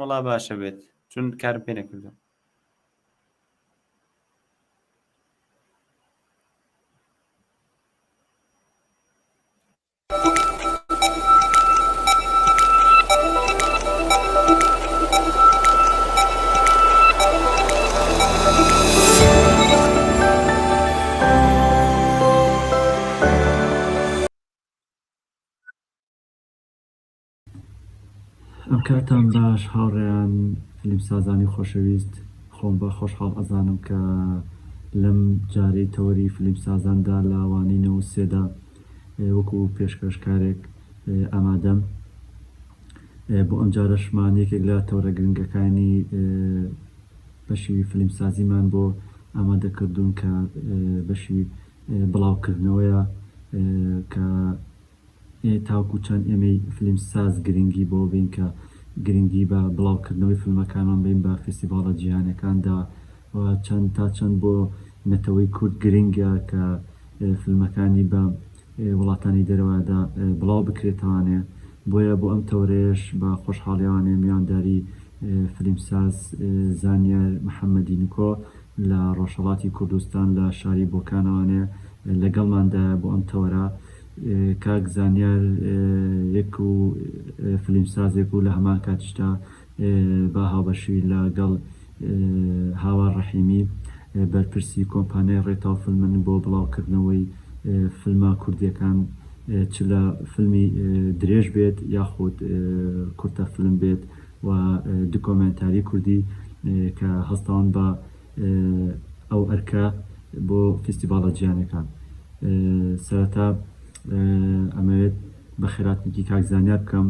وەڵا باشە بێت چون کارم پێ نەکردووە. ئەم کاتتان باش هاوڕێیان فلیمسازانی خۆشەویست خۆم بە خۆشحاڵ ئەزانم کە لەم جارەی تەوەری فلیمسازاندا لە وانەی 93 دا وەکو پێشکەشکارێک ئامادەم بۆ ئەم جارەشمان یەکێک لە تەوەرە گرنگەکانی بەشی فلیمسازیمان بۆ ئامادە کردوون کە بەشی بڵاوکردنەوەیە کە تاوەکو چەند ئێمەی فلیم ساز گرنگی بەوە بەین کە گرنگی بە بڵاوکردنەوەی فلمەکانمان بەین بە فیستیڤاڵە جیهانیەکاندا و چەند تا چەند بۆ نەتەوەی کورد گرنگە کە فلمەکانی بە وڵاتانی دەرەوەدا بڵاو بکرێتەوانێ بۆیە بۆ ئەم تەوەرەیەش بە خۆشحاڵیەوانێ میوانداری فلیمساز زانیار محەمەدی نکۆ لە ڕۆژهەڵاتی کوردستان لە شاری بۆکانەوانێ لەگەڵماندایە بۆ ئەم تەوەرە. کاک زانیار یەک و فلیمسازێک و لە هەمان کاتیشدا بە هاوبەشی لە گەڵ هاوار ڕەحیمی بەرپرسی کۆمپانیای ڕێتاو فیلمن بۆ بڵاوکردنەوەی فیلمە کوردیەکان چ لە فیلمی درێژ بێت یاخود کورتە فیلم بێت و دکۆمێنتاری کوردی کە هەستاون بە ئەو ئەرکە بۆ فیستیڤاڵە جیهانیەکان. سەرەتا ئەمەوێت بەخێراتنێکی کاک زانیار بکەم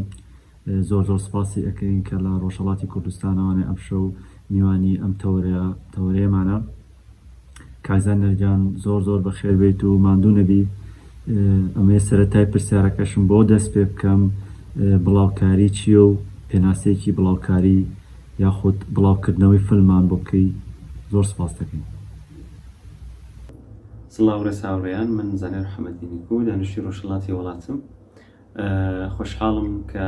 زۆر زۆر سپاسی ئەکەین کە لە ڕۆژهەڵاتی کوردستانەوانێ ئەمشەو میوانی ئەم تەوەرەیە تەوەرەیەمانە کاک زانیار گیان زۆر زۆر بەخێر بێیت و ماندوو نەبی ئەمەیە سەرەتای پرسیارەکەشم بۆ دەست پێ بکەم بڵاوکاری چییە و پێناسەیەکی بڵاوکاری یاخود بڵاوکردنەوەی فیلممان بۆ بکەی زۆر سپاس دەکەین. سڵاو ڕێز هاوڕێیان من زانیار محەمەدی نیکۆ دانیشتوی ڕۆژهەڵاتی وڵاتم خۆشحاڵم کە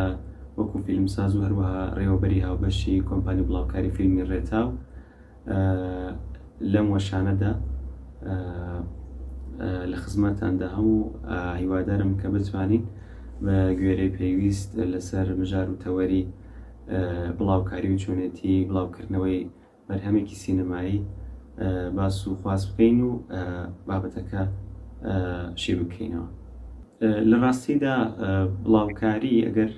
وەکو فیلمساز و هەروەها ڕێوەبەری هاوبەشی کۆمپانی بڵاوکاری فیلمی ڕێتاو لەم وەشانەدا لە خزمەتاندا هەموو هیوادارم کە بتوانین بە گوێرەی پێویست لەسەر مژار و تەوەری بڵاوکاری و چۆنێتی بڵاوکردنەوەی بەرهەمێکی سینەمایی باس و خواست بکەین و بابەتەکە شی بکەینەوە. لە ڕاستیدا بڵاوکاری ئەگەر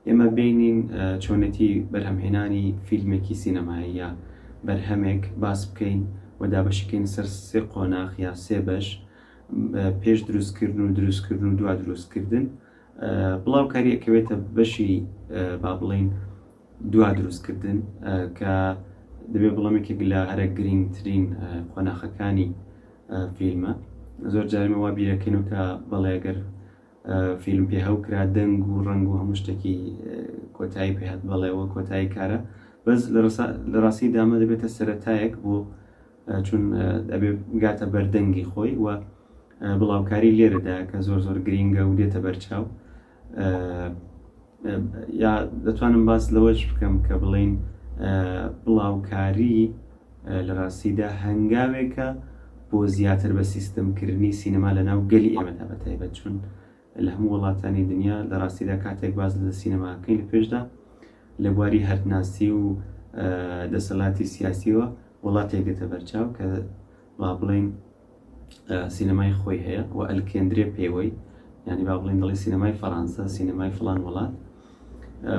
ئێمە بینین چۆنێتی بەرهەمهێنانی فیلمێکی سینەمایی یا بەرهەمێک باس بکەین و دابەشیکەین سەر سێ قۆناغ یا سێ بەش پێش دروستکردن و دروستکردن و دوا دروستکردن بڵاوکاری ئەکەوێتە بەشی با بڵین دوا دروستکردن کە دەبێ بڵێم یەکێک لە هەرە گرینگترین قۆناخەکانی فیلمە زۆر جارمە وا بیرەکەین و کە بەڵێ گەر فیلم پێ هەوکرا دەنگ و ڕەنگ و هەموو شتێکی کۆتایی پێهات بەڵێەوە کۆتایی کارە بەس لە ڕاستی دامە دەبێتە سەرەتایەک بۆ چون ئەبێ بگاتە بەردەنگی خۆی و بڵاوکاری لێرەدا کە زۆر زۆر گرینگە و دێتە بەرچاو یا دەتوانم باس لەوەش بکەم کە بڵین بڵاوکاری لە ڕاستیدا هەنگاوێکە بۆ زیاتر بە سیستمکردنی سینەما لە ناو گەلی ئێمەدا بە تایبەت چون لە هەموو وڵاتانی دنیا لە ڕاستیدا کاتێک باز لە سینەماکەین لە پێشدا لە بواری هەرتناسی و دەسەڵاتی سیاسیەوە وڵاتێک دێتە بەرچاو کە با بڵین سینەمای خۆی هەیە و ئەلکێندرێ پێوەی یعنی با بڵین دەڵی سینەمای فەڕەنسا سینەمای فلان وڵات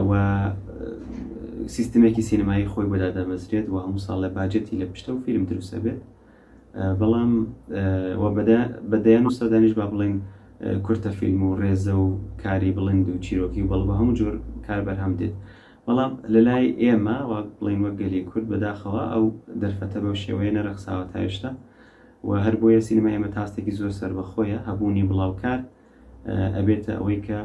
و سیستمێکی سینەمایی خۆی بۆ دادەمەزرێت و هەموو ساڵ لە باجەتی لە پشتە و فیلم دروستە بێت بەڵام و بەدەیان و سەدانیش با بڵین کورتە فیلم و ڕێزە و کاری بڵند و چیرۆکی و بەڵ بە هەموو جۆر کار بەرهەم دێت بەڵام لەلای ئێمە وەک بڵێین وەک گەلی کورد بەداخەوە ئەو دەرفەتە بەو شێوەیە نەرەخساوە تا ئێشتا و هەر بۆیە سینەمای ئێمە تاستێکی زۆر سەربەخۆیە هەبوونی بڵاوکار ئەبێتە ئەوەی کە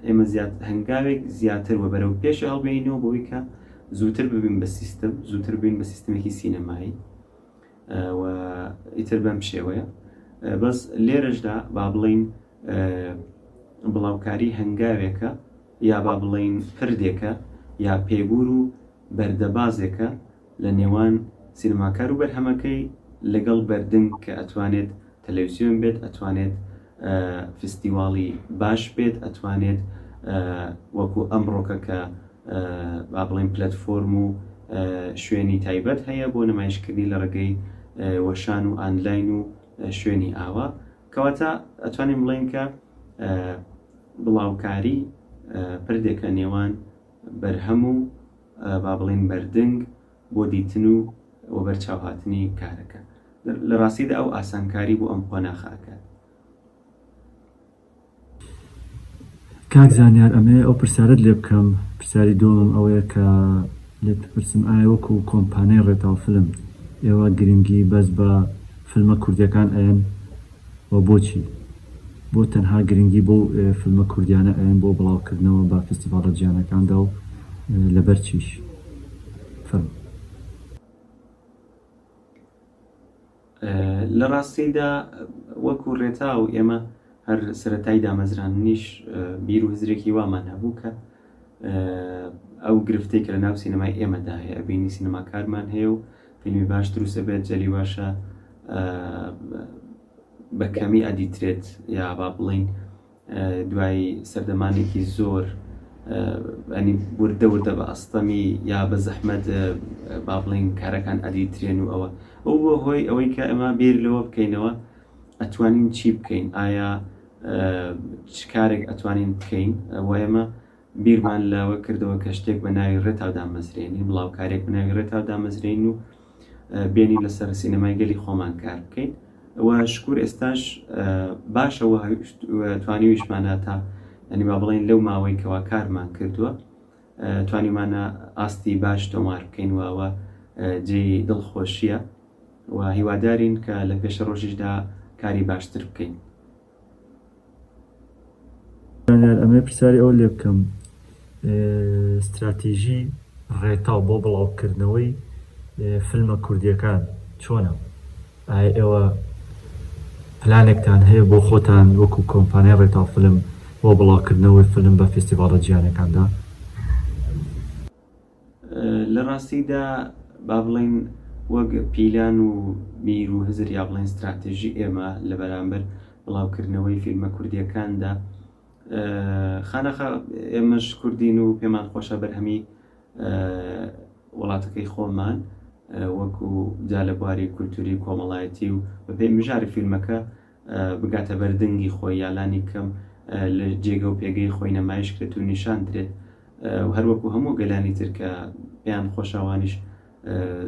ئێمە زیاد هەنگاوێک زیاتر و بەرەو پێش هەڵبێینەوە بۆی کە زووتر ببین بە سیستم زووتر بین بە سیستمێکی سینەمایی و ئیتر بەم شێوەیە بەس لێرەشدا با بڵین بڵاوکاری هەنگاوێکە یا با بڵێین پردێکە یا پێگور و. بەردەبازێکە لە نێوان سینەماکار و بەرهەمەکەی لەگەڵ بەردنگ کە ئەتوانێت تەلەویزیۆن بێت، ئەتوانێت فستیواڵی باش بێت، ئەتوانێت وەکو ئەمڕۆکە کە با بڵێین پلەتفۆرم و شوێنی تایبەت هەیە بۆ نمایشکردنی لە ڕێگەی وەشان و ئانلاین و شوێنی ئاوا. کەواتە ئەتوانین بڵێین کە بڵاوکاری پردێکە نێوان بەرهەم و با بڵێین بەردنگ بۆ دیتن و وەبەرچاوهاتنی کارەکە. لە ڕاستیدا ئەو ئاسانکاری بۆ ئەم قۆناخە ئەکات. کاک زانیار ئەمەوێ ئەو پرسیارەت لێ بکەم، پرسیاری دووەمم ئەوەیە کە لێت بپرسم ئایا وەکو کۆمپانیای ڕێتاو فلم ئێوە گرنگی بەس بە فلمە کوردیەکان ئەیەن و بۆچی؟ بۆ تەنها گرنگی بەو فلمە کوردیانە ئەیەن بۆ بڵاوکردنەوە بە فستیڤاڵە جیهانەکاندا و لەبەر چیش؟ فەرموو. لە ڕاستیدا وەکو ڕێتاو ئێمە هەر سەرەتای دامەزراندنیش بیر و هزرێکی وامان هەبوو کە ئەو گرفتەی کە لە ناو سینەمای ئێمەدا هەیە ئەبینی سینەماکارمان هەیە و فیلمی باش دروستە بێت جەلی باشە بە کەمی ئەدیترێت یا با بڵین دوای سەردەمانێکی زۆر ئەنی وردە وردە بە ئەستەمی یا بە زەحمەت با بڵین کارەکان ئەدیترێن و ئەوە ئەو بۆ هۆی ئەوەی کە ئەمە بیر لەوە بکەینەوە ئەتوانین چی بکەین ئایا چ کارێک ئەتوانین بکەین و ئێمە بیرمان لەوە کردەوە کە شتێک بە ناوی ڕێتاو دامەزرێنین بڵاوکارێک بە ناوی ڕێتاو دامەزرێن و بێنین لەسەر سینەمای گەلی خۆمان کار بکەین و شکور ئێستاش باشە و توانیویشمانە تا ئەنی با بڵێن لەو ماوەی کەوا کارمان کردووە توانیمانە ئاستی باش تۆمار بکەین واوە جێی دڵخۆشیە و هیوادارین کە لە پێشە ڕۆژیشدا کاری باشتر بکەین. زانیار ئەمەوێ پرسیاری ئەوە لێ بکەم ستراتیژی ڕێتاو بۆ بڵاوکردنەوەی فیلمە کوردیەکان چۆنە؟ ئایا ئێوە پلانێکتان هەیە بۆ خۆتان وەکو کۆمپانیای ڕێتاو فیلم بۆ بڵاوکردنەوەی فیلم بە فیستیڤاڵە جیهانیەکاندا؟ لە ڕاستیدا با بڵێین وەک پیلان و بیر و هزر یا بڵێن ستراتێژی ئێمە لە بەرامبەر بڵاوکردنەوەی فیلمە کوردیەکاندا خانەخا ئێمەش کوردین و پێمان خۆشە بەرهەمی وڵاتەکەی خۆمان وەکو جا لە بواری کولتوری کۆمەڵایەتی و بەپێی مژاری فیلمەکە بگاتە بەر دەنگی خۆی یا لانی کەم لە جێگە و پێگەی خۆی نەمایش کرێت و نیشان درێت و هەروەکو هەموو گەلانی تر کە پێیان خۆشەوانیش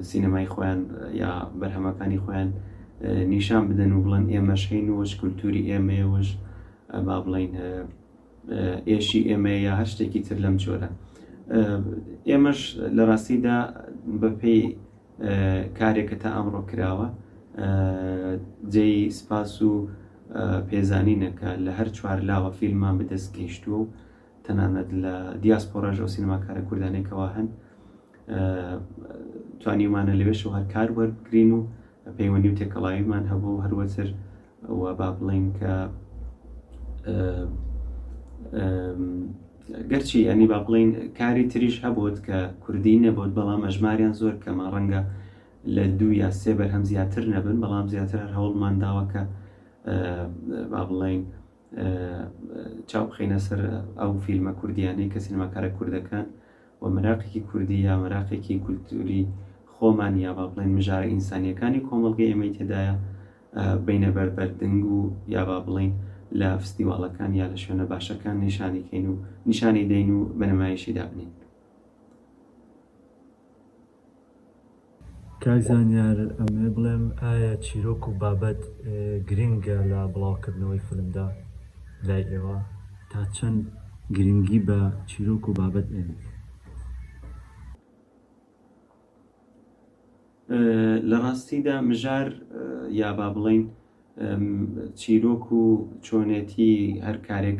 سینەمای خۆیان یا بەرهەمەکانی خۆیان نیشان بدەن و بڵێن ئێمەش هەین و وەش کولتوری ئێمەیە وەش با بڵین ئێشی ئێمەیە یا هەر شتێکی تر لەم جۆرە ئێمەش لە ڕاستیدا بەپێی کارێک کە تا ئەمڕۆ کراوە جێی سپاس و پێزانینە کە لە هەر چوار لاوە فیلمان بەدەست گەیشتووە و تەنانەت لە دیاسپۆراش ئەو سینەماکارە کوردانەی کەوا هەن توانیومانە لەوێشەوە هەر کار وەربگرین و پەیوەندی و تێکەڵاویمان هەبوو و هەروەتر و با بڵین کە گەرچی ئەنی با بڵین کاری تریش هەبوت کە کوردی نەبوت بەڵام ئەژماریان زۆر کەمە ڕەنگە لە دوو یا سێ بەرهەم زیاتر نەبن بەڵام زیاتر هەر هەوڵمان داوە کە با بڵین چاو بخەینە سەر ئەو فیلمە کوردیانەی کە سینەماکارە کوردەکان و مەراقێکی کوردی یا مەراقێکی کولتوری خۆمان یا با بڵێن مژارە ئینسانیەکانی کۆمەڵگەی ئێمەی تێدایە بینە بەر بەردنگ و یا با بڵین لە فستیواڵەکان یا لە شوێنە باشەکان نیشانی کەین و نیشانی دەین و بە نمایشی دابنین. کاک زانیار ئەمەوێ بڵێم ئایا چیرۆک و بابەت گرنگە لە بڵاوکردنەوەی فیلمدا لای ئێوە؟ تا چەند گرنگی بە چیرۆک و بابەت ئەیەن؟ لە ڕاستیدا مژار یا با بڵێین چیرۆک و چۆنێتی هەر کارێک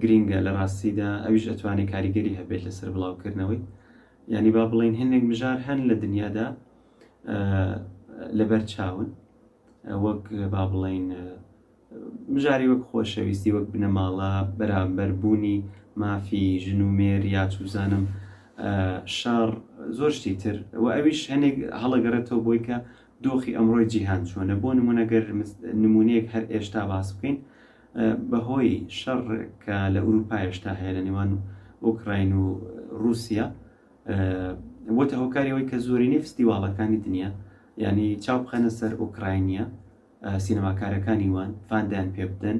گرینگە لە ڕاستیدا ئەویش ئەتوانێت کاریگەری هەبێت لەسەر بڵاوکردنەوەی یانی با بڵێین هەندێک مژار هەن لە دنیادا لەبەر چاون وەک با بڵێین مژاری وەک خۆشەویستی وەک بنەماڵە بەرامبەر بوونی مافی ژن و مێر یا چوزانم شەڕ. زۆر شتی تر و ئەویش هەنێک هەڵەگەڕێتەوە بۆی کە دۆخی ئەمڕۆی جیهان چۆنە بۆ نمونە گەر نمونەیەک هەر ئێشتا باس بکەین بەهۆی شەڕ کە لە ئوروپا ئێشتا هەیە لە نێوان ئۆکراین و رووسیا بۆتە هۆکاری ئەوەی کە زۆرینەی فستیواڵەکانی دنیا یعنی چاو بخەنە سەر ئۆکراینیا سینەماکارەکانی وان fund یان پێ بدەن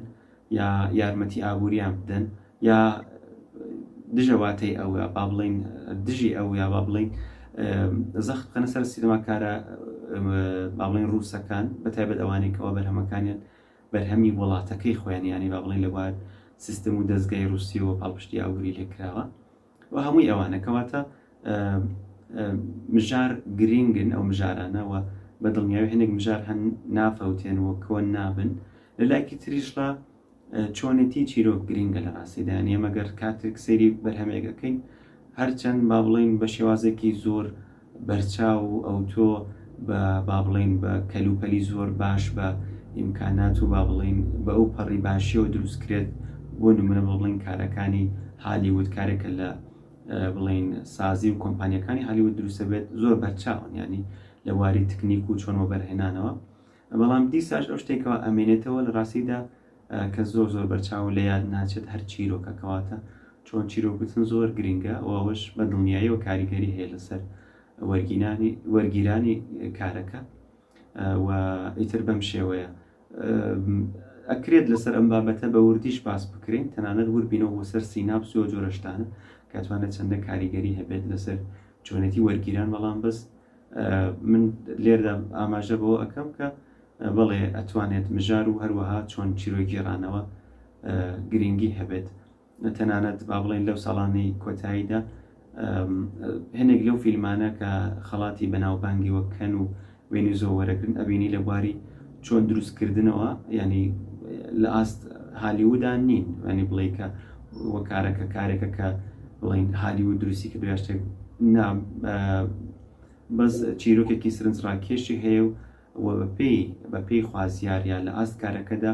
یا یارمەتی ئابووریان بدەن یا دژە واتەی ئەو یا با بڵین دژی ئەو یا با بڵین زەخت بخەنە سەر سینەماکارە با بڵین ڕووسەکان بە تایبەت ئەوانەی کەوا بەرهەمەکانیان بەرهەمی وڵاتەکەی خۆیان یانی با بڵین لە بوار سیستم و دەستگای ڕووسیەوە پاڵپشتی ئابووری لێکراوە و هەمووی ئەوانە کەواتە مژار گرینگن ئەو مژارانە و بە دڵنیاوی هەندێک مژار هەن نافەوتێن و کۆن نابن لە لایەکی تریشڕا چۆنێتی چیرۆک گرینگە لە ڕاستیدا یانی ئێمە گەر کاتێک سەیری بەرهەمێک ئەکەین هەرچەند با بڵێین بە شێوازێکی زۆر بەرچاو و ئەوتۆ بە با بڵێین بە کەلوپەلی زۆر باش بە ئیمکانات و با بڵێین بە ئەو پەڕی باشیەوە دروست کرێت بۆ نمونە بۆ بڵێین کارەکانی هالیوود کارێکە لە بڵێین سازی و کۆمپانیەکانی هالیوود دروستە بێت زۆر بەرچاون ینی لە واری تکنیک و چۆن وەبەرهێنانەوە بەڵام دیساش ئەو شتێکەوە ئەمێنێتەوە لە ڕاستیدا کە زۆر زۆر بەرچاو لە یاد ناچێت هەر چیرۆکە کەواتە چۆن چیرۆک گوتن زۆر گرنگە و ئەوەش بە دڵنیاییەوە کاریگەری هەیە لەسەر وەرگینانی وەرگیرانی کارەکە و ئیتر بەم شێوەیە ئەکرێت لەسەر ئەم بابەتە بە وردیش باس بکرێن تەنانەت وربینەوە بۆ سەر سیناپس و جۆرە شتانە کە توانێت چەندە کاریگەری هەبێت لەسەر چۆنێتی وەرگیران بەڵام بەس من لێردا ئاماژە بەوە ئەەکەم کە بەڵێ ئەتوانێت مژار و هەروەها چۆن چیرۆگێڕانەوە گرنگی هەبێت تەنانەت با بڵێن لەو ساڵانەی کۆتاییدا هەنێک لەو فیلمانە کە خەڵاتی بەناوبانگی وەک کەن و وێنیزۆ وەرەگرن ئەبینی لە بواری چۆن دروستکردنەوە ینی لە ئاست هالیوودا نین ینی بڵێ کە وەکارەکە کارێکە کە بڵین هالیوود دروستی کردو یا شتێک نا بەس چیرۆکێکی سرنجڕاکێشی هەیە و و بەپێی بەپێی خوازیار یا لە ئاست کارەکەدا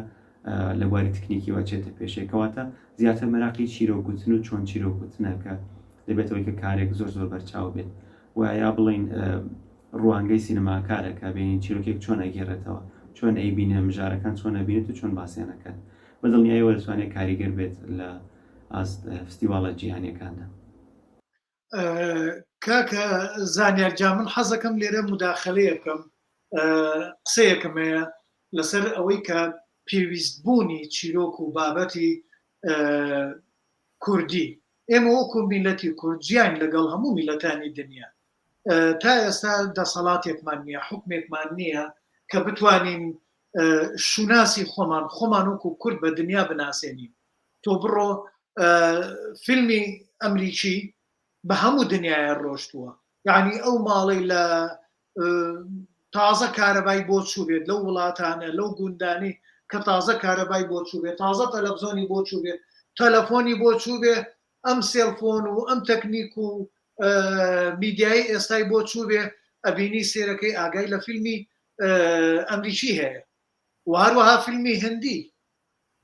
لە بواری تکنیکیەوە چێتە پێشێ کەواتە زیاتر مەراقی چیرۆک گوتن و چۆن چیرۆک گوتنە کە دەبێتەوەی کە کارێک زۆر زۆر بەرچاو بێت و یا بڵین ڕوانگەی سینەماکارە کە بینین چیرۆکێک چۆن ئەگێڕێتەوە چۆن ئەیبینێ مژارەکان چۆن ئەبینێت و چۆن باسیان ئەکات بە دڵنیاییەوە دەتوانێت کاریگەر بێت لە ئاست فستیواڵە جیهانیەکاندا. کاکە زانیار جا من حەزەکەم لێرە مداخلەیە بکەم قسەیەکم هەیە لەسەر ئەوەی کە پێویست بوونی چیرۆک و بابەتی کوردی ئێمە وەکو میلەتی کورد جیاین لەگەڵ هەموو میلەتانی دنیا تا ئێستا دەسەڵاتێکمان نییە حکمێکمان نییە کە بتوانین شوناسی خۆمان خۆمان وەکو کورد بە دنیا بناسێنین تۆ بڕۆ فیلمی ئەمریکی بە هەموو دنیاە ڕۆشتووە یعنی ئەو ماڵەی لە تازە کارەبای بۆ چوو بێت لەو وڵاتانە لەو گوندانی کە تازە کارەبای بۆ چوو بێت تازە تەلەفزۆنی بۆ چوو بێت تەلەفۆنی بۆ چوو بێ ئەم cell phone و ئەم تەکنیک و میدیایی ئێستای بۆ چوو بێ ئەبینی سێرەکەی ئاگای لە فیلمی ئەمریکی هەیە و هەروەها فیلمی هندی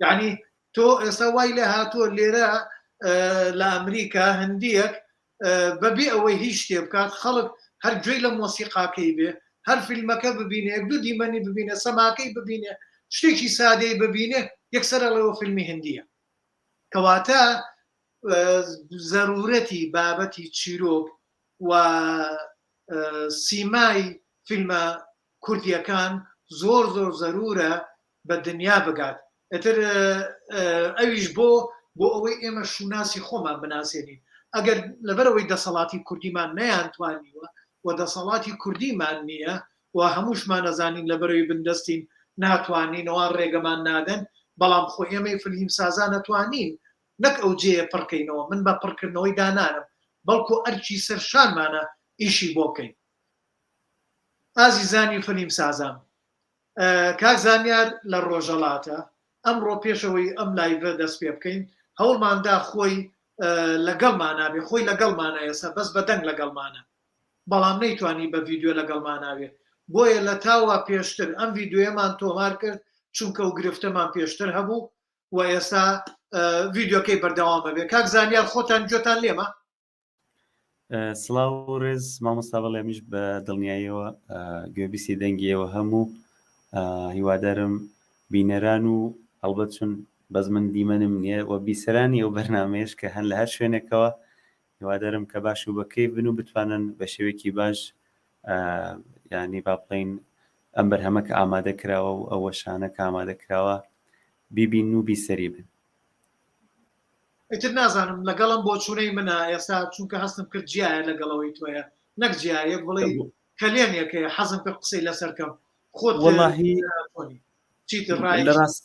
یعنی تۆ ئێستا وای لێ هاتووە لێرە لە ئەمریکا هندیەک بەبێ ئەوەی هیچ شتێ بکات خەڵک هەر گوێی لە مۆسیقاکەی بێ هەر فیلمەکە ببینێ یەک دوو دیمەنی ببینێ سەماکەی ببینێ شتێکی سادەی ببینێ یەکسەر ئەڵێەوە فیلمی هندیە کەواتە زەرورەتی بابەتی چیرۆک و سیمای فیلمە کوردیەکان زۆر زۆر زەرورە بە دنیا بگات ئیتر ئەویش بۆ بۆ ئەوەی ئێمە شوناسی خۆمان بناسێنین ئەگەر لەبەرەوەی دەسەڵاتی کوردیمان نەیانتوانیوە و دەسەڵاتی کوردیمان نییە و هەمووشمان ئەزانین لەبەرەوەی بندەستین ناتوانین ئەوان ڕێگەمان نادەن بەڵام خۆ ئێمەی فلیم سازان ئەتوانین نەک ئەو جێیە پڕکەینەوە من بە پڕکردنەوەی دانانم بەڵکو ئەرکی سەر شانمانە ئیشی بۆ بکەین ئازیزانی فلیم سازان کاک زانیار لە ڕۆژەڵاتە ئەمڕۆ پێشەوەی ئەم live ە دەست پێ بکەین هەوڵماندا خۆی لەگەڵمانا بێ خۆی لەگەڵمانە ئێستا بەس بە دەنگ لەگەڵمانە بەڵام نەیتوانی بە ڤیدیۆ لەگەڵمانا بێ بۆیە لە تاوا پێشتر ئەم ڤیدیۆیەمان تۆمار کرد چونکە و گرفتەمان پێشتر هەبوو و ئێستا ڤیدیۆکەی بەردەوامە بێ کاک زانیار خۆتان گوێتان لێمە؟ سڵاو و ڕێز مامۆستا بەڵێ منیش بە دڵنیاییەوە گوێبیستی دەنگی ئێوە هەموو هیوادارم بینەران و هەڵبەت چون بەس من دیمەنم نییە و بیسەرانی ئەو بەرنامەیەش کە هەن لە هەر شوێنێکەوە هیوادارم کە باش و بەکەیف بن و بتوانن بە شێوەیەکی باش ینی با بڵین ئەم بەرهەمە کە ئامادە کراوە و ئەو وەشانە کە ئامادە کراوە بیبین و بیسەری بن. ئیتر نازانم لەگەڵم بۆچوونەی منە ئێستا چونکە هەستم کرد جیایە لەگەڵەوەی تۆیە نەک جیایە یەک بڵێ کەلێنێکەیە حەزم کرد قسەی لەسەر کەم خۆت وەڵاهی چیتر ڕای لە ڕاست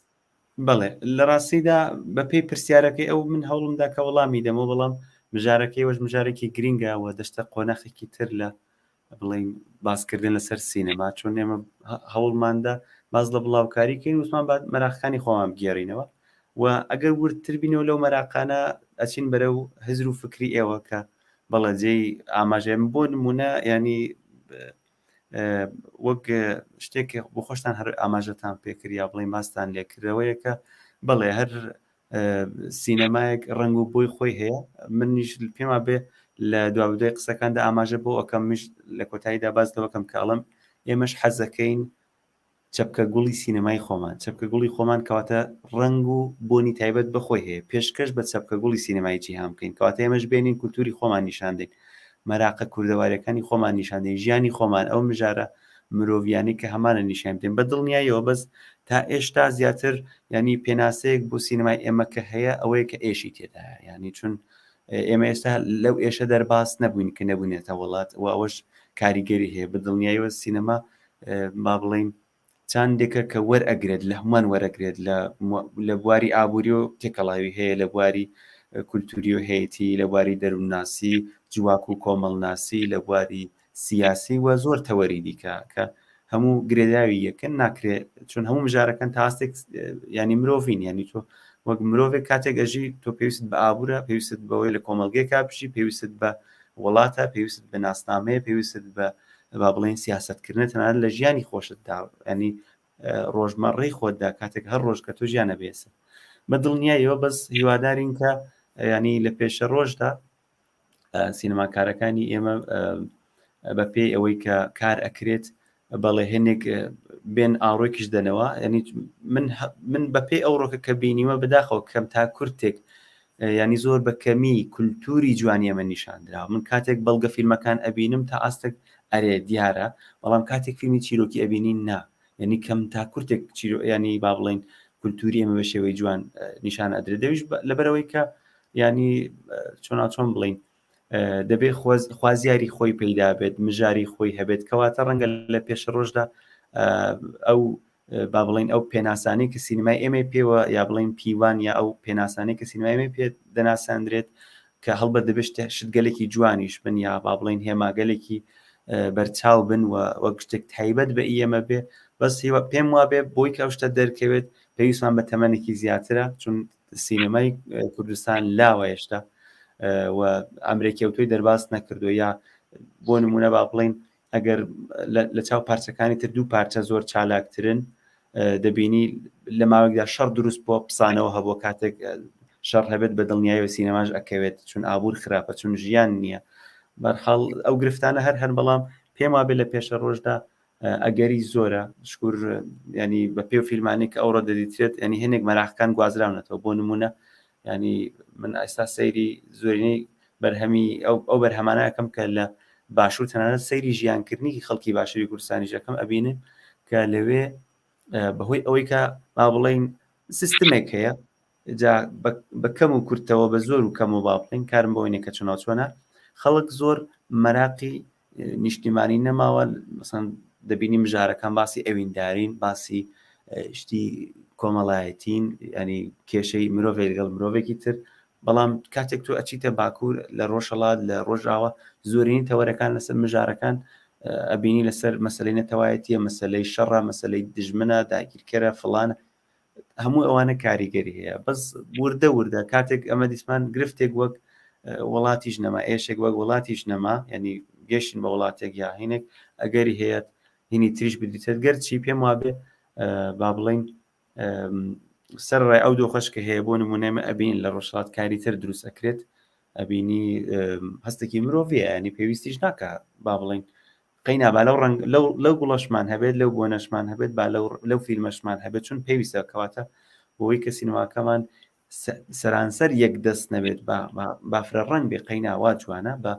بەڵێ لە ڕاستیدا بە پێی پرسیارەکەی ئەو من هەوڵمدا کە وەڵامی دەمەوە بەڵام مژارەکەی وەش مژارێکی گرینگە و دەشتە قۆناخێکی تر لە بڵین باسکردن لەسەر سینەما چۆن ئێمە هەوڵماندا باز لە بڵاوکاری کەین وتمان با مەراقەکانی خۆمان بگێڕینەوە و ئەگەر وردتر بینەوە لەو مەراقانە ئەچین بەرەو هزر و فکری ئێوە کە بەڵێ جێی ئاماژەیە بۆ نمونە ینی وەک شتێک بۆ خۆشتان هەر ئاماژەتان پێکرد یا بڵێ ماستان لێکردەوەیەکە بەڵێ هەر سینەمایەک ڕنگ و بۆی خۆی هەیە منیش پێما بێ لە دوابدوای قسەکاندا ئاماژە بۆ ئەەکەم مش لە کۆتاییدا باز لەوەکەم کاڵم ئێمەش حەزەکەین چەپکە گوڵی سینەمای خۆمان، چەپکە گوڵی خۆمان کەواتە ڕەنگ و بۆنی تایبەت بە خۆی هەیە، پێشکەش بە چەپکە گوڵی سینەمای جیهان بکەین، کەواتە ئێمەش بێنین کولتووری خۆمان نیشان دەین، مەراقە کوردەوارییەکانی خۆمان نیشان دەین، ژیانی خۆمان، ئەو مژارە مرۆڤیانەی کە هەمانە نیشان بدەین، بە دڵنیاییەوە بەس تا ئێشتا زیاتر یانی پێناسەیەک بۆ سینەمای ئێمە کە هەیە ئەوەیە کە ئێشی تێدایە، یانی چون ئێمە ئێستا لەو ئێشە دەرباز نەبووین کە نەبووینەتە وڵات و ئەوەش کاریگەری هەیە، بە دڵنیاییەوە سینەما با بڵێین چاندێکە کە وەرئەگرێت لە هەمووان وەرەگرێت لە بواری ئابووری و تێکەڵاوی هەیە لە بواری کولتوری و هەیەتی لە بواری دەروونناسی جواک و کۆمەڵناسی لە بواری سیاسی و زۆر تەوەری دیکە کە هەموو گرێداوی یەکن ناکرێت چون هەموو مژارەکان تا ئاستێک ینی مرۆڤین ینی تۆ وەک مرۆڤێک کاتێک ئەژی تۆ پێویست بە ئابوورە پێویست بەوەی لە کۆمەڵگەیەکا بژی پێویست بە وڵاتە پێویست بە ناسنامەیە پێویست بە با بڵێین سیاسەتکردنە تەنانەت لە ژیانی خۆشتدا ینی ڕۆژمەڕەی خۆتدا کاتێک هەر ڕۆژ کە تۆ ژیانە بێسە بە دڵنیایەوە بەس هیوادارین کە ینی لە پێشە ڕۆژدا سینەماکارەکانی ئێمە بە پێی ئەوەی کە کار ئەکرێت بەڵێ هێنێک بێن ئاڕۆکیش دەنەوە ینی من من بە پێی ئەو ڕۆکە کە بینیوە بەداخەوە کەم تا کورتێک یانی زۆر بە کەمی کولتوری جوانی ئەمە نیشان دراوە من کاتێک بەڵگە فیلمەکان ئەبینم تا ئاستێک ئەرێ دیارە بەڵام کاتێک فیلمی چیرۆکی ئەبینین نا یعنی کەم تا کورتێک چیرۆ ینی با بڵین کولتوری ئێمە بە شێوەی جوان نیشان ئەدرێت دەویش لەبەرەوەی کە ینی چۆنا چۆن بڵین دەبێ خوازیاری خۆی پەیدا بێت مژاری خۆی هەبێت کەواتە ڕەنگە لە پێشە ڕۆژدا ئەو با بڵین ئەو پێناسانەی کە سینەمای ئێمەی پێوە یا بڵین پیوان یا ئەو پێناسانەی کە سینەمای ئێمەی پێ دەناساندرێت کە هەڵبەت دەبێت شتگەلێکی جوانیش بن یا با بڵین هێماگەلێکی بەرچاو بن و وەک شتێک تایبەت بە ئێمە بێ بەس هیوە پێم وابێ بۆی کە ئەو شتە دەرکەوێت پێویستمان بە تەمەنێکی زیاترە چون سینەمای کوردستان لاوە هێشتا و ئەمرێکی ئەوتۆی دەرباز نەکردو یا بۆ نمونە با بڵین ئەگەر لە چاو پارچەکانی تر دوو پارچە زۆر چالاکترن دەبینی لە ماوەێکدا شەڕ دروست بۆ پسانەوە هەبووە کاتێک شەڕ هەبێت بە دڵنیایی و سینەماش ئەکەوێت چون ئابوور خراپە چون ژیان نییە بەرحاڵ ئەو گرفتانە هەر هەن بەڵام پێم وابێ لە پێشە ڕۆژدا ئەگەری زۆرە شکور ینی بە پێ و فیلمانی کە ئەوڕۆ دەدیترێت ینی هەنێک مەراقەکان گوازراونەتەوە بۆ نمونە ینی من ئێستا سەیری زۆرینەی بەرهەمی ئەو ئەو بەرهەمانە ئەەکەم کە لە باشوور تەنانەت سەیری ژیانکردنی خەڵکی باشووری کوردستانیش ئەەکەم ئەبینن کە لەوێ بەهۆی ئەوەی کە با بڵین سیستمێک هەیە جا بە کەم و کورتەوە بە زۆر و کەم و با بڵێین کارم بەوەی نیە کە چۆناوچۆنە خەڵک زۆر مەراقی نیشتیمانی نەماوە مەسەن دەبینی مژارەکان باسی ئەویندارین باسی شتی کۆمەڵایەتین ینی کێشەی مرۆڤێک لەگەڵ مرۆڤێکی تر بەڵام کاتێک تۆ ئەچیتە باکوور لە ڕۆژهەڵات لە ڕۆژاوە زۆرینەی تەوەرەکان لەسەر مژارەکان ئەبینی لەسەر مەسلەی نەتەوایەتیە مەسلەی شەڕە مەسلەی دژمنە داگیرکەرە فڵانە هەموو ئەوانە کاریگەری هەیە بەس وردە وردە کاتێک ئەمە دیسمان گرفتێک وەک وڵاتیش نەما ئێشێک وەک وڵاتیش نەما ینی گەشتین بە وڵاتێک یا هینێک ئەگەری هەیە هینی تریش بدیتێت گەرچی پێم وابێ با بڵین سەر ڕای ئەو دۆخەش کە هەیە بۆ نمونەمە ئەبین لە ڕۆژهەڵات کاری تر دروست ئەکرێت. ئەبینی هەستێکی مرۆڤیە ینی پێویستیش ناکە با بڵین قەینا با لەو ڕەنگ لەو لەو گوڵەشمان هەبێت لەو بۆنەشمان هەبێت با لەو لەو فیلمەشمان هەبێت چون پێویستە کەواتە بۆی کە سینەماکەمان سەرانسەر یەک دەست نەبێت با فرە ڕەنگ بێ قەینا وا جوانە بە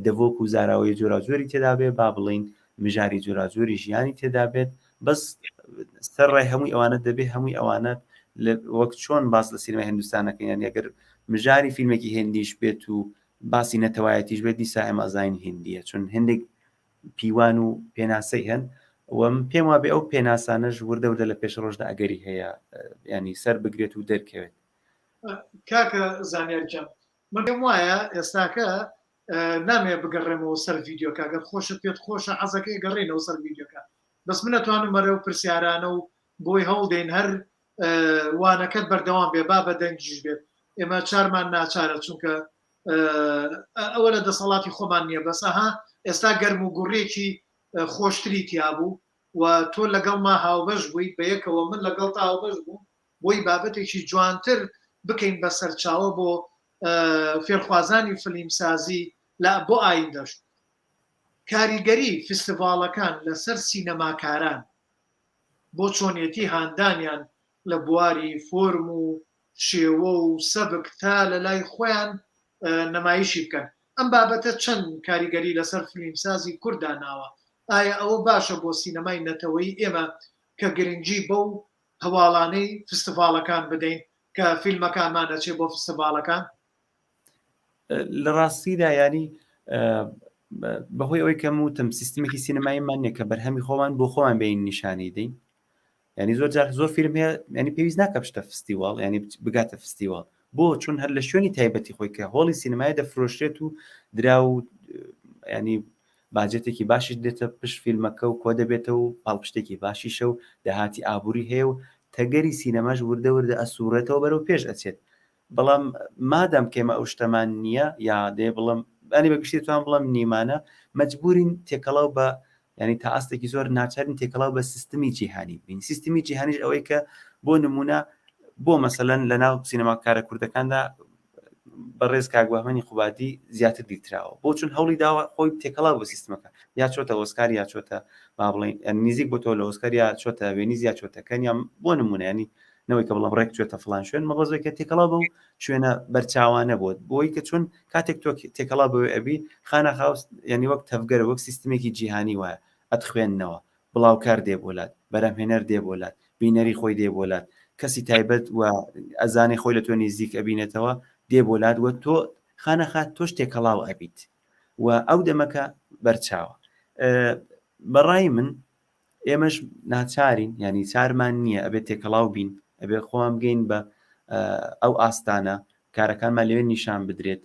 دەڤۆک و زاراوەی جۆراوجۆری تێدا بێ با بڵین مژاری جۆراجۆری ژیانی تێدا بێت بەس سەر ڕای هەمووی ئەوانە دەبێ هەمووی ئەوانە وەک چۆن باس لە سینەمای هندوستانەکەیان یەگەر مژاری فیلمێکی هندیش بێت و باسی نەتەوایەتیش بێت دیسا ئێمە ئەزانین هندیە چون هندێک پیوان و پێناسەی هەن و من پێم وابێ ئەو پێناسانەش وردە وردە لە پێش ڕۆژدا ئەگەری هەیە ینی سەر بگرێت و دەرکەوێت. کاکە زانیار گیان من پێم وایە ئێستاکە نامەوێ بگەڕێمەوە سەر ڤیدیۆکە گەر خۆشت پێت خۆشە حەزەکەی گەڕێینەوە سەر ڤیدیۆکە بەس من ئەتوانم مەرە و پرسیارانە و بۆی هەوڵدەین هەر وانەکەت بەردەوام بێ با بە دەنگیش بێت ئێمە چارمان ناچارە چونکە ئەوە لە دەسەڵاتی خۆمان نییە بەس ئەها ئێستا گەرم و گوڕێکی خۆشتری تیابوو و تۆ لەگەڵما هاوبەش بوویت بە یەکەوە من لەگەڵ تا هاوبەش بووم بۆی بابەتێکی جوانتر بکەین بە سەرچاوە بۆ فێرخوازانی فلیمسازی لە بۆ ئایندەش کاریگەری فستیڤاڵەکان لەسەر سینەماکاران بۆ چۆنیەتی هاندانیان لە بواری فۆرم و شێوە و سەبک تا لە لای خۆیان نمایشی بکەن. ئەم بابەتە چەند کاریگەری لەسەر فلیمسازی کورد داناوە؟ ئایا ئەوە باشە بۆ سینەمای نەتەوەیی ئێمە کە گرنگی بەو هەواڵانەی فستیڤاڵەکان بدەین کە فیلمەکانمان ئەچێ بۆ فستیڤاڵەکان؟ لە ڕاستیدا یاری بەهۆی ئەوەی کەم وتم سیستمێکی سینەماییمان نییە کە بەرهەمی خۆمان بۆ خۆمان بین نیشانی دەین ینی زۆر جار زۆر فیلم هەیە ینی پێویست ناکە بشتە فستیواڵ ینی بگاتە فستیواڵ بۆ چون هەر لە شوێنی تایبەتی خۆی کە هۆڵی سینەمای دەفرۆشرێت و درا و ینی باجێتێکی باشیش دێتە پشت فیلمەکە و کۆ دەبێتەوە و پاڵپشتێکی باشیشە و داهاتی ئابووری هەیە و تەگەری سینەماش وردە وردە ئەسوڕێتەوە بەرەو پێش ئەچێت بەڵام مادام کە ئێمە ئەو شتەمان نییە یا دێ بڵم ئەنی بە گشتی توان بڵم نیمانە مەجبورین تێکەڵاو بە ینی تا ئاستێکی زۆر ناچارین تێکەڵاو بە سیستمی جیهانی بین سیستمی جیهانیش ئەوەی کە بۆ نمونە بۆ مەسەلەن لە ناو سینەماکارە کوردەکاندا بەڕێز کاک بەهمەنی قوبادی زیاتر دیتراوە بۆ چون هەوڵی داوە خۆی تێکەڵاو بە سیستمەکە یا چۆتە ئۆسکار یا چۆتە با بڵێن نزیک بۆ تۆ لە ئۆسکار یا چۆتە وێنیز یا چۆتە کەنیا بۆ نمونە ینی نەوەی کە بڵم ڕێک چێتە فلان شوێن مەبەزێک کە تێکەڵاو بەو شوێنە بەرچاوانە بۆت بۆی کە چون کاتێک تۆ تێکەڵاو بەوێ ئەبی خانە خاوس یعنی وەک تەڤگەرە وەک سیستمێکی جیهانی وایە ئەتخوێندنەوە بڵاوکار دێ بۆ لات بەرهەمهێنەر دێ بۆ لات بینەری خۆی دێ بۆ لات کەسی تایبەت و ئەزانێ خۆی لە تۆ نزیک ئەبینێتەوە دێ بۆ لات و تۆ خانەخا تۆش تێکەڵاو ئەبیت و ئەو دەمەکە بەرچاوە بەڕای من ئێمەش ناچارین ینی چارمان نییە ئەبێت تێکەڵاو بین ئەبێ خۆمان بگەین بە ئەو ئاستانە کارەکانمان لەوێ نیشان بدرێت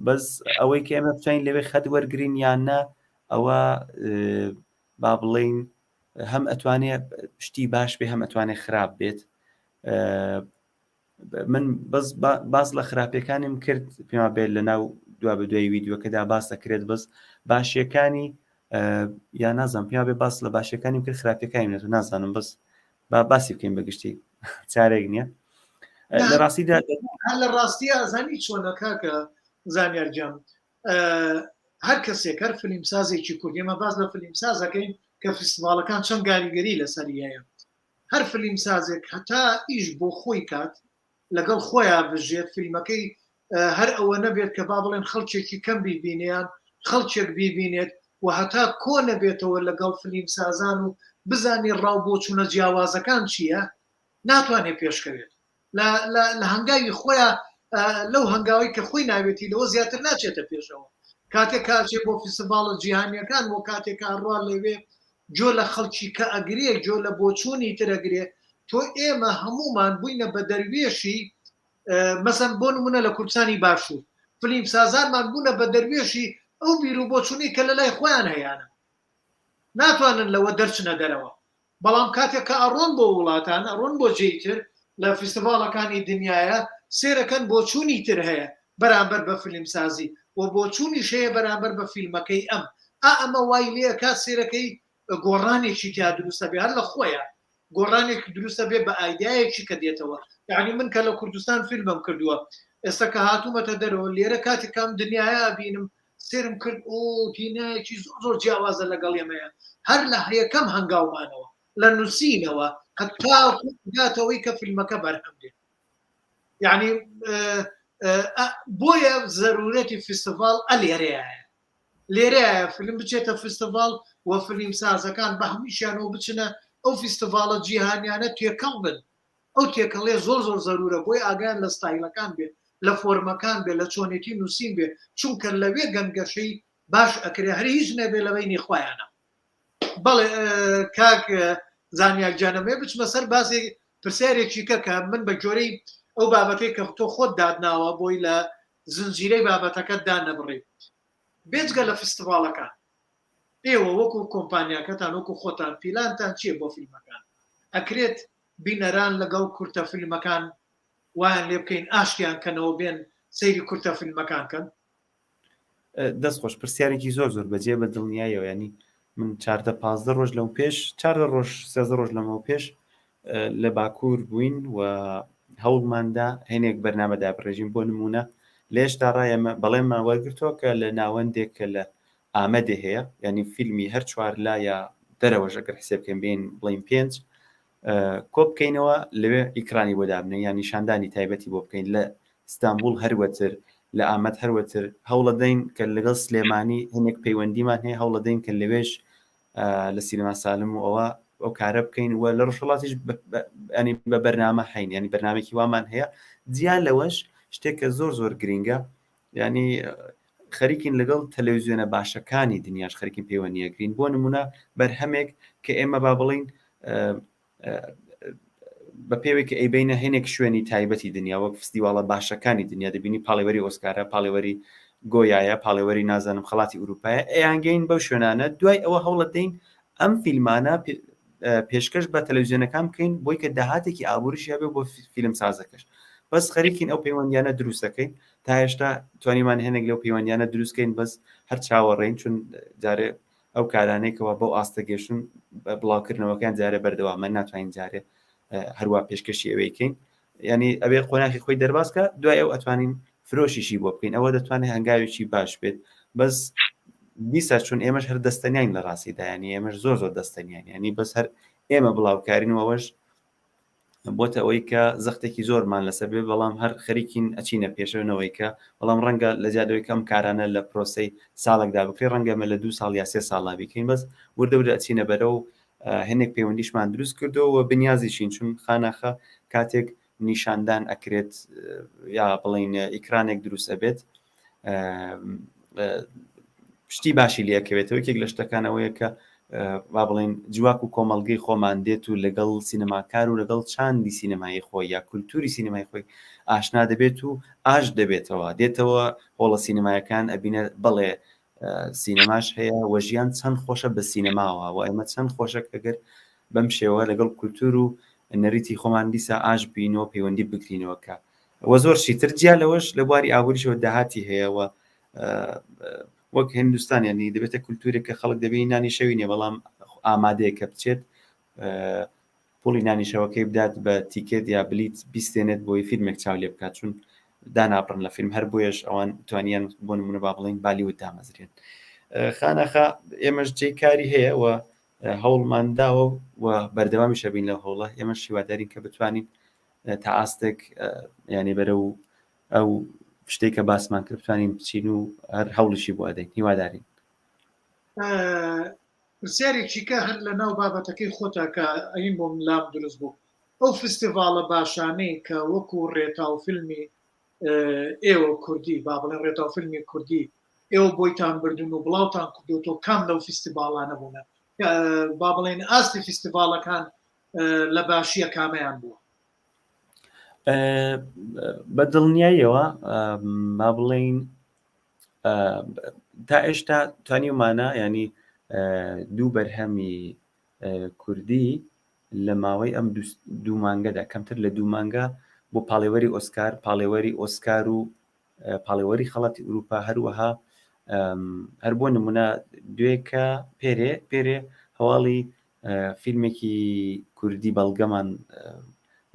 بەس ئەوەی کە ئێمە بتوانین لەوێ خەت وەرگین یان نا ئەوە با بڵین هەم ئەتوانێ شتی باش بێ هەم ئەتوانێ خراپ بێت من بەس باس لە خراپەکانیم کرد پێما بێت لە ناو دوا بە دوای ویددیوەکەدا باس دەکرێت بەس باشیەکانی یا نازانم پێما بێ باس لە باشەکانی کرد خراپەکانی نێت نازانم بەس با باسی بکەین بەگشتی چارێک نییە لە ڕاستیدا لە ڕاستی ئازانی چۆنە کاکە زانیار گیان هەر کەسێک هەر فلیمسازێکی کورد ئێمە باس لە فلیمسازەکەین کە فیستیڤاڵەکان چەند گاریگەری لەسەری هەیە هەر فلیمسازێک هەتا ئیش بۆ خۆی کات لەگەڵ خۆیان بژێت فیلمەکەی هەر ئەوە نەبێت کە با بڵێن خەڵکێکی کەم بیبینیان خەڵکێک بیبینێت و هەتا کۆ نەبێتەوە لەگەڵ فلیمسازان و بزانی ڕاو بۆچوونە جیاوازەکان چییە ناتوانێت پێشکەوێت لە هەنگاوی خۆیان لەو هەنگاوی کە خۆی ناوێتی لەوە زیاتر ناچێتە پێشەوە کاتێک کاچێ بۆ فیستیڤاڵە جیهانیەکان و کاتێک ئەڕوا لەوێ جۆ لە خەڵکی کە ئەگرێ جۆ لە بۆچوونی تر ئەگرێ تۆ ئێمە هەموومان بووینە بە دەروێشی مەسەن بۆ نمونە لە کوردستانی باشوور فلیم سازانمان بوونە بە دەروێشی ئەو بیر و بۆچوونی کە لە لای خۆیان هەیانە ناتوانن لەوە دەرچنە دەرەوە بەڵام کاتێک کە ئەڕۆن بۆ وڵاتان ئەڕۆن بۆ جێی تر لە فیستیڤاڵەکانی دنیاە سێرەکەن بۆچوونی تر هەیە بەرامبەر بە فیلمسازی و بۆچوونیش هەیە بەرامبەر بە فیلمەکەی ئەم ئا ئەمە وای لێ ئەکات سێرەکەی گۆڕانێکی تیا دروستە بێ هەر لە خۆیان گۆڕانێک دروستە بێ بە ئایدایەکی کە دێتەوە یعنی من کە لە کوردستان فیلمم کردووە. ئێستا کە هاتوومەتە دەرەوە لێرە کاتێک کە ئەم دنیایە ئەبینم سێرم کرد ئۆ دنیایەکی زۆر زۆر جیاوازە لەگەڵ ئێمەیە هەر لە یەکەم هەنگاومانەوە لە نووسینەوە هەتا گاتەوەی کە فیلمەکە بەرهەم دێت یعنی بۆیە زەرورەتی فیستیڤاڵ ئەلێرەیە لێرەیە فیلم بچێتە فیستیڤاڵ و فیلم سازەکان بە هەمووشیانەوە بچنە ئەو فیستیڤاڵە جیهانیانە تێکەڵ بن ئەو تێکەڵیە زۆر زۆر زەرورە بۆی ئاگایان لە ستایلەکان بێ لە فۆرمەکان بێ لە چۆنێتی نووسین بێ چونکە لەوێ گەنگەشەی باش ئەکرێ هەر هیچ نەبێ لە بەینی خۆیانە بەڵێ کاک زانیار گیان ئەمەوێ بچمە سەر باسێک پرسیارێکی کە کە من بە جۆرەی ئەو بابەتەی کە تۆ خۆت دادناوە بۆی لە زنجیرەی بابەتەکەت دانەبڕی بێجگە لە فستیڤاڵەکان ئێوە وەکو کۆمپانیاکەتان وەکو خۆتان پیلانتان چییە بۆ فیلمەکان؟ ئەکرێت بینەران لەگەڵ کورتە فیلمەکان وایان لێ بکەین ئاشتیان کەنەوە بێن سەیری کورتە فیلمەکان کەن؟ دەست خۆش پرسیارێکی زۆر زۆر بەجێ بە دڵنیایەوە ینی من چاردە پازدە ڕۆژ لەو پێش چاردە ڕۆژ سێزدە ڕۆژ لەمەوە پێش لە باکوور بووین و هەوڵماندا هێنێک بەرنامە دابڕێژین بۆ نمونە لێشتا ڕایەمە بەڵێنمان وەرگرتووە کە لە ناوەندێک کە لە ئامەدێ هەیە یانی فیلمی هەر چوار لا یا دەرەوەش ئەگەر حسێب بکەین بێین بڵێین پێنج کۆ بکەینەوە لەوێ ئیکرانی بۆ دابنێن یان نیشاندانی تایبەتی بۆ بکەین لە ستانبول هەروەتر لە ئامەد هەروەتر هەوڵەدەین کە لەگەڵ سلێمانی هەنێک پەیوەندیمان هەیە هەوڵەدەین کە لەوێش لە سینەما سالم و ئەوە ئەو کارە بکەین و لە ڕۆژهەڵاتیش ینی بە بەرنامە هەین ینی بەرنامێکی وامان هەیە جیا لەوەش شتێک کە زۆر زۆر گرینگە ینی خەریکین لەگەڵ تەلەویزیۆنە باشەکانی دنیاش خەریکین پەیوەندیەگرین بۆ نمونە بەرهەمێک کە ئێمە با بڵین بە پێوەی کە ئەیبینە هەنێک شوێنی تایبەتی دنیا وەک فستیواڵە باشەکانی دنیا دەبینی پاڵێوەری ئۆسکارە پاڵێوەری گۆیایە پاڵێوەری نازانم خەڵاتی ئوروپایە ئەیانگەین بەو شوێنانە دوای ئەوە هەوڵە دەین ئەم فیلمانە پێشکەش بە تەلەویزیۆنەکان بکەین بۆی کە داهاتێکی ئابووریش هەبێ بۆ فیلم سازەکەش بەس خەریکین ئەو پەیوەندیانە دروستەکەین تا هێشتا توانیمان هێنێک لەو پەیوەندیانە دروستکەین بەس هەر چاوەڕێین چون جارێ ئەو کارانێکەوە بەو ئاستە گەشتن بڵاوکردنەوەکان جارێ بەردەوامە ناتوانین جارێ هەروە پێشکەشی ئەوەیکەین ینی ئەبێ قۆناخی خۆی دەربازکە دوای ئەو ئەتوانین فرۆشیشی بۆ بکەین ئەوە دەتوانێت هەنگاوێکی باش بێت بەس دیسا چون ئێمەش هەر دەستەنیین لە ڕاستیدا ینی ئێمەش زۆر زۆر دەستەنیان ینی بەس هەر ئێمە بڵاوکارین و ئەوەش بۆتە ئەوەی کە زەختێکی زۆرمان لەسەر بێ بەڵام هەر خەریکین ئەچینە پێشەوەی کە بەڵام ڕەنگە لە جیادەوەی کەم کارانە لە پرۆسی ساڵێکدا بکرێ ڕەنگە مە لە دو ساڵ یا سێ ساڵا بیکەین بەس وردە وردە ئەچینە بەرەو هەنێک پەیوەندیشمان دروست کردەوە و بنیازیشین چون خاناخە کاتێک نیشاندان ئەکرێت یا بڵین ئیکرانێک دروست ئەبێت شتی باشی لەکەوێتەوە یەکێک لە شتەکانەوەیە کە با بڵین جواک و کۆمەڵگەی خۆمان دێت و لەگەڵ سینەماکار و لەگەڵ چاندی سینەمایی خۆی یا کولتوری سینەمای خۆی ئاشنا دەبێت و ئاش دەبێتەوە دێتەوە هۆڵە سینەمایەکان ئەبینە بەڵێ سینەماش هەیە و ژیان چەند خۆشە بە سینەماوە و ئێمە چەند خۆشە ئەگەر بەم شێوە لەگەڵ کولتور و نەریتی خۆمان دیسا ئاش بینەوە پەیوەندی بگرینەوە کە وە زۆر شتر جیا لەوەش لە بواری ئابووریشەوە داهاتی هەیە و وەک هندستان ینی دەبێتە کولتورێک کە خەڵک دەبینی نانی شەوی نیە بەڵام ئامادەیە کە بچێت پوڵی نانی شەوەکەی بدات بە تیکێت یا بلیت بیستێنێت بۆی فیلمێک چاو لێ بکات چون دانابڕن لە فیلم هەر بۆیەش ئەوان توانیان بۆ نمونە با بڵین بالیوود دامەزرێن خانەخا ئێمەش جێ کاری هەیە و هەوڵمان داوە و بەردەوامی شەبین لە هەوڵە ئێمە هیوادارین کە بتوانین تا ئاستێک یعنی بەرە و ئەو شتێک کە باسمان کرد بتوانین بچین و هەر هەوڵیشی بۆ ئەدەین هیوادارین پرسیارێکی کە هەر لە ناو بابەتەکەی خۆتا کە ئەین بۆم لام دروست بوو ئەو فستیڤاڵە باشانەی کە وەکو ڕێتاو فیلمی ئێوە کوردی با بڵێن ڕێتاو فیلمی کوردی ئێوە بۆیتان بردون و بڵاوتان کردوتەوە کام لەو فستیڤاڵانە بوونە با بڵێن ئاستی فستیڤاڵەکان لە باشیە کامەیان بووە؟ بە دڵنیاییەوە با بڵێین تا ئێشتا توانیومانە ینی دوو بەرهەمی کوردی لە ماوەی ئەم دوو مانگەدا کەمتر لە دوو مانگە بۆ پاڵێوەری ئۆسکار پاڵێوەری ئۆسکار و پاڵێوەری خەڵاتی ئوروپا هەروەها هەر بۆ نمونە دوێکە پێرێ پێرێ هەواڵی فیلمێکی کوردی بەڵگەمان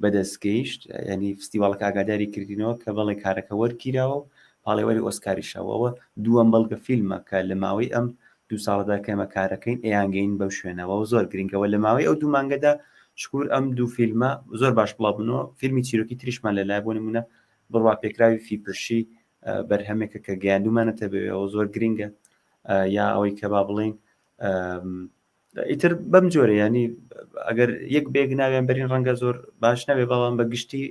بەدەست گەیشت ینی فستیواڵەکە ئاگاداری کردینەوە کە بەڵێ کارەکە وەرگیراوە و پاڵێوەری ئۆسکاریشەوەوە دووەم بەڵگە فیلمە کە لە ماوەی ئەم دوو ساڵەدا کە ئێمە کارەکەین ئەیانگەین بەو شوێنەوە و زۆر گرنگەوە لە ماوەی ئەو دوو مانگەدا شکور ئەم دوو فیلمە زۆر باش بڵاو بنەوە فیلمی چیرۆکی تریشمان لەلای بۆ نمونە بڕوا پێکراوی فیپرشی بەرهەمێکە کە گەیاندومانەتە بەوێەوە زۆر گرنگە یا ئەوەی کە با بڵین ئیتر بەم جۆرە ینی ئەگەر یەک بێک ناویان بەرین ڕەنگە زۆر باش نەبێ بەڵام بە گشتی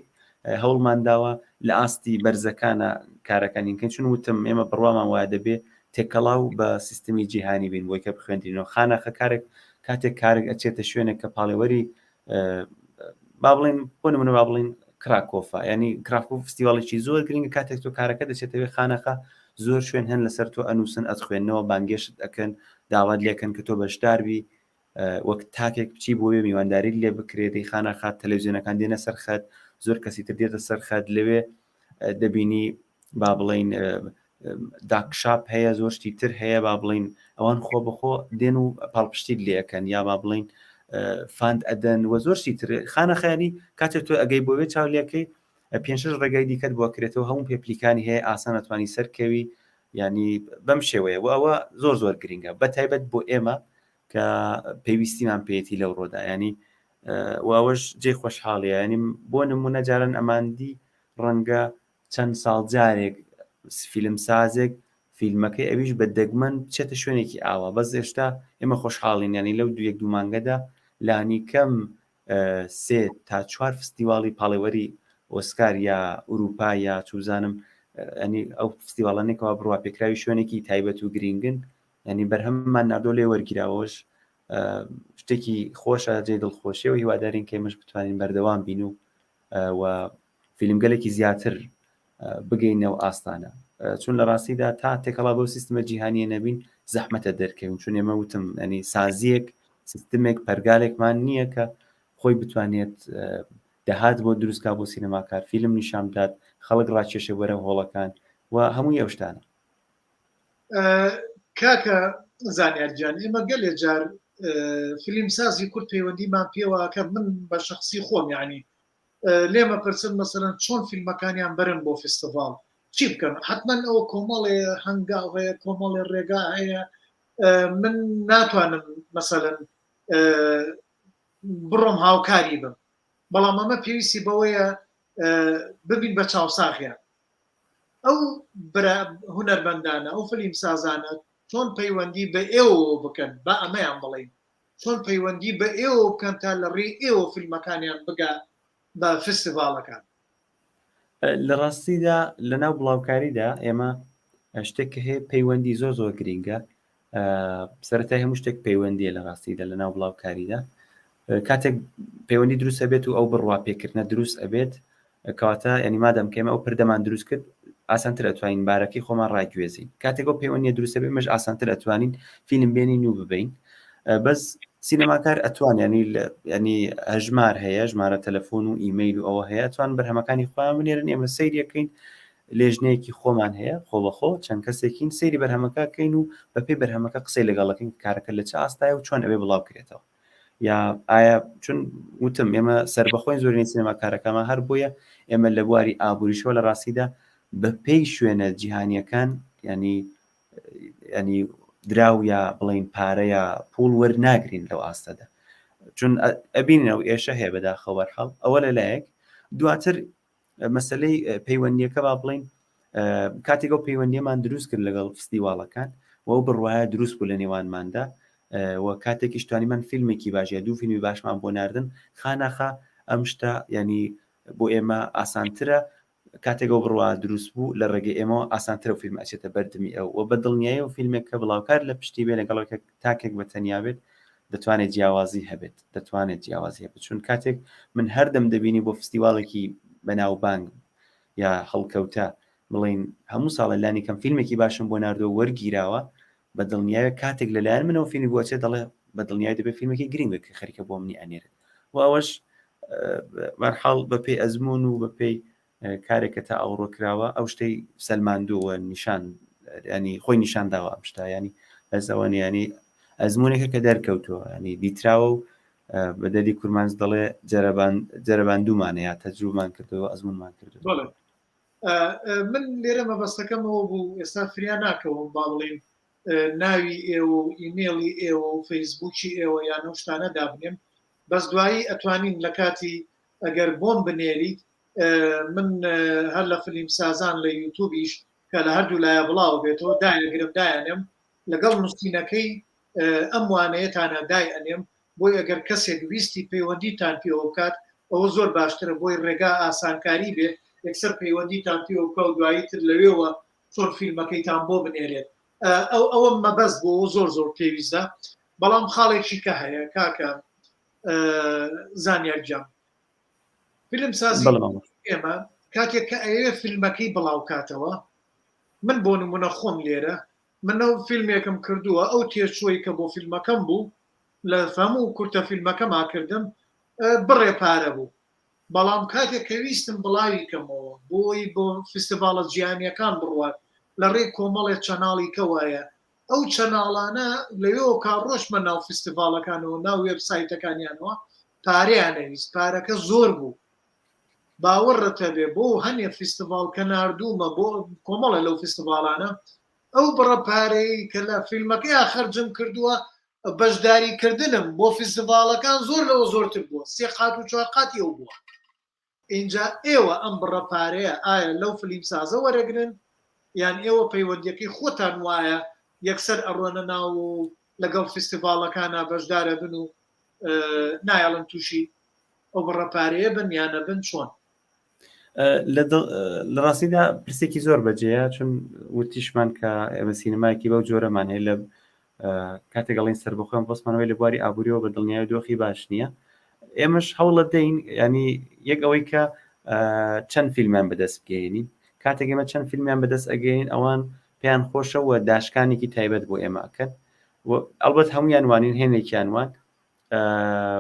هەوڵمان داوە لە ئاستی بەرزەکانە کارەکانین کەین چون وتم ئێمە بڕوامان وایە دەبێ تێکەڵاو بە سیستمی جیهانی بین بۆی کە بخوێندرینەوە خانەخە کارێک کاتێک کارێک ئەچێتە شوێنێک کە پاڵێوەری با بڵێن بۆ نمونە با بڵێن کراکۆفا ینی کراکۆف فستیواڵێکی زۆر گرنگە کاتێک تۆ کارەکە دەچێتەوەی خانەخە زۆر شوێن هەن لەسەر تۆ ئەنووسن ئەتخوێندنەوە بانگێشت ئەکەن داوات لێکەن کە تۆ بەشداربی وەک تاکێک بچی بۆ وێ میوانداری لێ بکرێت دەی خانەخات تەلەڤزیۆنەکان دێنە سەر خەت زۆر کەسی تر دێتە سەر خەت لەوێ دەبینی با بڵین داکشاپ هەیە زۆر شتی تر هەیە با بڵین ئەوان خۆ بەخۆ دێن و پاڵپشتیت لێەکەن یا با بڵین fund ئەدەن و زۆر شتی تر خانە خەیانی کاتێک تۆ ئەگەی بۆ وێ چاولەکەی پێنج ڕێگای دیکەت بۆ کرێتەوە هەموو پێپلیکانی هەیە ئاسان ئەتوانی سەرکەوی ینی بەم شێوەیە و ئەوە زۆر زۆر گرنگە بە تایبەت بۆ ئێمە کە پێویستیمان پێیەتی لەو ڕۆدا ینی و ئەوەش جێ خۆشحاڵیە ینی بۆ نمونە جاران ئەماندی ڕەنگە چەند ساڵ جارێک فیلم سازێک فیلمەکەی ئەویش بە دەگمەن بچێتە شوێنێکی ئاوا بەس ئێشتا ئێمە خۆشحاڵین ینی لەو دوو یەک دوو مانگەدا لانی کەم سێ تا چوار فستیواڵی پاڵێوەری ئۆسکار یا ئوروپا یا چوزانم ئەنی ئەو فستیواڵانێکەوە بڕوا پێکراوی شوێنێکی تایبەت و گرینگن ینی بەرهەممان ناردۆ لێ وەرگیراوەش شتێکی خۆشە جێ دڵخۆشیە و هیوادارین کە ئێمەش بتوانین بەردەوام بین و و فیلمگەلێکی زیاتر بگەینەوە ئاستانە چون لە ڕاستیدا تا تێکەڵا بەو سیستمە جیهانیە نەبین زەحمەتە دەرکەوین چون ئێمە وتم ئەنی سازیەک سیستمێک پەرگالێکمان نییە کە خۆی بتوانێت دەهات بۆ دروستکا بۆ سینەماکار فیلم نیشان بدات خەڵک ڕاکێشێ بەرە هۆڵەکان و هەمووی ئەو شتانە. کاکە زانیار گیان ئێمە گەلێ جار فیلمسازی کورد پەیوەندیمان پێوە کە من بە شخصی خۆم یعنی لێمە پرسن مەسەرەن چۆن فیلمەکانیان بەرن بۆ فستیڤاڵ چی بکەن حتمما ئەوە کۆمەڵێ هەنگاو هەیە کۆمەڵێ ڕێگا هەیە من ناتوانم مەسەلەن بڕۆم هاوکاری بم بەڵام ئەمە پێویستی بەوەیە ببین بە چاوساغیان ئەو برا هونەرمەندانە ئەو فلیم سازانە چۆن پەیوەندی بە ئێوەوە بکەن با ئەمەیان بڵێین چۆن پەیوەندی بە ئێوە بکەن تا لە ڕێی ئێوە فیلمەکانیان بگا بە فستیڤاڵەکان؟ لە ڕاستیدا لە ناو بڵاوکاریدا ئێمە شتێک کە هەیە پەیوەندی زۆر زۆر گرینگە سەرەتای هەموو شتێک پەیوەندیە لە ڕاستیدا لە ناو بڵاوکاریدا کاتێک پەیوەندی دروست ئەبێت و ئەو بڕوا پێکردنە دروست ئەبێت کەواتە ینی مادەم کەمە ئەو پردەمان دروست کرد ئاسانتر ئەتوانین بارەکەی خۆمان ڕاگوێزین کاتێک ئەو پەیوەندیە دروستە بێ مەش ئاسانتر ئەتوانین فیلم بێنین و ببین بەس سینەماکار ئەتوان ینی ینی هەژمار هەیە ژمارە تەلەفۆن و ئیمەیل و ئەوە هەیە توان بەرهەمەکانی خۆیان بنێرن ئێمە سەیریەکەین لێژنەیەکی خۆمان هەیە خۆبەخۆ چەند کەسێکین سەیری بەرهەمەکە کەین و بەپێی بەرهەمەکە قسەی لەگەڵەکەین کارەکە لە چ ئاستایە و چۆن ئەبێ بڵاو کرێتەوە یا ئایا چون وتم ئێمە سربەخۆین زۆرینەی سینەماکارەکەمان هەر بۆیە ئێمە لە بواری ئابووریشەوە لە ڕاستیدا بە پێی شوێنە جیهانیەکان ینی ینی دراو یا بڵین پارە یا پوڵ وەرناگرین لەو ئاستەدا چون ئەبینەوە ئێشە هەیە بەداخەوە بەرحاڵ ئەوە لەلایەک دواتر مەسلەی پەیوەندیەکە با بڵین کاتێک ئەو پەیوەندیەمان دروست کرد لەگەڵ فستیواڵەکان و ئەو بڕواە دروست بوو لە نێوانماندا و کاتێکیش توانیمان فیلمێکی باش یا دوو فیلمی باشمان بۆ ناردن خاناخا ئەم شتە ینی بۆ ئێمە ئاسانترە کاتێک ئەو بڕوا دروست بوو لە ڕێگەی ئێمەوە ئاسانترە و فیلم ئەچێتە بەردمی ئەو و بە دڵنیایی و فیلمێک کە بڵاوکار لە پشتی بێ لەگەڵ کە تاکێک بە تەنیا بێت دەتوانێت جیاوازی هەبێت دەتوانێت جیاوازی هەبێت چون کاتێک من هەردەم دەبینی بۆ فستیواڵێکی بەناوبانگ یا هەڵکەوتە بڵین هەموو ساڵە لانی کەم فیلمێکی باشم بۆ ناردووە وەرگیراوە بە دڵنیایە کاتێک لەلایەن منەوە فیلمی بۆچێ دەڵێ بە دڵنیای دەبێت فیلمێکی گرنگ بێت کە خەریکە بۆ منی ئەنێرێت و ئەوەش بەرحاڵ بەپێی ئەزمون و بەپێی کارێک کە تا ئەوڕۆ کراوە ئەو شتەی سەلماندووە نیشان ینی خۆی نیشان داوە ئەم شتا ینی بەس ئەوە ینی ئەزمونێکە کە دەرکەوتووە ینی دیتراوە و. بە دەلی کورمانج دەڵێ جەرەبان جەرەباندوومانە یا تەجروبمان کردەوە ئەزمونمان کردو. بەڵێ من لێرە مەبەستەکەمەوە بوو ئێستا فریا ناکەوم با بڵێین ناوی ئێوە و ئیمێڵی ئێوە و فەیسبووکی ئێوە یان ئەو شتانە دابنێم بەس دوایی ئەتوانین لە کاتی ئەگەر بۆم بنێریت من هەر لە فلیم سازان لە یوتوبیش کە لە هەردوو لایە بڵاو بێتەوە دایەگرم دایانێم لەگەڵ نووسینەکەی ئەم وانەیەتانە دای ئەنێم بۆی ئەگەر کەسێک ویستی پەیوەندیتان پێوە بکات ئەوە زۆر باشترە بۆی ڕێگا ئاسانکاری بێ یەکسەر پەیوەندیتان پێوە بکا و دوایی تر لەوێوە چۆن فیلمەکەیتان بۆ بنێرێت ئەو ئەوە مەبەست بۆ زۆر زۆر پێویستە بەڵام خاڵێکی کە هەیە کاکە زانیار گیان فیلم سازی ئێمە کاتێک کە ئەیەوێ فیلمەکەی بڵاو کاتەوە من بۆ نمونە خۆم لێرە من ئەو فیلمێکم کردووە ئەو تێچووی کە بۆ فیلمەکەم بوو لە هەموو کورتە فیلمەکەما کردم بڕێ پارە بوو بەڵام کاتێک کە ویستم بڵاوی کەمەوە بۆی بۆ فیستیڤاڵە جیهانیەکان بڕوات لە ڕێی کۆمەڵێ channel ی کە وایە ئەو channel انە لەوێوە کا ڕۆشتمە ناو فیستیڤاڵەکانەوە ناو وێب سایتەکانیانەوە پارەیان ئەویست پارەکە زۆر بوو باوەڕت هەبێ بۆ هەنێ فیستیڤاڵ کە ناردوومە بۆ کۆمەڵێ لەو فیستیڤاڵانە ئەو بڕە پارەی کە لە فیلمەکەیا خەرجم کردووە بەشداری کردنم بۆ فیستیڤاڵەکان زۆر لەوە زۆرتر بووە سێ قات و چوار قاتی ئەو بووە ئینجا ئێوە ئەم بڕە پارەیە ئایا لەو فلیمسازە وەرەگرن یان ئێوە پەیوەندیەکەی خۆتان وایە یەکسەر ئەڕۆنە ناو و لەگەڵ فیستیڤاڵەکانا بەشدارەبن و نایەڵن تووشی ئەو بڕە پارەیە بن یان نەبن چۆن؟ لە ڕاستیدا پرسێکی زۆر بەجێیە چون وتیشمان کە ئێمە سینەمایەکی بەو جۆرەمان هەیە لە کاتێک ئەڵێن سەربەخۆیان بەسمانەوەی لە بواری ئابووریەوە بە دڵنیای دۆخی باش نییە ئێمەش هەوڵە دەین ینی یەک ئەوەی کە چەند فیلمیان بەدەست بگەێنین کاتێک ئێمە چەند فیلمیان بەدەست ئەگەین ئەوان پێیان خۆشە و داشکانێکی تایبەت بۆ ئێمە ئەکەن ئەلبەت هەمویان وانین هێنێکیان وان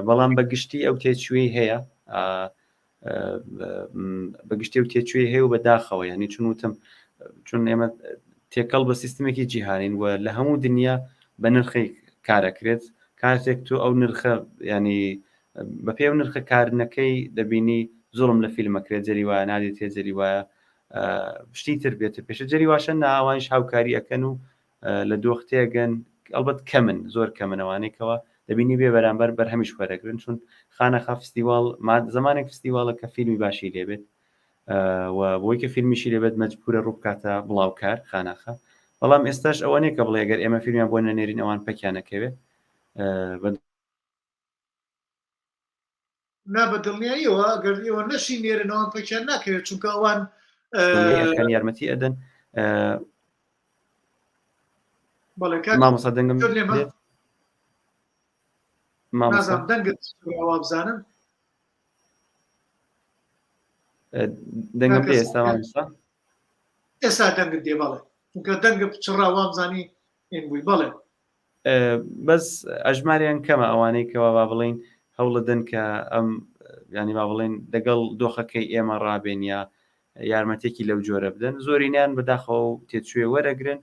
بەڵام بە گشتی ئەو تێچووی هەیە بەگشتی و تێچووی هەیە و بەداخەوە ینی چون وتم چون ئێمە تێکەڵ بە سیستمێکی جیهانین و لە هەموو دنیا بە نرخی کارەکرێت کاتێک تۆ ئەو نرخە ینی بە پێ و نرخە کارنەکەی دەبینی زۆڵم لە فیلمەکرێت جەری وایە نادێت تێ جەری وایە شتی تر بێتە پێشە جەری واشە ناوانش هاوکاری ئەەکەن و لە دۆخ تێگەن ئەڵبەت کەمن زۆر کەمن ئەوانەی کەوا دەبینی بێ بەرامبەر بەرهەمیش وەرەگرن چون خانەخا فستیواڵ زمانێک فستیواڵە کە فیلمی باشی لێبێت و بۆی کە فیلمیشی لێبێت مەجبورە ڕووبکاتە بڵاوکار خانەخا بەڵام ئێستاش ئەوە نییە کە بڵێ گەر ئێمە فیلمیان بۆ نەنێرین ئەوان پەکیانەکەوێت بە نا بە دڵنیاییەوە ئەگەر ئێوە نەشی نێرن ئەوان پەکیان ناکەوێت چونکە ئەوان ئەکەن یارمەتی ئەدەن بەڵێ مامۆستا دەنگم دێت؟ مامۆستا دەنگت وا بزانم دەنگم دێ ئێستا مامۆستا ئێستا دەنگت دێ بەڵێ چونکە دەنگت پچڕا وامزانی ئین بووی بەڵێ بەس ئەژماریان کەمە ئەوانەی کەوا با بڵین هەوڵەدەن کە ئەم ینی با بڵێن دەگەڵ دۆخەکەی ئێمە ڕابێن یا یارمەتێکی لەو جۆرە بدەن زۆرینیان بەداخەوە و تێچوێ وەرەگرن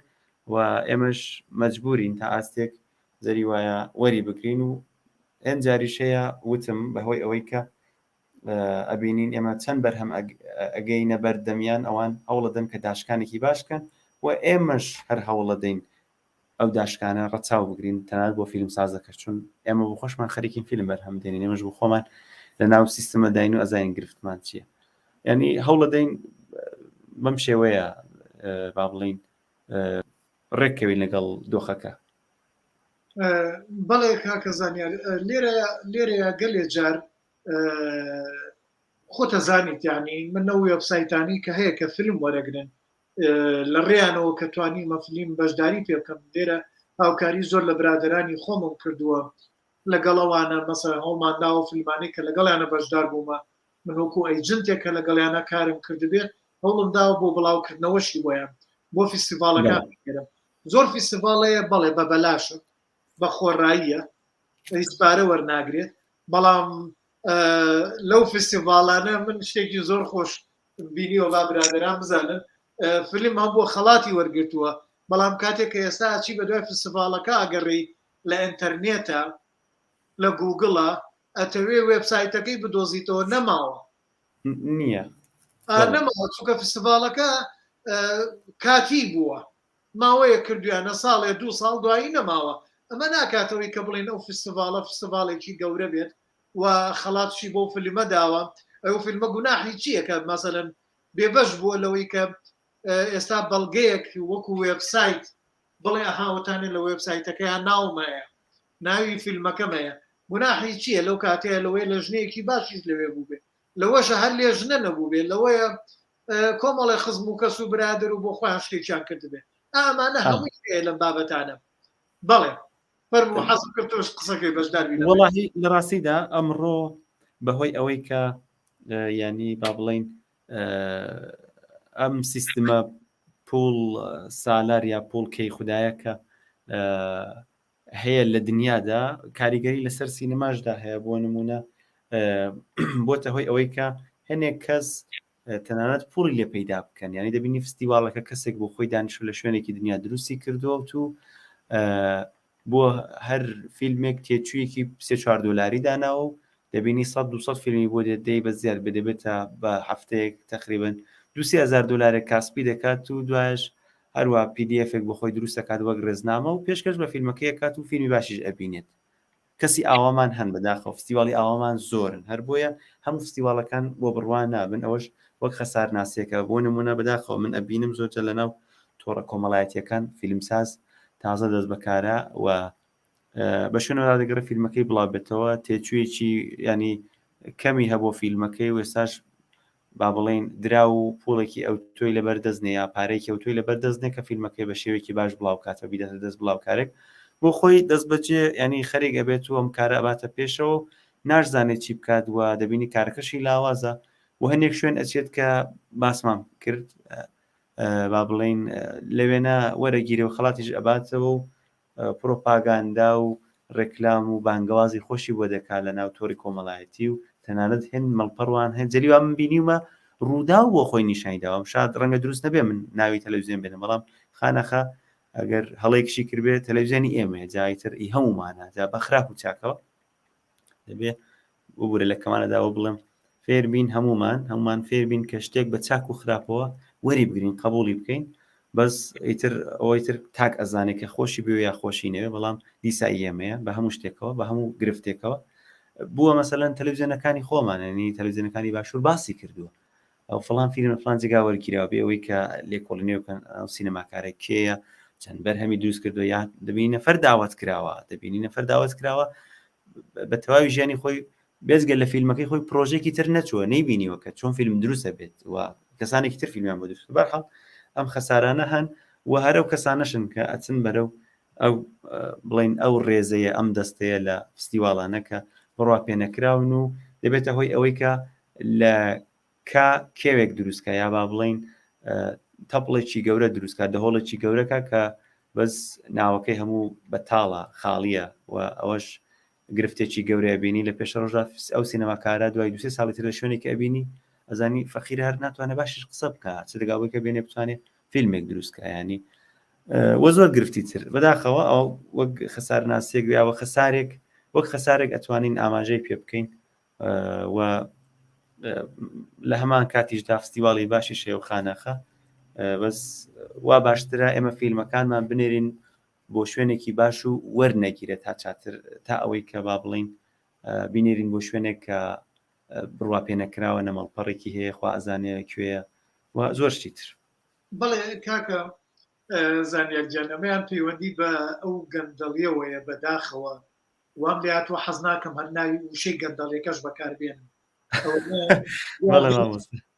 و ئێمەش مەجبورین تا ئاستێک زەری وایە وەری بگرین و ئەم جاریش هەیە وتم بەهۆی ئەوەی کە ئەبینین ئێمە چەند بەرهەم ئەگەینە بەردەمیان ئەوان هەوڵەدەن کە داشکانێکی باشکەن و ئێمەش هەر هەوڵەدەین ئەو داشکانە ڕەچاو بگرین تەنانەت بۆ فیلم سازەکەش چون ئێمە بۆ خۆشمان خەریکین فیلم بەرهەم دێنین ئێمەش بۆ خۆمان لە ناو سیستمەداین و ئەزانین گرفتمان چییە ینی هەوڵەدەین بەم شێوەیە با بڵین ڕێککەوین لەگەڵ دۆخەکە بەڵێ کاکە زانیار لێرە لێرەیە گەلێ جار خۆتە زانیت یعنی من ئەو وێبسایتانی کە هەیە کە فیلم وەرەگرن لە ڕێیانەوە کە توانیمە فلیم بەشداری پێ بکەم لێرە هاوکاری زۆر لە برادەرانی خۆمم کردووە لەگەڵ ئەوانە مەسەلەن هەوڵمان داوە فیلمانەی کە لەگەڵیانە بەشدار بوومە من وەکو agent ێک کە لەگەڵیانە کارم کردبێت هەوڵم داوە بۆ بڵاوکردنەوەشی بۆیان بۆ فیستیڤاڵەکان بگرم زۆر فیستیڤاڵەیە بەڵێ بە بەلاشە بە خۆڕاییە هیچ پارە وەرناگرێت بەڵام لەو فیستیڤاڵانە من شتێکی زۆر خۆش بینیوە با برادەران بزانن فیلم هەبووە خەڵاتی وەرگرتووە بەڵام کاتێک کە ئێستا ئەچی بە دوای فستیڤاڵەکە ئەگەڕی لە ئینتەرنێتە لە گوگڵە. ئەتەوێ وێبسایتەکەی بدۆزیتەوە نەماوە. نییە. نەماوە چونکە فستیڤاڵەکە کاتی بووە ماوەیەک کردویانە ساڵێ دوو ساڵ دوایی نەماوە ئەمە ناکاتەوەی کە بڵێن ئەو فستیڤاڵە فستیڤاڵێکی گەورە بێت و خەڵاتشی بۆ فیلمە داوە ئەو فیلمە گوناحی چییە کە مەسەلەن بێبەش بووە لەوەی کە ئێستا بەڵگەیەک وەکو وێبسایت بڵێ ئەها وتانێ لە وێبسایتەکەیان ناوم هەیە ناوی فیلمەکەم هەیە گوناحی چییە لەو کاتەیە لەوەیە لێژنەیەکی باشیش لەوێ بووبێ لەوەشە هەر لێژنە نەبووبێ لەوەیە کۆمەڵێ خزم و کەس و برادر و بۆ خۆیان شتێکیان کردبێ ئەمانە هەمووی هەیە لەم بابەتانە بەڵێ فەرموو حەزم کرد تۆش قسەکەی بەشدار بی وەڵاهی لە ڕاستیدا ئەمڕۆ بەهۆی ئەوەی کە ینی با بڵین ئەم سیستمە پوڵ سالار یا پوڵ کەی خودایە کە هەیە لە دنیادا کاریگەری لەسەر سینەماشدا هەیە بۆ نمونە بۆتە هۆی ئەوەی کە هەنێک کەس تەنانەت پوڵی لێ پەیدا بکەن یعنی دەبینی فستیواڵەکە کەسێک بۆ خۆی دانیشتووە لە شوێنێکی دنیا دروستی کردووە و بۆ هەر فیلمێک تێچوویەکی سێ چوار دۆلاری داناوە و دەبینی 100 200 فیلمی بۆ دێت دەی بە زیاد بێ دەبێتە بە هەفتەیەک تقریبا 2 هزار دلارێک کاسپی دەکات و دوایش هەروە PDF ێک بۆ خۆی دروست دەکات وەک ڕێزنامە و پێشکەش بە فیلمەکەی کات و فیلمی باشیش ئەبینێت کەسی ئاوامان هەن بەداخەوە فستیواڵی ئاوامان زۆرن هەر بۆیە هەموو فستیواڵەکان بۆ بڕوا نابن ئەوەش وەک خەسارناسیەکە بۆ نمونە بەداخەوە من ئەبینم زۆرجار لەناو تۆڕە کۆمەڵایەتیەکان فیلمساز تازە دەست بەکارە و بە شوێنەوە دەگەڕێ فیلمەکەی بڵاو بێتەوە تێچوویەکی ینی کەمی هەبوو فیلمەکەی و ئێستاش با بڵێین دراو و پوڵێکی ئەوتۆی لەبەر دەست نیە یا پارەیەکی ئەوتۆی لەبەر دەست نیە کە فیلمەکەی بە شێوەیەکی باش بڵاو بکاتەوە بیداتە دەست بڵاوکارێک بۆ خۆی دەست بەجێ ینی خەریک ئەبێت و ئەم کارە ئەباتە پێشەوە و ناشزانێت چی بکات و دەبینی کارەکەشی لاوازە و هەندێک شوێن ئەچێت کە باسمان کرد با بڵین لەوێنە وەرەگیرێ و خەڵاتیش ئەباتەوە و پرۆپاگاندا و ڕێکلام و بانگەوازی خۆشی بۆ دەکات لە ناو تۆری کۆمەڵایەتی و تەنانەت هێند مەڵپەڕوان هەن جەری وا من بینیومە ڕووداو بۆ خۆی نیشانی داوە شاد ڕەنگە دروست نەبێ من ناوی تەلەڤزیۆن بێنم بەڵام خانەخە ئەگەر هەڵەیەکشی کردبێ تەلەڤزیۆنی ئێمەیە جایتر ئی هەموومانە جا بە خراپ و چاکەوە دەبێ ببورە لە کەمانەداوە بڵێم فێربین هەمومان هەمومان فێربین کە شتێک بە چاک و خراپەوە وەری بگرین قبولی بکەین بەس ئیتر ئەوەی تر تاک ئەزانێت کە خۆشی بێ یا خۆشی نەوێ بەڵام دیسا ئێمەیە بە هەموو شتێکەوە بە هەموو گرفتێکەوە بووە مەسەلەن تەلەڤزیۆنەکانی خۆماننی تەلەڤزیۆنەکانی باشوور باسی کردووە ئەو فڵان فیلم فلان جێگا وەرگیراوە بێ ئەوەی کە لێکۆڵینەوە بکەن ئەو سینەماکارە کێیە چەند بەرهەمی دروست کردو یا دەبینی نەفەر داوەت کراوە دەبینی نەفەر داوەت کراوە بە تەواوی ژیانی خۆی بێزگە لە فیلمەکەی خۆی پرۆژێکی تر نەچووە نەیبینیوە کە چۆن فیلم دروستە بێت و کەسانێکی تر فیلمیان بۆ دروست بەرحاڵ ئەم خەسارانە هەن و هەرەو کەسانەشن کە ئەچن بەرەو ئەو بڵین ئەو ڕێزەیە ئەم دەستەیە لە فستیواڵانە کە بڕوا پێنەکراون و دەبێتە هۆی ئەوەی کە لە کا کێوێک دروستکە یا با بڵین تەپڵێکی گەورە دروستکە دەهۆڵێکی گەورەکە کە بەس ناوەکەی هەموو بەتاڵە خاڵیە و ئەوەش گرفتێکی گەورەیە بینی لە پێشە ڕۆژدا ئەو سینەماکارە دوای دوسێ ساڵی تر لە شوێنێکی ئەبینی ئەزانی فەقیر هەر ناتوانێت باشیش قسە بکە چ دەگاوەی کە بێنێ بتوانێت فیلمێک دروستکە ینی وە زۆر گرفتی تر بەداخەوە ئەو وەک خەسارناسێک یاوە خەسارێک وەک خەسارێک ئەتوانین ئاماژەی پێ بکەین و لە هەمان کاتیشدا فستیواڵی باشی شێو خانەخە بەس وا باشترە ئێمە فیلمەکانمان بنێرین بۆ شوێنێکی باش و وەرنەگیرێت تا چاتر تا ئەوەی کە با بڵین بینێرین بۆ شوێنێک کە بڕوا پێ نەکراوە نەمەڵپەڕێکی هەیە خوا ئەزانێ کوێیە و زۆر شتی تر. بەڵێ کاکە زانیار گیان ئەمەیان پەیوەندی بە ئەو گەندەڵیەوەیە بەداخەوە وام لێ هاتووە حەز ناکەم هەر ناوی وشەی گەندەڵیەکەش بەکار بێنم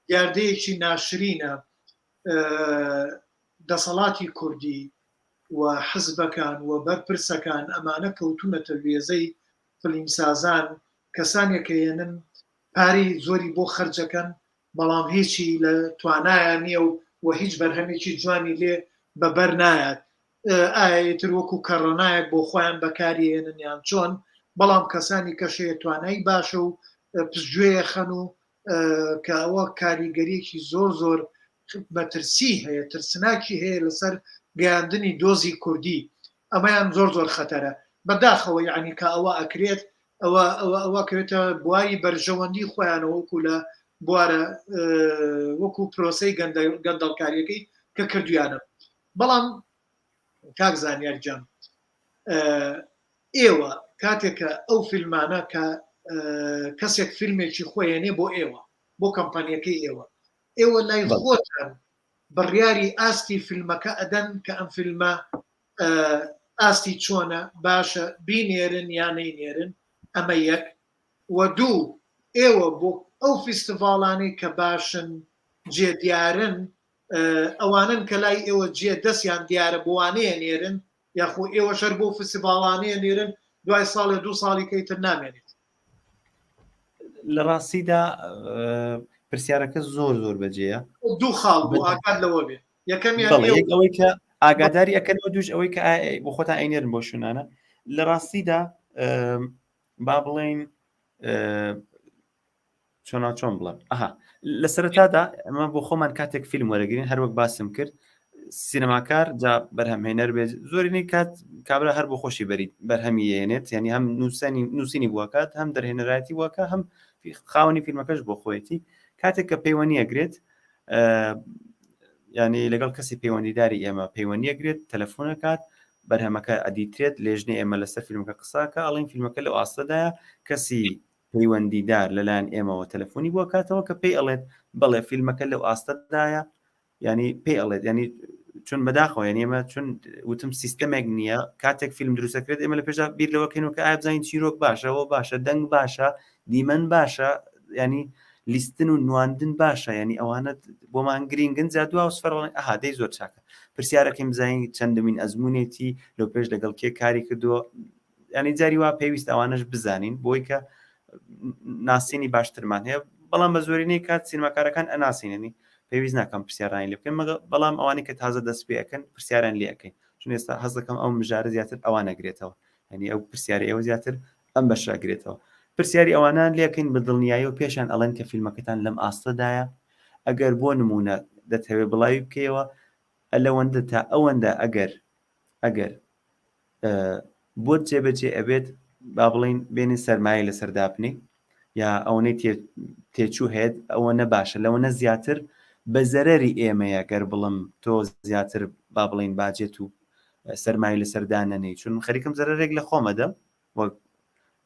دیاردەیەکی ناشرینە دەسەڵاتی کوردی و حزبەکان و بەرپرسەکان ئەمانە کەوتونەتە وێزەی فلیمسازان کەسانێک کە یەنن پارەی زۆری بۆ خەرجەکەن بەڵام هیچی لە توانایان نییە و و هیچ بەرهەمێکی جوانی لێ بەبەر نایات ئایا ئیتر وەکو کەڕەنایەک بۆ خۆیان بەکاری هێنن یان چۆن بەڵام کەسانی کەشەیە توانای باشە و پشتگوێ خەن و کە ئەوە کاریگەریەکی زۆر زۆر مەترسی هەیە ترسناکی هەیە لەسەر گەیاندنی دۆزی کوردی ئەمەیان زۆر زۆر خەتەرە بەداخەوە یعنی کە ئەوە ئەکرێت. ئەوە ئەوە ئەوە کەوێتە بواری بەرژەوەندی خۆیانەوە وەکو لە بوارە وەکو پرۆسەی گەندەڵکاریەکەی کە کردویانە بەڵام کاک زانیار گیان ئێوە کاتێک کە ئەو فیلمانە کە کەسێک فیلمێکی خۆیێنێ بۆ ئێوە بۆ کەمپانیەکەی ئێوە ئێوە لای خۆتان بڕیاری ئاستی فیلمەکە ئەدەن کە ئەم فیلمە ئاستی چۆنە باشە بینێرن یا نەینێرن ئەمە یەک و دوو ئێوە بۆ ئەو فیستیڤاڵانەی کە باشن جێ دیارن ئەوانەن کە لای ئێوە جێ دەستیان دیارە بۆ وانەیە نێرن یاخۆ ئێوەش هەر بۆ فستیڤاڵانەیە نێرن دوای ساڵێ دوو ساڵی کەی تر نامێنێت؟ لە ڕاستیدا پرسیارەکە زۆر زۆر بەجێیە. دوو خاڵ بوو ئاگات لەوە بێ یەکەمیان ئەوەی کە ئاگاداری ئەکەنەوە دووش ئەوەی کە بۆ خۆتان ئەینێرن بۆ شوێنانە لە ڕاستیدا با بڵێین چۆنا چۆن بڵێم ئەها لە سەرەتادا ئەمە بۆ خۆمان کاتێک فیلم وەرەگرین هەروەک باسم کرد سینەماکار جا بەرهەمهێنەر بێت زۆرینەی کات کابرا هەر بۆ خۆشی بەری بەرهەمی یێنێت یعنی هەم نووسنی نووسینی بووکات هەم دەرهێنەرایەتی بووکە هەم خاوەنی فیلمەکەش بۆ خۆیەتی کاتێک کە پەیوەندی ئەگرێت ینی لەگەڵ کەسی پەیوەندیداری ئێمە پەیوەندی ئەگرێت تەلەفۆنەکات بەرهەمەکە ئەدیترێت لێژنەی ئێمە لەسەر فیلمەکە قساکە ئەڵین فیلمەکە لەو ئاستەدایە کەسی پەیوەندیدار لەلایەن ئێمەوە تەلەفۆنی بۆ کاتەوە کە پێی ئەڵێت بەڵێ فیلمەکە لەو ئاستەدایە ینی پێی ئەڵێت ینی چون بەداخەوە یعنی ئێمە چون وتم سیستەمێک نییە کاتێک فیلم دروستەکرێت ئێمە لە پێشدا بیر لەوەکەین و کە ئایا بزانین چیرۆک باشەوە باشە دەنگ باشە دیمەن باشە ینی لیستن و نواندن باشە ینی ئەوانە بۆمان گرینگن جا دوا سفەرڵێن ئەها دەی زۆر چاکە پرسیارەکەیم بزانین چەندمین ئەزمونێتی لەو پێش لەگەڵ کێ کاری کردووە ینی جاری وا پێویست ئەوانەش بزانین بۆی کە ناسینی باشترمان هەیە بەڵام بە زۆرینەی کات سینماکارەکان ئەناسیننی پێویست ناکەم پرسیارانی لێ بکەن بەڵام ئەوانی کە تازە دەست پێ ئەەکەن پرسیاران لێ ئەەکەین چون ئێستا حەز دەکەم ئەو مژارە زیاتر ئەوان نەگرێتەوە یعنی ئەو پرسیاری ئێوە زیاتر ئەم بەشە گرێتەوە پرسیاری ئەوانان لێکەین بە دڵنیایی و پێشان ئەڵێن کە فیلمەکەتان لەم ئاستەدایە ئەگەر بۆ نمونە دەتەوێت بڵاوی بکەیەوە ئەلەوەندە تا ئەوەندە ئەگەر ئەگەر بۆت جێبەجێ ئەبێت با بڵین بێنی سەرمایە لەسەر دابنی یا ئەوەی تێچوو هەیە ئەوە نە باشە لەوە نە زیاتر بە زەرەری ئێمەیە گەر بڵم تۆ زیاتر با بڵین باجێت و سەرمای لەسەر دانەنەی چون خەریکم زەرەرێک لە خۆمەدەم وەک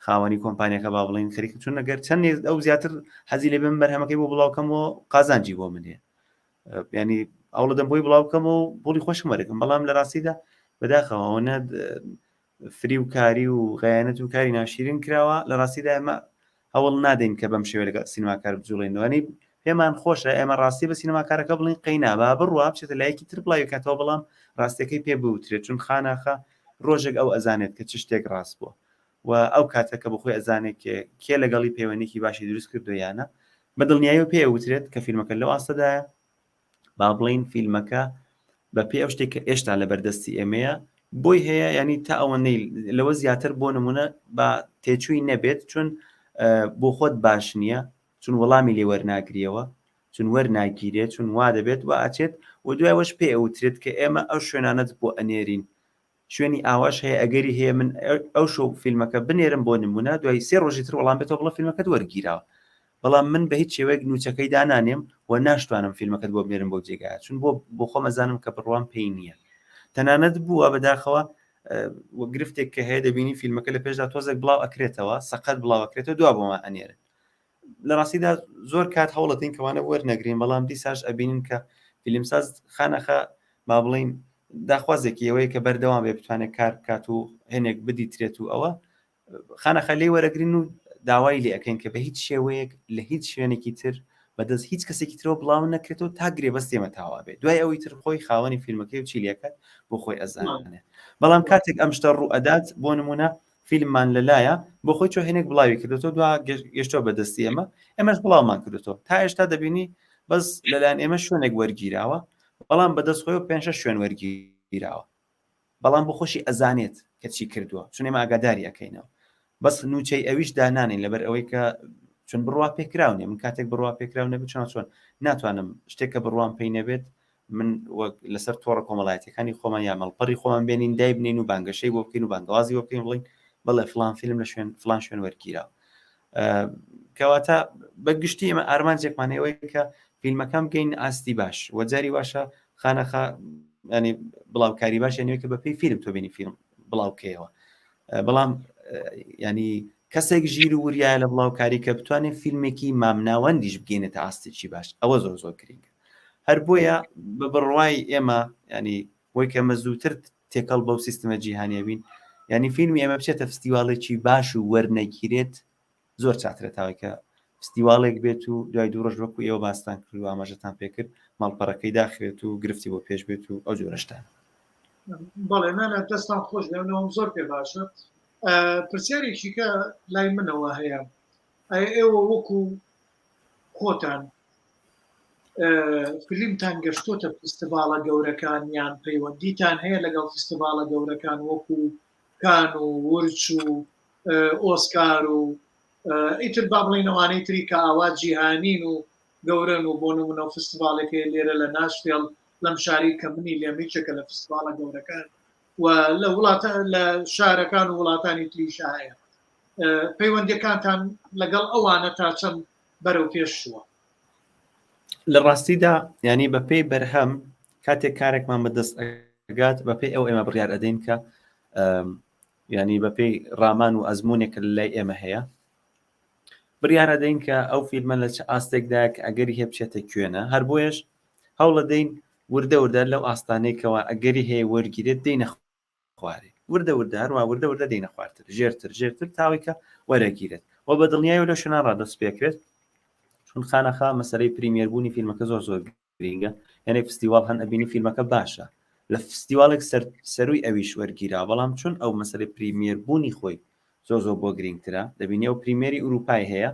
خاوەنی کۆمپانیەکە با بڵین خەریکم چون ئەگەر چەند ئەو زیاتر حەزی لێ بم بەرهەمەکەی بۆ بڵاوکەمەوە قازانجی بۆ من هەیە ینی ئەوڵدەم بۆی بڵاو بکەم و بۆڵی خۆشم وەرەکەم بەڵام لە ڕاستیدا بەداخەوە ئەوەنە فری و کاری و غیانەت و کاری ناشیرین کراوە لە ڕاستیدا ئێمە هەوڵ نادەین کە بەم شێوە لەگەڵ سینماکار بجوڵێنەوەنی پێمان خۆشە ئێمە ڕاستی بە سینەماکارەکە بڵین قەینا با بڕوا بچێتە لایەکی تر بڵاوی کاتەوە بەڵام ڕاستیەکەی پێ بوترێت چون خاناخە ڕۆژێک ئەو ئەزانێت کە چ شتێک ڕاست بووە و ئەو کاتە کە بەخۆی ئەزانێت کێ کێ لەگەڵی پەیوەندیکی باشی دروست کردو یانە بە دڵنیاییەوە پێی ئەوترێت کە فیلمەکە لەو ئاستەدایە با بڵین فیلمەکە بە پێی ئەو شتێک کە ئێشتا لە بەردەستی ئێمەیە بۆی هەیە ینی تا ئەوەندەی لەوە زیاتر بۆ نمونە با تێچووی نەبێت چون بۆ خۆت باش نییە چون وەڵامی لێ وەرناگریەوە چون وەرناگیرێت چون وا دەبێت و ئاچێت و دوایەوەش پێ ئەوترێت کە ئێمە ئەو شوێنانەت بۆ ئەنێرین شوێنی ئاواش هەیە ئەگەری هەیە من ئەو شۆ فیلمەکە بنێرم بۆ نمونە دوای سێ ڕۆژی تر وەڵام بێتەوە بڵێ فیلمەکەت وەرگیراوە بەڵام من بە هیچ شێوەیەک نوچەکەی دانانێم و ناشتوانم فیلمەکەت بۆ بنێرم بۆ جێگایە چون بۆ بۆ خۆم ئەزانم کە بڕوام پێی نییە تەنانەت بووە بەداخەوە گرفتێک کە هەیە دەبینی فیلمەکە لە پێشدا تۆزێک بڵاو ئەکرێتەوە سەقەت بڵاو ئەکرێتەوە دوا بۆمان ئەنێرن لە ڕاستیدا زۆر کات هەوڵەتین کەوانە وەرنەگرین بەڵام دیساش ئەبینین کە فیلمساز خانەخە با بڵین داخوازێکی ئەوەیە کە بەردەوام بێ بتوانێت کار بکات و هێنێک بدیترێت و ئەوە خانەخە لێ وەرەگرین و داوای لێ ئەەکەین کە بە هیچ شێوەیەک لە هیچ شوێنێکی تر بەدەست هیچ کەسێکی ترەوە بڵاو نەکرێتەوە تا گرێبەست ئێمە تاوا بێت دوای ئەوی تر خۆی خاوەنی فیلمەکەی و چی لەکات بۆ خۆی ئەزانێت بەڵام کاتێک ئەم شتە ڕوو ئەدات بۆ نمونە فیلممان لەلایە بۆ خۆی چۆ هێنێک بڵاوی کردێتەوە دوا گەشتەوە بەدەستی ئێمە ئێمەش بڵاومان کردێتەوە تا ئێستا دەبینی بەس لەلایەن ئێمە شوێنێک وەرگیراوە بەڵام بەدەست خۆی و پێنج شوێن وەرگیراوە بەڵام بۆ خۆشی ئەزانێت کە چی کردووە چون ئێمە ئاگاداری ئەەکەینەوە بەس نوچەی ئەویش دانانین لەبەر ئەوەی کە چون بڕوا پێکراو نیە من کاتێک بڕوا پێکراو نەبێت چۆن چۆن ناتوانم شتێک کە بڕوام پێی نەبێت من وەک لەسەر تۆڕە کۆمەڵایەتەکانی خۆمان یا مەڵپەڕی خۆمان بێنین دای بنین و بانگەشەی بۆ بکەین و بانگەوازی بۆ بکەین بڵین بەڵێ فلان فیلم لە شوێن فلان شوێن وەرگیرا کەواتە بە گشتی ئێمە ئارمانجێکمان ئەوەیە کە فیلمەکان بگەین ئاستی باش و جاری واشە خانەخا ینی بڵاوکاری باش یانەوە کە بەپی فیلم تۆ بینی فیلم بڵاوکەیەوە بەڵام ینی کەسێک ژیر و وریایە لە بڵاوکاری کە بتوانێت فیلمێکی مامناوەندیش بگەینێتە ئاستێکی باش ئەوە زۆر زۆر گرنگە هەر بۆیە بە بڕوای ئێمە ینی بۆی کە مە زووتر تێکەڵ بەو سیستمە جیهانیە بین ینی فیلمی ئێمە بچێتە فستیواڵێکی باش و وەرنەگیرێت زۆر چاترە تاوەی کە فستیواڵێک بێت و دوای دوو ڕۆژ وەکو ئێوە باستان کرد و ئاماژەتان پێکرد ماڵپەڕەکەی داخرێت و گرفتی بۆ پێش بێت و ئەو جۆرەشتان. بەڵێ نانا دەستان خۆش بێ منەوەم زۆر پێ باشە پرسیارێکی کە لای منەوە هەیە ئایا ئێوە وەکو خۆتان فیلمتان گەشتۆتە فستیڤاڵە گەورەکان یان پەیوەندیتان هەیە لەگەڵ فستیڤاڵە گەورەکان وەکو کان و ورچ و ئۆسکار و ئیتر با بڵێین ئەوانەی تری کە ئاوا جیهانین و گەورەن و بۆ نمونە و فستیڤاڵێک هەیە لێرە لە ناشفێڵ لەم شاری کە منی لێم یەکێکە لە فستیڤاڵە گەورەکان و لە وڵاتە لە شارەکان و وڵاتانی تریشا هەیە پەیوەندیەکانتان لەگەڵ ئەوانە تا چەند بەرەو پێش چووە؟ لە ڕاستیدا ینی بەپێی بەرهەم کاتێک کارێکمان بەدەست ئەگات بەپێی ئەو ئێمە بڕیار ئەدەین کە ینی بەپێی ڕامان و ئەزمونێک کە لای ئێمە هەیە بڕیارە دەین کە ئەو فیلمە لە چ ئاستێکدا کە ئەگەری هەیە بچێتە کوێنە هەر بۆیەش هەوڵەدەین وردە وردە لەو ئاستانەی کەوا ئەگەری هەیە وەرگیرێت دێینە خوارێ وردە وردە هەروە وردە وردە دێنە خوارتر ژێرتر ژێرتر تاوەی کە وەرەگیرێت و بە دڵنیایی لەو شوێنان ڕادەست پێکرێت چون خانەخا مەسەلەی premiere بوونی فیلمەکە زۆر زۆر گرینگە یعنی فستیواڵ هەن ئەبینی فیلمەکە باشە لە فستیواڵێک سەر سەروی ئەویش وەرگیرا بەڵام چون ئەو مەسەلەی premiere بوونی خۆی زۆر زۆر بۆ گرینگترە دەبینی ئەو premiere ی ئوروپای هەیە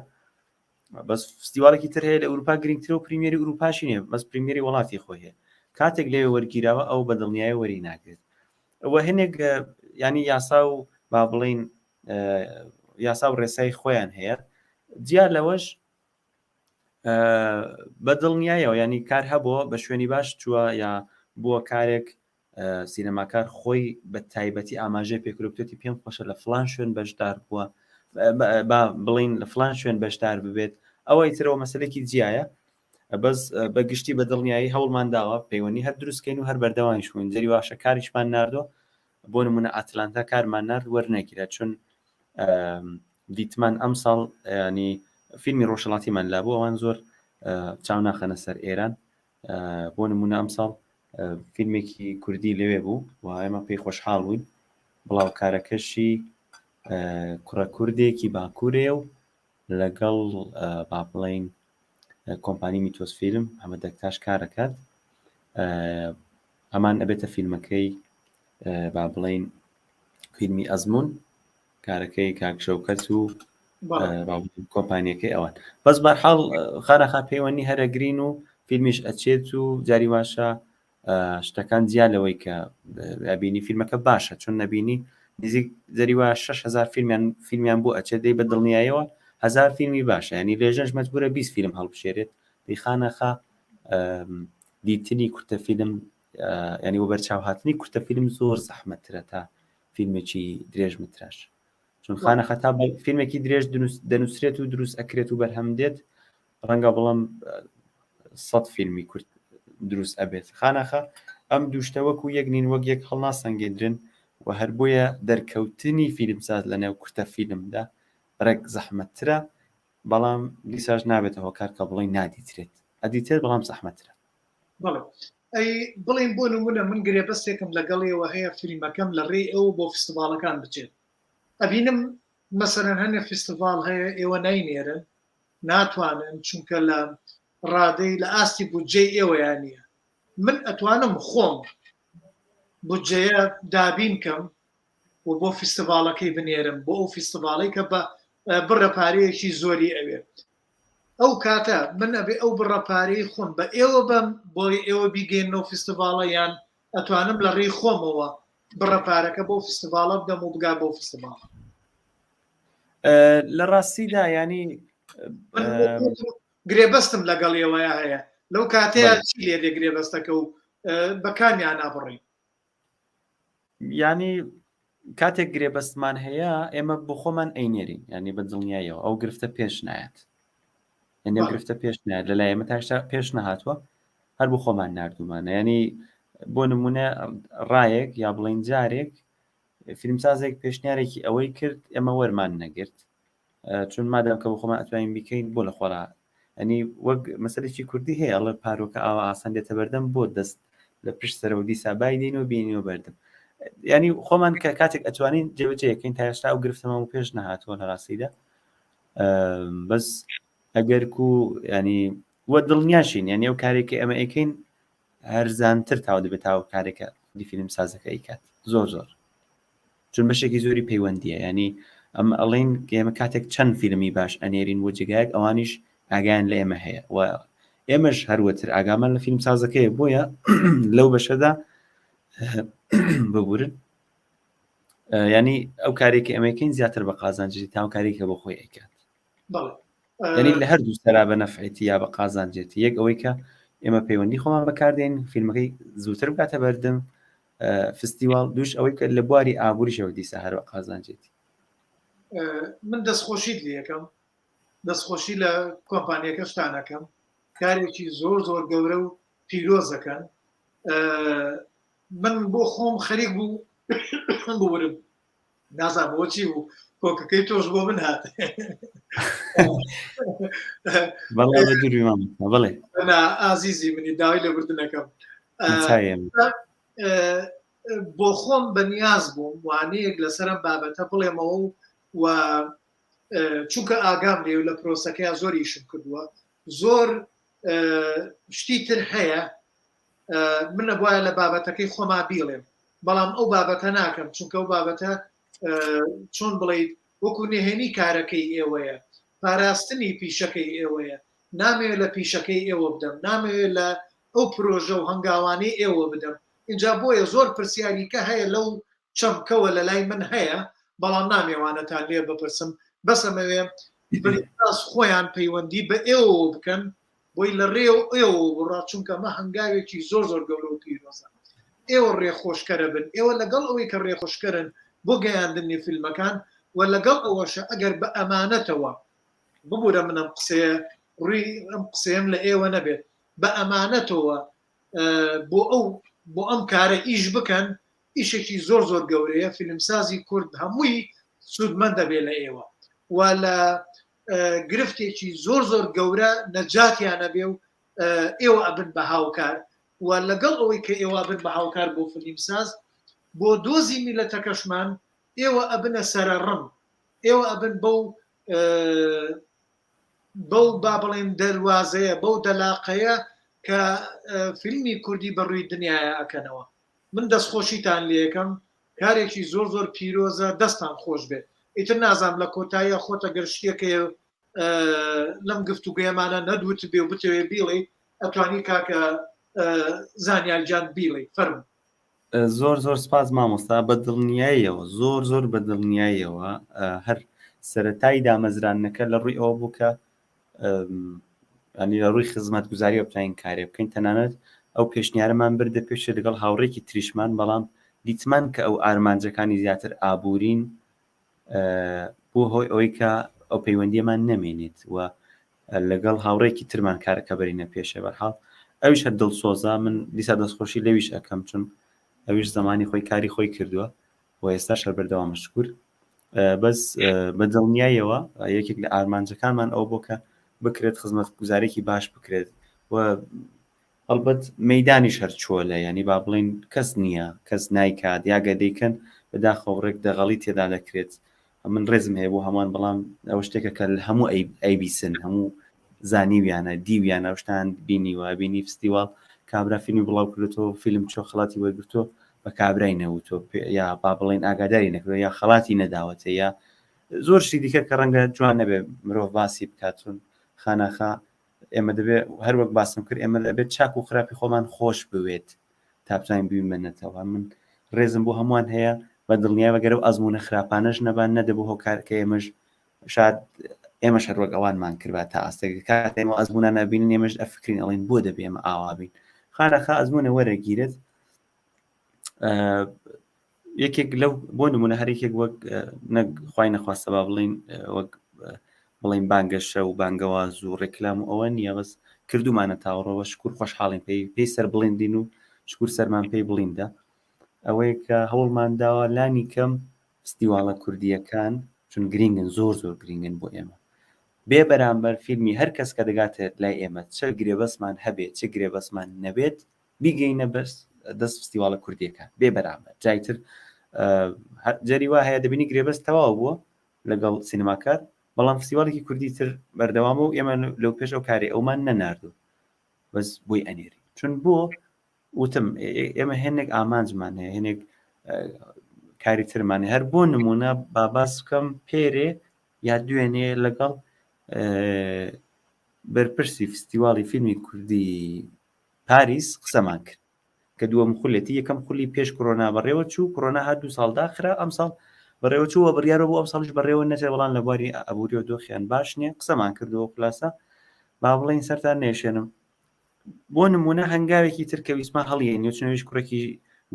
بەس فستیواڵێکی تر هەیە لە ئوروپا گرنگترە و premiere ی ئوروپاشی نیە بەس premiere ی وڵاتی خۆی هەیە کاتێک لەوێ وەرگیراوە ئەو بە دڵنیایی وەری ناگرێت و هەنێک ینی یاسا و با بڵین یاسا و ڕێسای خۆیان هەیە جیا لەوەش بە دڵنیایەوە ینی کار هەبووە بە شوێنی باش چووە یا بووە کارێک سینەماکار خۆی بە تایبەتی ئاماژەی پێکرۆکتێتی پێم خۆشە لە فلان شوێن بەشدار بووە با بڵین لە فلان شوێن بەشدار ببێت ئەوەی ترەوە مەسلێکی جیایە بەس بە گشتی بە دڵنیایی هەوڵمان داوە پەیوەندی هەر دروستکەین و هەر بەردەوانیش بووین جەری واشە کاریشمان ناردووە بۆ نمونە ئاتلانتا کارمان نارد وەرنەگیرا چون دیتمان ئەمساڵ ینی فیلمی ڕۆژهەڵاتیمان لابوو ئەوان زۆر چاو ناخەنە سەر ئێران بۆ نمونە ئەمساڵ فیلمێکی کوردی لەوێ بوو و ئێمە پێی خۆشحاڵ بووین بڵاوکارەکەشی کوڕە کوردێکی باکوورێ و لەگەڵ با بڵین کۆمپانی میتۆس فیلم ئەمە دەکتاش کارەکات ئەمان ئەبێتە فیلمەکەی با بڵین فیلمی ئەزمون کارەکەی کاک شەوکەت و کۆمپانیەکەی ئەوان بەس بەرحاڵ خانەخا پەیوەندی هەرەگرین و فیلمیش ئەچێت و جاری واشە شتەکان جیا لەوەی کە ئەبینی فیلمەکە باشە چون نەبینی نزیک جاری وا 6هزار فیلمیان فیلمیان بۆ ئەچێت دەی بە دڵنیایەوە هزار فیلمی باشە ینی لێژەش مەجبورە 20 فیلم هەڵبژێرێت دیخانەخا دیتنی کورتە فیلم ینی وەبەرچاو هاتنی کورتە فیلم زۆر زەحمەترە تا فیلمێکی درێژ متراژ چون خانە خەتا فیلمێکی درێژ دەنووسرێت و دروست ئەکرێت و بەرهەم دێت ڕەنگە بڵم سە فیلمی کورت دروست ئەبێت خانەخە ئەم دوشتە وەکو یەک نین وەک یەک هەڵناسەنگێندرن و هەر بۆیە دەرکەوتنی فیلمساز لە نێو کورتە فیلمدا ڕێک زەحمەتترە بەڵام دیساش نابێتە هۆکار کە بڵێ نادیترێت ئەدیتێت بەڵام زەحمەترە بەڵێ ئەی بڵێن بۆ نمونە من گرێبەستێکم لەگەڵ ئێوە هەیە فیلمەکەم لە ڕێی ئەوە بۆ فستیڤاڵەکان بچێت ئەبینم مەسەلەن هەنێ فستیڤاڵ هەیە ئێوە ناینێرن ناتوانن چونکە لە ڕادەی لە ئاستی بودجەی ئێوەیان نییە من ئەتوانم خۆم بودجەیە دابین کەم و بۆ فستیڤاڵەکەی بنێرم بۆ ئەو فستیڤاڵی کە بە بڕە پارەیەکی زۆری ئەوێ ئەو کاتە من ئەبێ ئەو بڕە پارەی خۆم بە ئێوە بەم بۆی ئێوە بیگەینەوە فستیڤاڵە یان ئەتوانم لە ڕێی خۆمەوە بڕە پارەکە بۆ فستیڤاڵە بدەم و بگا بۆ فستیڤاڵ لە ڕاستیدا ینی گرێبەستم لەگەڵ ئێوەیە هەیە لەو کاتەیە چی لێ دێ گرێبەستەکە و بەکامیان نابڕین ینی. کاتێک گرێبەستمان هەیە ئێمە بۆ خۆمان ئەینێرین یعنی بە دڵنیاییەوە ئەو گرفتە پێش نایەت یعنی ئەو گرفتە پێش نایەت لە لای ئێمە تاشتا پێش نەهاتووە هەر بۆ خۆمان نردومانە ینی بۆ نمونە ڕایەک یا بڵین جارێک فیلمسازێک پێشنیارێکی ئەوەی کرد ئێمە وەرمان نەگرت چون مادام کە بۆ خۆمان ئەتوانین بیکەین بۆ لە خۆرا ئەنی وەک مەسەلێکی کوردی هەیە ئەڵێ پارۆکە ئاوا ئاسان دێتە بەردەم بۆ دەست لە پشت سەرەوە دیسا بای دێن و بینیەوە بەردەم ینی خۆمان کە کاتێک ئەتوانین جێبەجێەکەین تا هێشتا ئەو گرفتەمان و پێش نەهاتووە لە ڕاستیدا بەس ئەگەر کو ینی وە دڵنیاشین یعنی ئەو کارێک ئەمە ئەیکەین هەرزانتر تاو دەبێت تاو کارێکە دی فیلم سازەکە ئەیکات زۆر زۆر چون بەشێکی زۆری پەیوەندیە ینی ئەم ئەڵین ئێمە کاتێک چەند فیلمی باش ئەنێرین بۆ جێگایەک ئەوانیش ئاگایان لە ئێمە هەیە و ئێمەش هەروەتر ئاگامان لە فیلم سازەکەیە بۆیە لەو بەشەدا ببورن ینی ئەو کارێکی ئەمەکەین زیاتر بە قازانجی تاو کارێکە بۆ خۆی ئەیکات یعنی لە هەردوو سەرا بە نەفعێتی یا بە قازانجێتی یەک ئەوەی کە ئێمە پەیوەندی خۆمان بەکاردێن فیلمەکەی زووتر بکاتە بەردەم فستیواڵ دوش ئەوەی کە لە بواری ئابووریشەوە دیسا هەر بە قازانجێتی. من دەستخۆشیت لێ ئەکەم دەستخۆشی لە کۆمپانیەکەشتان ئەکەم کارێکی زۆر زۆر گەورە و پیرۆزەکەن من بۆ خۆم خەریک بوو بورم نازانم بۆ چی بوو کۆکەکەی تۆش بۆ من هات بەڵێ ئازیزی منی داوای لێبوردنەکەم بۆ خۆم بەنیاز بووم وانەیەک لەسەرم بابەتە بڵێمەوە و چونکە ئاگام لێ و لە پرۆسەکەی زۆر ئیشم کردووە زۆر شتی تر هەیە من نەبواە لە بابەتەکەی خۆما بیڵێم بەڵام ئەو بابەتە ناکەم چونکە ئەو بابەتە چۆن بڵیت وەکو نهێنی کارەکەی ئێوەیە پاراستنی پیشەکەی ئێوەیە نامەوێت لە پیشەکەی ئێوە بدەم نامەوێت لە ئەو پرۆژە و هەنگاوانەی ئێوە بدەم ئینجا بۆیە زۆر پرسیاری کە هەیە لەو چەمکەوە لە لای من هەیە بەڵام نامێوانەتان لێ بپرسم بەس ئەمەوێ بریاس خۆیان پەیوەندی بە ئێوەوە بکەن بۆی لە ڕێ و ئێوە بڕا چونکە ئەمە هەنگاوێکی زۆر زۆر گەورە و پیرۆزە ئێوە ڕێخۆشکەرە بن ئێوە لەگەڵ ئەوەی کە ڕێخۆشکەرن بۆ گەیاندنی فیلمەکان و لەگەڵ ئەوەشە ئەگەر بە ئەمانەتەوە ببورە من ئەم قسەیە ڕووی ئەم قسەیەم لە ئێوە نەبێت بە ئەمانەتەوە بۆ ئەو بۆ ئەم کارە ئیش بکەن ئیشێکی زۆر زۆر گەورەیە فیلمسازی کورد هەمووی سوودمەند دەبێت لە ئێوە و لە گرفتێکی زۆر زۆر گەورە نەجاتیان نەبێ و ئێوە ئەبن بە هاوکار و لەگەڵ ئەوەی کە ئێوە بن بە هاوکار بۆ فیلمساز بۆ دۆزی میلەتەکەشمان ئێوە ئەبنە سەرەڕم ئێوە ئەبن بەو بەو با بڵێن دەروازەیە بەو دەلاقەیە کە فیلمی کوردی بە ڕووی دنیاە ئەکەنەوە من دەستخۆشیتان لەکەم کارێکی زۆر زۆر پیرۆزە دەستان خۆش بێت ئیتر نازانم لە کۆتاییە خۆتە گەر شتێکەیە لەم گفتوگویەمانە نەدوت بێ و بتەوێ بیڵێ ئەتوانی کاکە زانیار گیان بیڵێ فەرموو. زۆر زۆر سپاس مامۆستا بە دڵنیاییەوە زۆر زۆر بە دڵنیاییەوە هەر سەتای دامەزراندنەکە لە ڕووی ئەوە بوو کە ینی لە ڕووی خزمەت گوزاری بتوانین کارێ بکەین تەنانەت ئەو پێشنیارەمان بردە پێشێ لەگەڵ هاوڕێکی تریشمان بەڵام دیتمان کە ئەو ئارمانجەکانی زیاتر ئابوورین بۆ هۆی ئەوەی کە ئەو پەیوەندیەمان نەمێنێت و لەگەڵ هاوڕێکی ترمان کارەکە بەرینە پێشێ بەرحاڵ ئەویش هەر دڵسۆزە من دیسا دەستخۆشی لەویش ئەەکەم چون ئەویش زمانی خۆی کاری خۆی کردووە و ئێستا شەر بەردەوامە شکور بەس بە دڵنیایەوە یەکێک لە ئارمانجەکانمان ئەو بۆ کە بکرێت خزمەت گوزارێکی باش بکرێت و هەڵبەت مەیدانیش هەر چۆلە یانی با بڵێین کەس نییە کەس نایکات یا گەر دەیکەن بەداخەوە ڕێک دەغەڵی تێدا دەکرێت من ڕێزم هەیە بۆ هەمووان بەڵام ئەوە شتێکە کە هەموو ئەیبیسن هەموو زانیویانە دیویانە شتان بینیوە بینی فستیواڵ کابرا فیلمی بڵاو کردێتەوە فیلم چۆ خەڵاتی وەرگرتووە بە کابرای نەوتۆ یا با بڵێن ئاگاداری نەکردوە یا خەڵاتی نەداوەتە یا زۆر شتی دیکە کە ڕەنگە جوان نەبێ مرۆڤ باسی بکات چون خاناخا ئێمە دەبێ هەر وەک باسم کرد ئێمە دەبێت چاک و خراپی خۆمان خۆش بوێت تا بتوانین بمێنێتەوە من ڕێزم بۆ هەمووان هەیە بە دڵنیای بەگەرە و ئەزمونە خراپانەش نەبان نەدەبوو هۆکار کە ئێمەش شاد ئێمە هەر وەک ئەوانمان کردبا تا ئاستێک کاتێ ئێمە ئەزمونە نبینین ئێمەش ئەفکرین ئەڵین بۆ دەبێ ئێمە ئاوا بین خانەخا ئەزمونە وەرەگیرێت. یەکێک لەو بۆ نمونە هەر یەکێک وەک نەک خوای نەخواستە با بڵین وەک بڵین بانگەشە و بانگەواز و ڕێکلام و ئەوە نییە بەس کردومانە تاوەڕەوە شکور خۆشحاڵین پێی پێی سەر بڵیندین و شکور سەرمان پێی بڵیندە ئەوەیە کە هەوڵمان داوە لانی کەم فستیواڵە کوردییەکان چون گرینگن زۆر زۆر گرینگن بۆ ئێمە بێ بەرامبەر فیلمی هەر کەس کە دەگاتە لای ئێمە چ گرێبەستمان هەبێت چ گرێبەستمان نەبێت بیگەینە بەس دەست فستیواڵە کوردیەکان بێ بەرامبەر جایتر جەری وا هەیە دەبینی گرێبەست تەواو بووە لەگەڵ سینەماکار بەڵام فستیواڵێکی کوردی تر بەردەوامە و ئێمە لەو پێش ئەو کاری ئەومان نەناردوو بەس بۆی ئەنێری چون بۆ وتم ئێمە هێنێک ئامانجمان هەیە هێنێک کاری ترمان هەر بۆ نمونە با باس بکەم پێرێ یا دوێنێ لەگەڵ بەرپرسی فستیواڵی فیلمی کوردی پاریس قسەمان کرد کە دووەم خولێتی یەکەم خولی پێش کۆرۆنا بەڕێوە چوو کۆرۆنا هات دو ساڵ داخرا ئەم ساڵ بەڕێوە چووە بڕیارە بۆ ئەم ساڵیش بەڕێوە نەچێت بەڵام لە بواری ئابووری و دۆخیان باش نییە قسەمان کردەوە خولاسە با بڵێین سەرتان نێشێنم بۆ نمونە هەنگاوێکی تر کە ویستمان هەڵیێنی و چونەویش کوڕێکی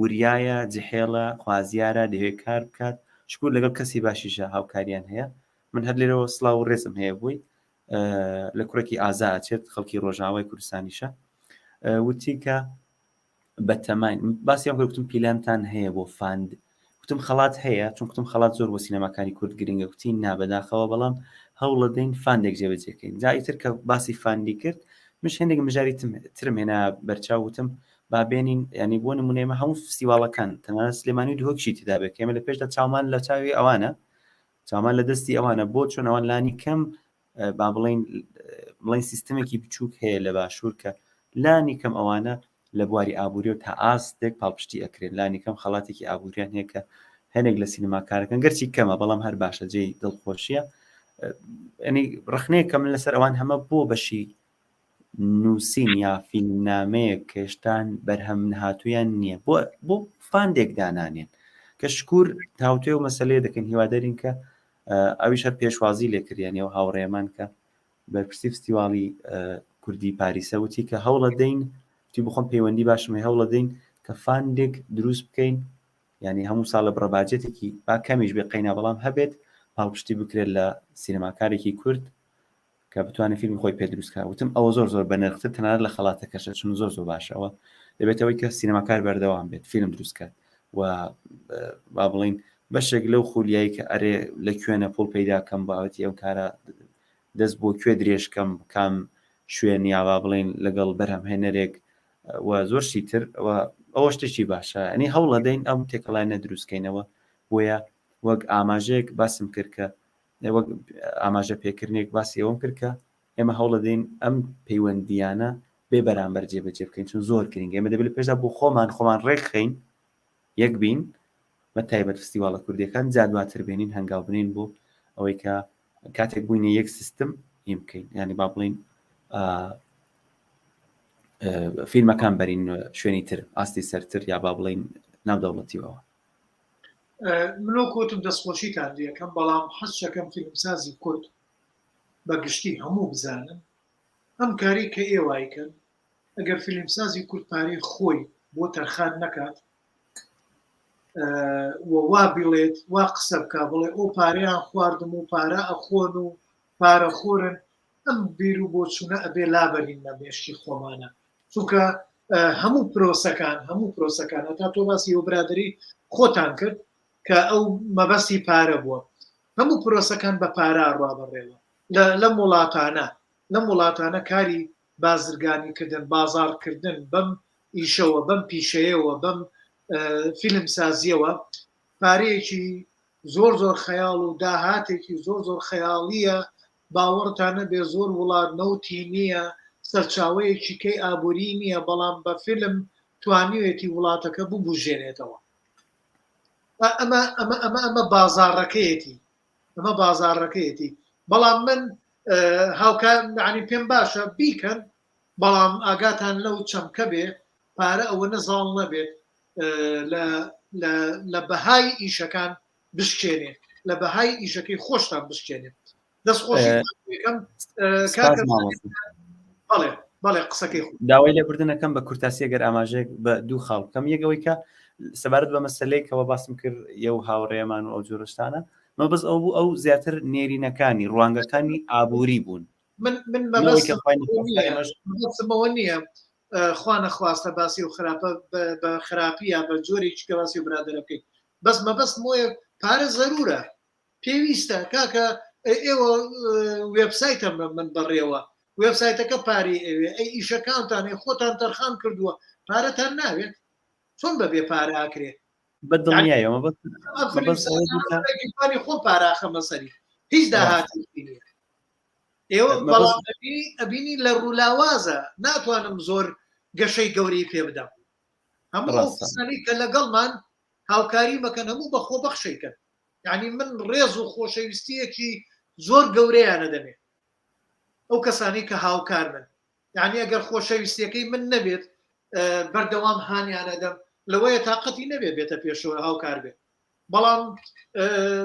وریایە جحێڵە خوازیارە دەوێت کار بکات شکور لەگەڵ کەسی باشیشە هاوکاریان هەیە من هەر لێرەوە سڵاو و ڕێزم هەیە بووی لە کوڕێکی ئازا ئەچێت خەڵکی ڕۆژاوای کوردستانیشە وتی کە بەتەماین باسی ئەم گوتم پیلانتان هەیە بۆ fund گوتم خەڵات هەیە چون گوتم خەڵات زۆر بۆ سینەماکانی کورد گرنگە گوتی نا بەداخەوە بەڵام هەوڵەدەین fund ێک جێبەجێکەین جا ئیتر کە باسی fund ی کرد مش هێندێک مژاری ترم هێنا بەرچاو وتم با بێنین ینی بۆ نمونە ئێمە هەموو فستیواڵەکان تەنانەت سلێمانی و دهۆکشی تێدا بێت کە ئێمە لە پێشدا چاومان لە چاوی ئەوانە چاومان لە دەستی ئەوانە بۆ چۆن ئەوان لانی کەم با بڵین بڵین سیستمێکی بچووک هەیە لە باشوور کە لانی کەم ئەوانە لە بواری ئابووری و تا ئاستێک پاڵپشتی ئەکرێن لانی کەم خەڵاتێکی ئابووریان هەیە کە هەنێک لە سینەماکارەکان گەرچی کەمە بەڵام هەر باشە جێی دڵخۆشیە ئەنی ڕخنەیە کە من لەسەر ئەوان هەمە بۆ بەشی نووسین یا فیلمنامەیەک کە هێشتان بەرهەم نەهاتوویان نییە بۆ بۆ fund ێک دانانێن کە شکور تاوتێ و مەسلەیە دەکەن هیوادارین کە ئەویش هەر پێشوازی لێکردیان و هاوڕێمان کە بەرپرسی فستیواڵی کوردی پاریسە وتی کە هەوڵە دەین وتی بخۆم پەیوەندی باشم هەیە هەوڵە دەین کە fund ێک دروست بکەین یعنی هەموو ساڵە بڕە باجێتێکی با کەمیش بێ قەینا بەڵام هەبێت پاڵپشتی بکرێت لە سینەماکارێکی کورد کە بتوانێت فیلمی خۆی پێ دروست کات وتم ئەوە زۆر زۆر بەنرختر تەنانەت لە خەڵاتەکەشە چون زۆر زۆر باشەوە دەبێتەوەی کە سینەماکار بەردەوام بێت فیلم دروست کات و با بڵین بەشێک لەو خولیایی کە ئەرێ لە کوێنە پوڵ پەیدا کەم باوەتی ئەو کارە دەست بۆ کوێ درێژکەم کام شوێن یا با بڵین لەگەڵ بەرهەمهێنەرێک و زۆر شتی تر و ئەوە شتێکی باشە ئەنی هەوڵەدەین ئەم تێکەڵانە دروستکەینەوە بۆیە وەک ئاماژەیەک باسم کرد کە وەک ئاماژە پێکردنێک باسی ئەوەم کرد کە ئێمە هەوڵەدەین ئەم پەیوەندیانە بێ بەرامبەر جێبەجێ بکەین چون زۆر گرنگە ئێمە دەبێت لە پێشدا بۆ خۆمان خۆمان ڕێکخەین یەک بین بە تایبەت فستیواڵە کوردیەکان جا دواتر بێنین هەنگاو بنین بۆ ئەوەی کە کاتێک بووینە یەک سیستم هیم بکەین ینی با بڵین فیلمەکان بەرین شوێنی تر ئاستی سەرتر یا با بڵین ناودەوڵەتیەوە منۆ کۆتم دەستخۆشیتان لەکەم بەڵام حەزەکەم فیلمسازی کورد بە گشتی هەموو بزانن ئەم کاری کە ئێوایکەن ئەگەر فیلمسازی کورد پارەی خۆی بۆ تەرخان نەکات و وا بڵێت وا قسە بکە بڵێ ئەو پارەیان خواردم و پارە ئەخۆن و پارە خۆرن ئەم بیر و بۆچوونە ئەبێ لابەرین لە مێشکی خۆمانە چونکە هەموو پرۆسەکان هەموو پرۆسەکان هەتا تۆ باسی ئەو برادری خۆتان کرد کە ئەو مەبەستی پارە بووە هەموو پرۆسەکان بە پارە ڕوا بەڕێوە لەم وڵاتانە لەم وڵاتانە کاری بازرگانی کردن، بازاڕ کردن بەم ئیشەوە، بەم پیشەیەوە، بەم فیلم سازیەوە پارەیەکی زۆر زۆر خەیاڵ و داهاتێکی زۆر زۆر خەیاڵیە، باوەڕتان نەبێ زۆر وڵات نەوتی نییە، سەرچاوەیەکی کەی ئابووری نییە، بەڵام بە فیلم توانیوێتی وڵاتەکە ببوژێنێتەوە. ئەمە ئەمە ئەمە ئەمە بازاڕەکەیەتی. ئەمە بازاڕەکەیەتی بەڵام من هاوکار عنی پێم باشە بیکەن بەڵام ئاگاتان لەو چەمکە بێ پارە ئەوە زاڵ نەبێت لە بەهای ئیشەکان بشکێنێ لە بەهای ئیشەکەی خۆشتان بشکێنێ دەست خۆشی بەڵێ بەڵێ قسەکەی داوای لێبوردنەکەم بە کورتاسی گەر ئاماژەیەک بە دوو خاڵ بکەم یەکەوەی کە. سەبارەت بە مەسلەیەکەوە باسم کرد یەو هاوڕێمان و ئەو جۆرەشتانە مەبەست ئەو بوو ئەو زیاتر نێرینەکانی ڕوانگەکانی ئابووری بوون من من مەبەستمەوە نییە خوا نەخواستە باسی و خراپە بە خراپی یا بە جۆرێکی کە باسی و برادەرە بکەیت بەس مەبەست مۆیە پارە زەرورە پێویستە کاکە ئێوە وێبسایتە من بەڕێوە وێبسایتەکە پارەی ئەوێ ئەی ئیشەکانتان ئەی خۆتان تەرخان کردووە پارەتان ناوێت چۆن بەبێ پارە ئاکرێ بە دڵنیایەوە بەس خۆم پاراخەمە سەری هیچ داهاتێکی نییە ئێوە بەڵام ئەبینی لە ڕوولاوازە ناتوانم زۆر گەشەی گەورەی پێ بدەم هەموو ئەو کەسانەی کە لەگەڵمان هاوکاری مەکەن هەموو بە خۆبەخشیکەن یعنی من ڕێز و خۆشەویستیەکی زۆر گەورەیانە دەمێ ئەو کەسانی کە هاوکار من یعنی ئەگەر خۆشەویستیەکەی من نەبێت بەردەوام هانیانەدەم لەوەیە تااقەتی نەبێ بێتە پێشەوە هاوکار بێت بەڵام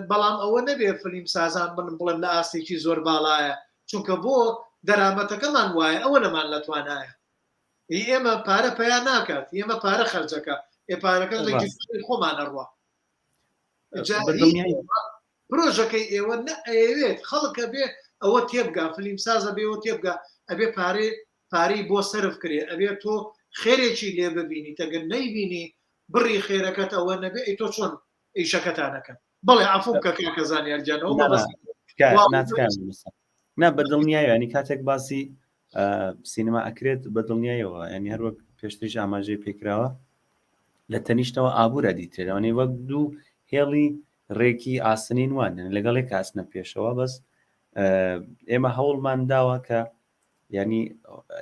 بەڵام ئەوە نەبێ فلیم سازان بنم بڵێم لە ئاستێکی زۆر باڵایە چونکە بۆ دەرامەتەکەمان وایە ئەوە نەمان لە توانایە ئێمە پارە پیا ناکات ئێمە پارە خەرجەکە ئێ پارەکە لە خۆمانە ڕوە پرۆژەکەی ئێوە نە ئەیەوێت خەڵک ئەبێ ئەوە تێبگا فلیم ساز ئەبێ ئەوە تێبگا ئەبێ پارەی پارەی بۆ سەرف کرێ ئەبێ تۆ خێرێکی لێ ببینی تەگەر نەیبینی بڕی خێرەکەت ئەوە نەبێ ئەی تۆ چۆن ئیشەکەتان ئەکەن بەڵێ عەفوو بکە کاکە زانیار گیان ئەوە مەبەست نا بە دڵنیایە ینی کاتێک باسی سینەما ئەکرێت بە دڵنیایەوە ینی هەروەک پێشتریش ئاماژەی پێکراوە لە تەنیشتەوە ئابوورە دیترێنەوەی وەک دوو هێڵی ڕێکی ئاسنین وان لەگەڵ یەک ئاسنە پێشەوە بەس ئێمە هەوڵمان داوە کە ینی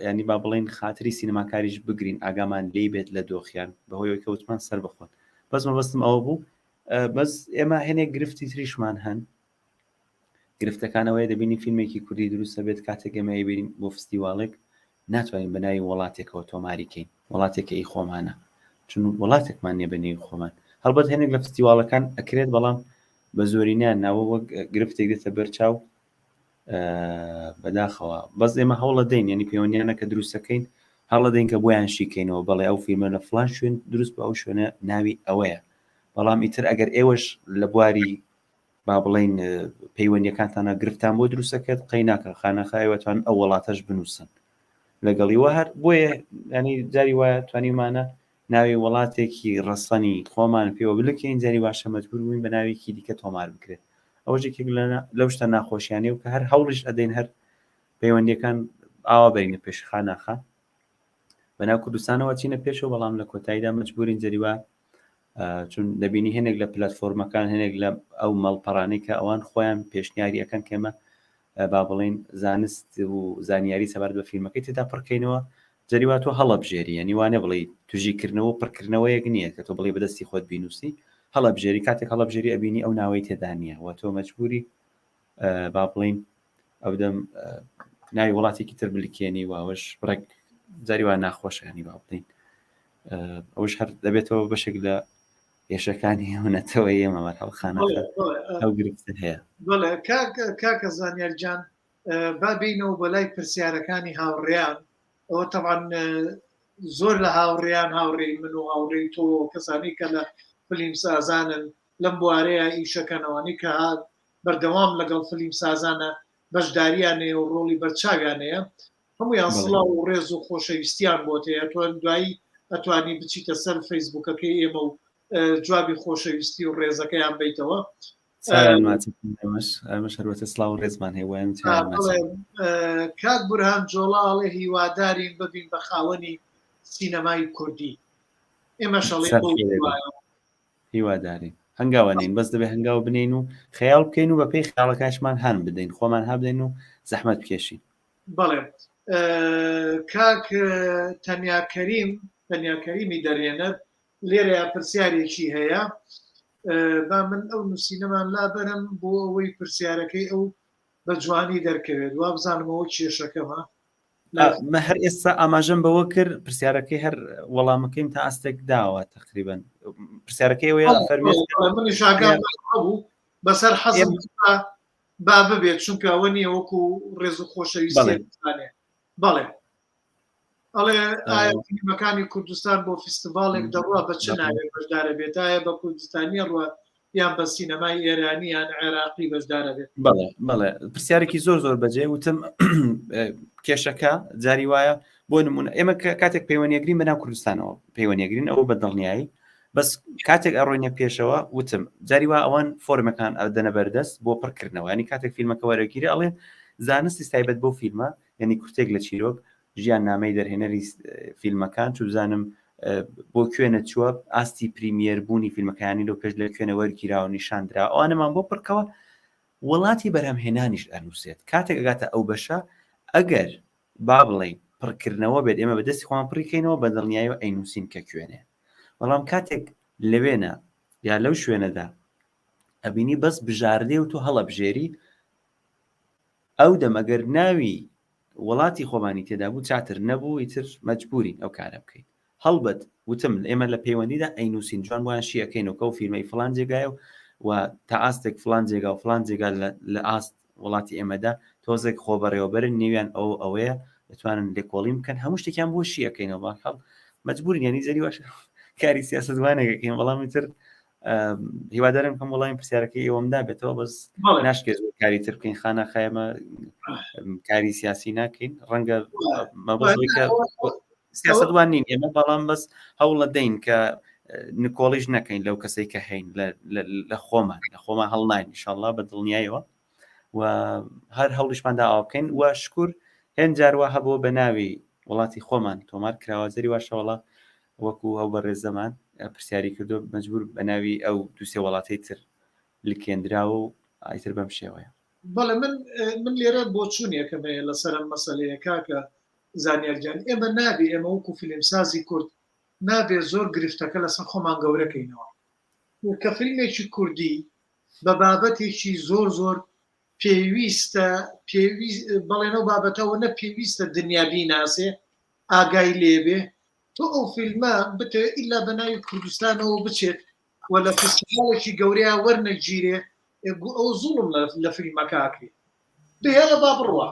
ینی با بڵین خاتری سینەماکاریش بگرین ئاگامان لی بێت لە دۆخیان بەهۆی کەوتمان سەر بخۆن بەس مەبەستم ئەوە بوو بەس ئێمە هێنێک گرفتی تریشمان هەن گرفتەکانەوەی دەبینی فیلمێکی کوردی دروستە بێت کاتێک ئێمە ئەیبینین بۆ فستیواڵێک ناتوانین بە ناوی وڵاتێکەوە تۆماری کەین وڵاتێکە ئی خۆمانە چون وڵاتێکمان نییە بە نێوی خۆمان هەڵبەت هێنێک لە فستیواڵەکان ئەکرێت بەڵام بە زۆرینیان ناوە وەک گرفتێک دێتە بەرچاو بەداخەوە بەس ئێمە هەوڵە دەین ینی پەیوەندیانە کە دروستەکەین هەڵە دەین کە بۆیان شیکەینەوە بەڵێ ئەو فیلمە لە فلان شوێن دروست بە ئەو شوێنە ناوی ئەوەیە بەڵام ئیتر ئەگەر ئێوەش لە بواری با بڵین پەیوەندیەکانتانە گرفتان بۆ دروستەکرد قەی ناکە خانەخا ئێوەتوان ئەو وڵاتەش بنووسن لەگەڵی وە هەر بۆیە ینی جاری وایە توانیمانە ناوی وڵاتێکی ڕەسەنی خۆمان پێوە بلکێین جاری واشە مەجبور بووین بە ناوێکی دیکە تۆمار بکرێت ئەوەش یەکێک لەو شتە ناخۆشیانەیە و کە هەر هەوڵیش ئەدەین هەر پەیوەندیەکان ئاوا بەرینە پێش خاناخە بەناو کوردستانەوە چینە پێشەوە بەڵام لە کۆتاییدا مەجبورین جەریوا چون دەبینی هەنێک لە پلتفۆرمەکان هەنێک لە ئەو مەڵپەڕانەی کە ئەوان خۆیان پێشنیاری ئەەکەن کەمە با بڵین زانست و زانیاری سەبارەت بە فیلمەکەی تێدا پڕکەینەوە جەری وا تۆ هەڵەبژێری یعنی وانە بڵێ توژیکردنەوە و پڕکردنەوەیەک نییە کە تۆ بڵێ بەدەستی خۆت بینوسی هەڵەبژێری کاتێک هەڵەبژێری ئەبینی ئەو ناوەی تێدا نییە و تۆ مەجبوری با بڵین ئەودەم ناوی وڵاتێکی تر بلکێنی واوەش بڕێک جاری وا ناخۆشیانی با بڵین ئەوش هەر دەبێتەوە بەشێک لە ئێشەکانی ئەو نەتەوە ئێمە مەرحەڵ خانە ئەو گرفتە هەیە بەڵێ کاکە زانیار گیان با بینەوە بە لای پرسیارەکانی هاوڕێیان ئەوە تەبعەن زۆر لە هاوڕێیان هاوڕێی من و هاوڕێی تۆ کەسانی کە لە فلیم سازانن لەم بوارەیە ئیشەکەنەوەنی کە بەردەوام لەگەڵ فلیم سازانە بەشداریان هەیە و ڕۆڵی بەرچاویان هەیە هەمویان سڵاو و ڕێز و خۆشەویستیان بۆت هەیە تۆ دوایی ئەتوانی بچیتە سەر فەیسبوکەکەی ئێمە و جوابی خۆشەویستی و ڕێزەکەیان بیتەوە سلااو ڕێزمان هەیە کاک بورهان جۆڵاڵێ هیوادارین ببین بە خاوەنی سینەمای کوردی ئێمە شەڵێ هیوادارین هەنگاوە نین بەس دەبێ هەنگاو بنین و خەیاڵ بکەین و بەپێی خیاڵەکانشمان هان بدەین خۆمان ها بدەین و زەحمەت بکێشین. بەڵێ کاک تەنیا کەریم تەنیا کەریمی دەرهێنەر لێرەیا پرسیارێکی هەیە با من ئەو نووسینەمان لابەرم بۆ ئەوەی پرسیارەکەی ئەو بە جوانی دەرکەوێت وابزانمەوە کێشەکەمە مە هەر ئێستا ئاماژەم بەوە کرد پرسیارەکەی هەر وەڵامەکەیم تا ئاستێک داوە تقریبن پرسیارەکەی ئەوەیە فەرمێت بوو بەسەر حەزم با ببێت چونکە ئەوە نییە وەکو ڕێز و خۆشەویستی بەڵێ. ئەڵێ ئایا فیلمەکانی کوردستان بۆ فیستیڤاڵێک دەڕوا بە چ ناوێک بەشدارە بێت ئایا بە کوردستانیە ڕوە یان بە سینەمای ئێرانی یان عێراقی بەشدارە بێت بەڵێ بەڵێ پرسیارێکی زۆر زۆر بەجێ وتم کێشەکە جاری وایە بۆ نمونە ئێمە کاتێک پەیوەندیەگرین بەناو کوردستانەوە پەیوەندیەگرین ئەوە بە دڵنیایی بەس کاتێک ئەڕۆینە پێشەوە وتم جاری وا ئەوان فۆرمەکان ئەدەنە بەردەست بۆ پڕکردنەوە ینی کاتێک فیلمەکە وەرەگیرە ئەڵێ زانستی تایبەت بۆ فیلمە یعنی کورتێک لە چیرۆک ژیان نامەی دەرهێنەری فیلمەکان چوبزانم بۆ کوێنە چووە ئاستی premiere بوونی فیلمەکانی لەو پێش لە کوێنە وەرگیراوە نیشاندرا ئەوانەمان بۆ پڕکەوە وڵاتی بەرهەمهێنانیش ئەنووسێت کاتێک ئەگاتە ئەو بەشە ئەگەر با بڵێین پڕکردنەوە بێت ئێمە بەدەستی خۆمان پڕیکەینەوە بە دڵنیایەوە ئەینووسین کە کوێنێ بەڵام کاتێک لەوێنە یا لەو شوێنەدا ئەبینی بەس بژاردێ و تۆ هەڵەبژێری ئەو دەم ئەگەر ناوی وڵاتی خۆمانی تێدا بوو چاتر نەبوو ئیتر مەجبورین ئەو کارە بکەین هەڵبەت وتم ئێمە لە پەیوەندیدا ئەینووسین جوان بۆیان شی ئەکەینەوە کە ئەو فیلمەی فڵان جێگایە و و تا ئاستێک فڵان جێگا و فڵان جێگا لە ئاست وڵاتی ئێمەدا تۆزێک خۆبەڕێوەبەرن نێویان ئەو ئەوەیە دەتوانن لێکۆڵین بکەن هەموو شتێکیان بۆ شی ئەکەینەوە بەهەرحاڵ مەجبورین یانی جەری واش کاری سیاسەتوانێک ئەکەین بەڵام ئیتر هیوادارم کەم وەڵامی پرسیارەکەی ئێوەم دابێتەوە بەس ناشکێت کاری تر بکەین خانە خایمە کاری سیاسی ناکەین ڕەنگە سیاستوان نین ئێمە بەڵام بەس هەوڵە دەین کە نکۆڵیش نەکەین لەو کەسەی کە هەین لە خۆمان لە خۆمان هەڵناین ئینشاڵڵا بە دڵنیایەوە و هەر هەوڵیشماندا ئاوا بکەین و شکر هێن جاروا هەبوو بە ناوی وڵاتی خۆمان تۆمار کراوە زەری واشەوەڵا وەکو ئەو بەڕێزەمان پرسیاری کردو مەجبور بە ناوی ئەو دووسێ وڵاتەی تر لکێنراوە و ئایتر بەم شێوەیە. بەڵێ من من لێرە بۆچوونێکم هەیە لەسەر ئەم مەسەلەیە کاکە زانیار گیان ئێمە نابێ ئێمە وەکو فیلمسازی کورد نابێ زۆر گرفتەکە لەسەر خۆمان گەورەکەینەوە کە فیلمێکی کوردی بە بابەتێکی زۆر زۆر پێویستە پێویست بەڵێنەوە بابەتەوە نە پێویستە دنیا بیناسێ ئاگای لێبێ تۆ ئەو فیلمە بتەوێت ئیلا بە ناوی کوردستانەوە بچێت و لە فستیڤاڵێکی گەورەیا وەرنەگیرێ ئەو زوڵم لە فیلمەکە ئەکرێ بهێڵە با بڕوا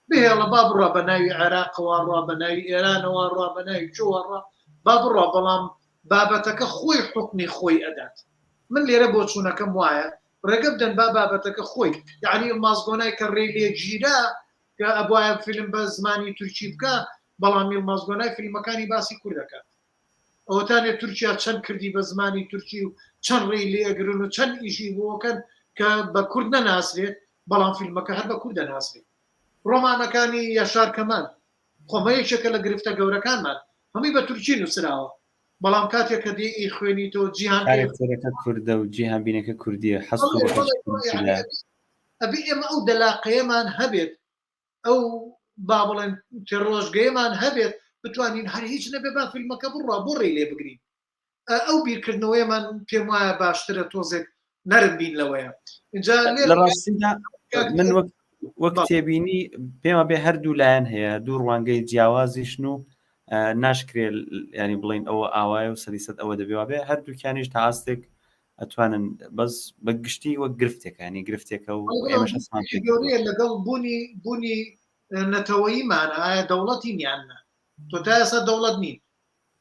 بهێڵە با بڕوا بە ناوی عێراقەوە ڕوا بە ناوی ئێرانەوە ڕوا بە ناوی چۆوە ڕوا با بڕوا بەڵام بابەتەکە خۆی حوکمی خۆی ئەدات من لێرە بۆچوونەکەم وایە ڕێگە بدەن با بابەتەکە خۆی یعنی مازگۆنای کە ڕێی لێگیرا کە ئەبوایە فیلم بە زمانی تورکی بکا بەڵام یڵماز گۆنای فیلمەکانی باسی کورد ئەکات ئەوەتانێ تورکیا چەند کردی بە زمانی تورکی و چەند ڕێی لێ ئەگرن و چەند ئیشی بۆکەن کە بە کورد نەناسرێت بەڵام فیلمەکە هەر بە کورد دەناسرێت ڕۆمانەکانی یەشار کەمال خۆمە یەکێکە لە گرفتە گەورەکانمان هەمووی بە تورکی نووسراوە بەڵام کاتێک کە دێ ئی خوێنیتەوە جیهان کارێکتەرەکە کوردە و جیهانبینەکە کوردیە حەز ئەبێ ئێمە ئەو دەلاقەیەمان هەبێت ئەو با بڵێن تێڕۆژگەیەمان هەبێت بتوانین هەر هیچ نەبێ با فیلمەکە بڕوا بۆ ڕێی لێ بگرین ئەو بیرکردنەوەیەمان پێم وایە باشترە تۆزێک نەرم بین لەوەیە اینجا لە ڕاستیدا من وەک وەک تێبینی پێمە بێ هەردوو لایەن هەیە دوو ڕوانگەی جیاوازیشن و ناشکرێت ینی بڵین ئەوە ئاوایە و سەریسەد ئەوە دەبێ وابێ هەردووکیانیش تا ئاستێک ئەتوانن بەس بە گشتی وەک گرفتێکە ینی گرفتێکە و ئێمەش هەستمان پێ کردووە. گەورەیە لەگەڵ بوونی بوونی نەتەوەییمانە ئایا دەوڵەتین یان نا تۆ تا ئێستا دەوڵەت نین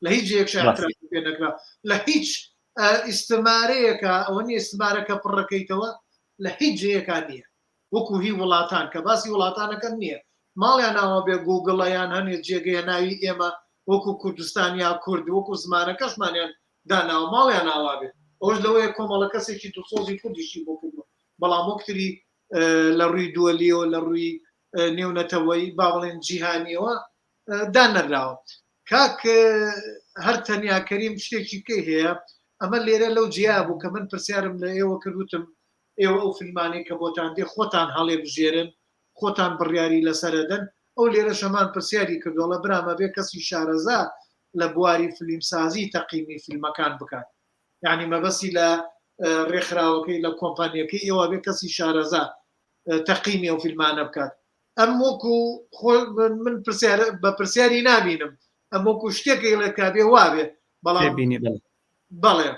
لە هیچ جێیەک ڕاستە. اعترافی پێ نەکرا لە هیچ ئیستمارەیەکە ئەوە نییە ئیستمارەکە پڕەکەیتەوە لە هیچ جێیەکا نییە وەکو هی وڵاتان کە باسی وڵاتانەکەم نییە ماڵیان ئاوا بێ گوگڵە یان هەنێ جێگەیە ناوی ئێمە وەکو کوردستان یا کورد وەکو زمانەکەشمانیان داناوە ماڵیان ئاوا بێ ئەوەش لەوەیە کۆمەڵە کەسێکی دڵسۆزی کوردیشی بۆ کردووە بەڵام وەکتری لە ڕووی دووەلیەوە لە ڕووی نێونەتەوەی با بڵێن جیهانیەوە دانەراوە کاک هەر تەنیا کەریم شتێکی کەی هەیە ئەمە لێرە لەو جیا بوو کە من پرسیارم لە ئێوە کردوتم ئێوە ئەو فیلمانەی کە بۆتان دێ خۆتان هەڵێ بژێرن خۆتان بڕیاری لەسەرەدەن ئەو لێرە شەمان پرسیاری کردو ئەڵێ برام ئەبێ کەسی شارەزا لە بواری فلیمسازی تەقیمی فیلمەکان بکات یعنی مەبەستی لە ڕێکخراوەکەی لە کۆمپانیەکەی ئێوە بێ کەسی شارەزا تەقیمی ئەو فیلمانە بکات ئەم وەکو خۆ من پرسیار بە پرسیاری نابینم ئەم وەکو شتێک ئەیڵێ کا بێ وابێ بەڵام بەڵێ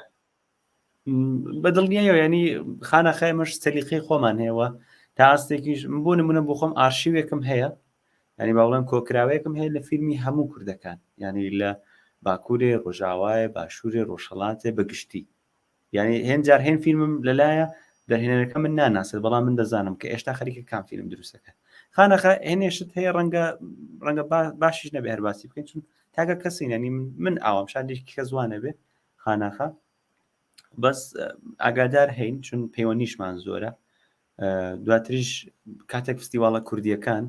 بە دڵنیایەوە ینی خانە خەمەش سەلیقەی خۆمان هەیەوە تا ئاستێکیش بۆ نمونە بۆ خۆم ئارشیوێکم هەیە. ینی با بڵێم کۆکراوەیەکم هەیە لە فیلمی هەموو کوردەکان یعنی لە باکوورێ ڕۆژاوایە باشوورێ ڕۆژهەڵاتێ بە گشتی یعنی هێن جار هێن فیلمم لەلایە دەرهێنەرەکە من ناناسێت بەڵام من دەزانم کە ئێشتا خەریکە کام فیلم دروستەکە خانەخە هێنێشت هەیە ڕەنگە ڕەنگە باشیش نەبێ هەر باسی بکەین چون تاکە کەسی ینی من ئاوام شادێکی کە زوانە بێ خانەخە بەس ئاگادار هەین چون پەیوەندیشمان زۆرە دواتریش کاتێک فستیواڵە کوردیەکان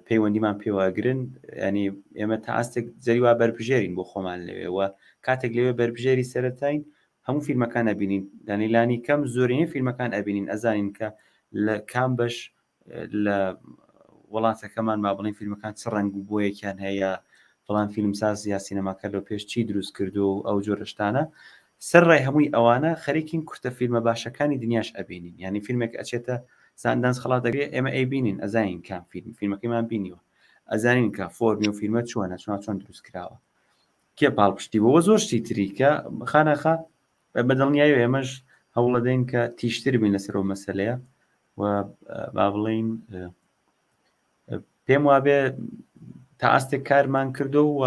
پەیوەندیمان پێوەگرن ینی ئێمە تا ئاستێک جەری وا بەربژێرین بۆ خۆمان لەوێ و کاتێک لەوێ بەربژێری سەرەتاین هەموو فیلمەکان ئەبینین دانی لانی کەم زۆرینەی فیلمەکان ئەبینین ئەزانین کە لە کام بەش لە وڵاتەکەمان با بڵین فیلمەکان چ ڕەنگ و بۆیەکیان هەیە فڵان فیلمساز یا سینەماکەر لەو پێش چی دروست کردو و ئەو جۆرە شتانە سەر ڕای هەمووی ئەوانە خەریکین کورتە فیلمە باشەکانی دنیاش ئەبینین یعنی فیلمێک ئەچێتە ساندانس خەڵات دەگرێ ئێمە ئەیبینین ئەزانین کام فیلم فیلمەکەیمان بینیوە ئەزانین کە فۆرمی و فیلمە چۆنە چۆن چۆن دروست کراوە کێ پاڵپشتی بۆ زۆر شتی تری کە خانەخە بە دڵنیایی ئێمەش هەوڵەدەین کە تیشتر بین لەسەر ئەو مەسەلەیە و با بڵین پێم وابێ تا ئاستێک کارمان کردو و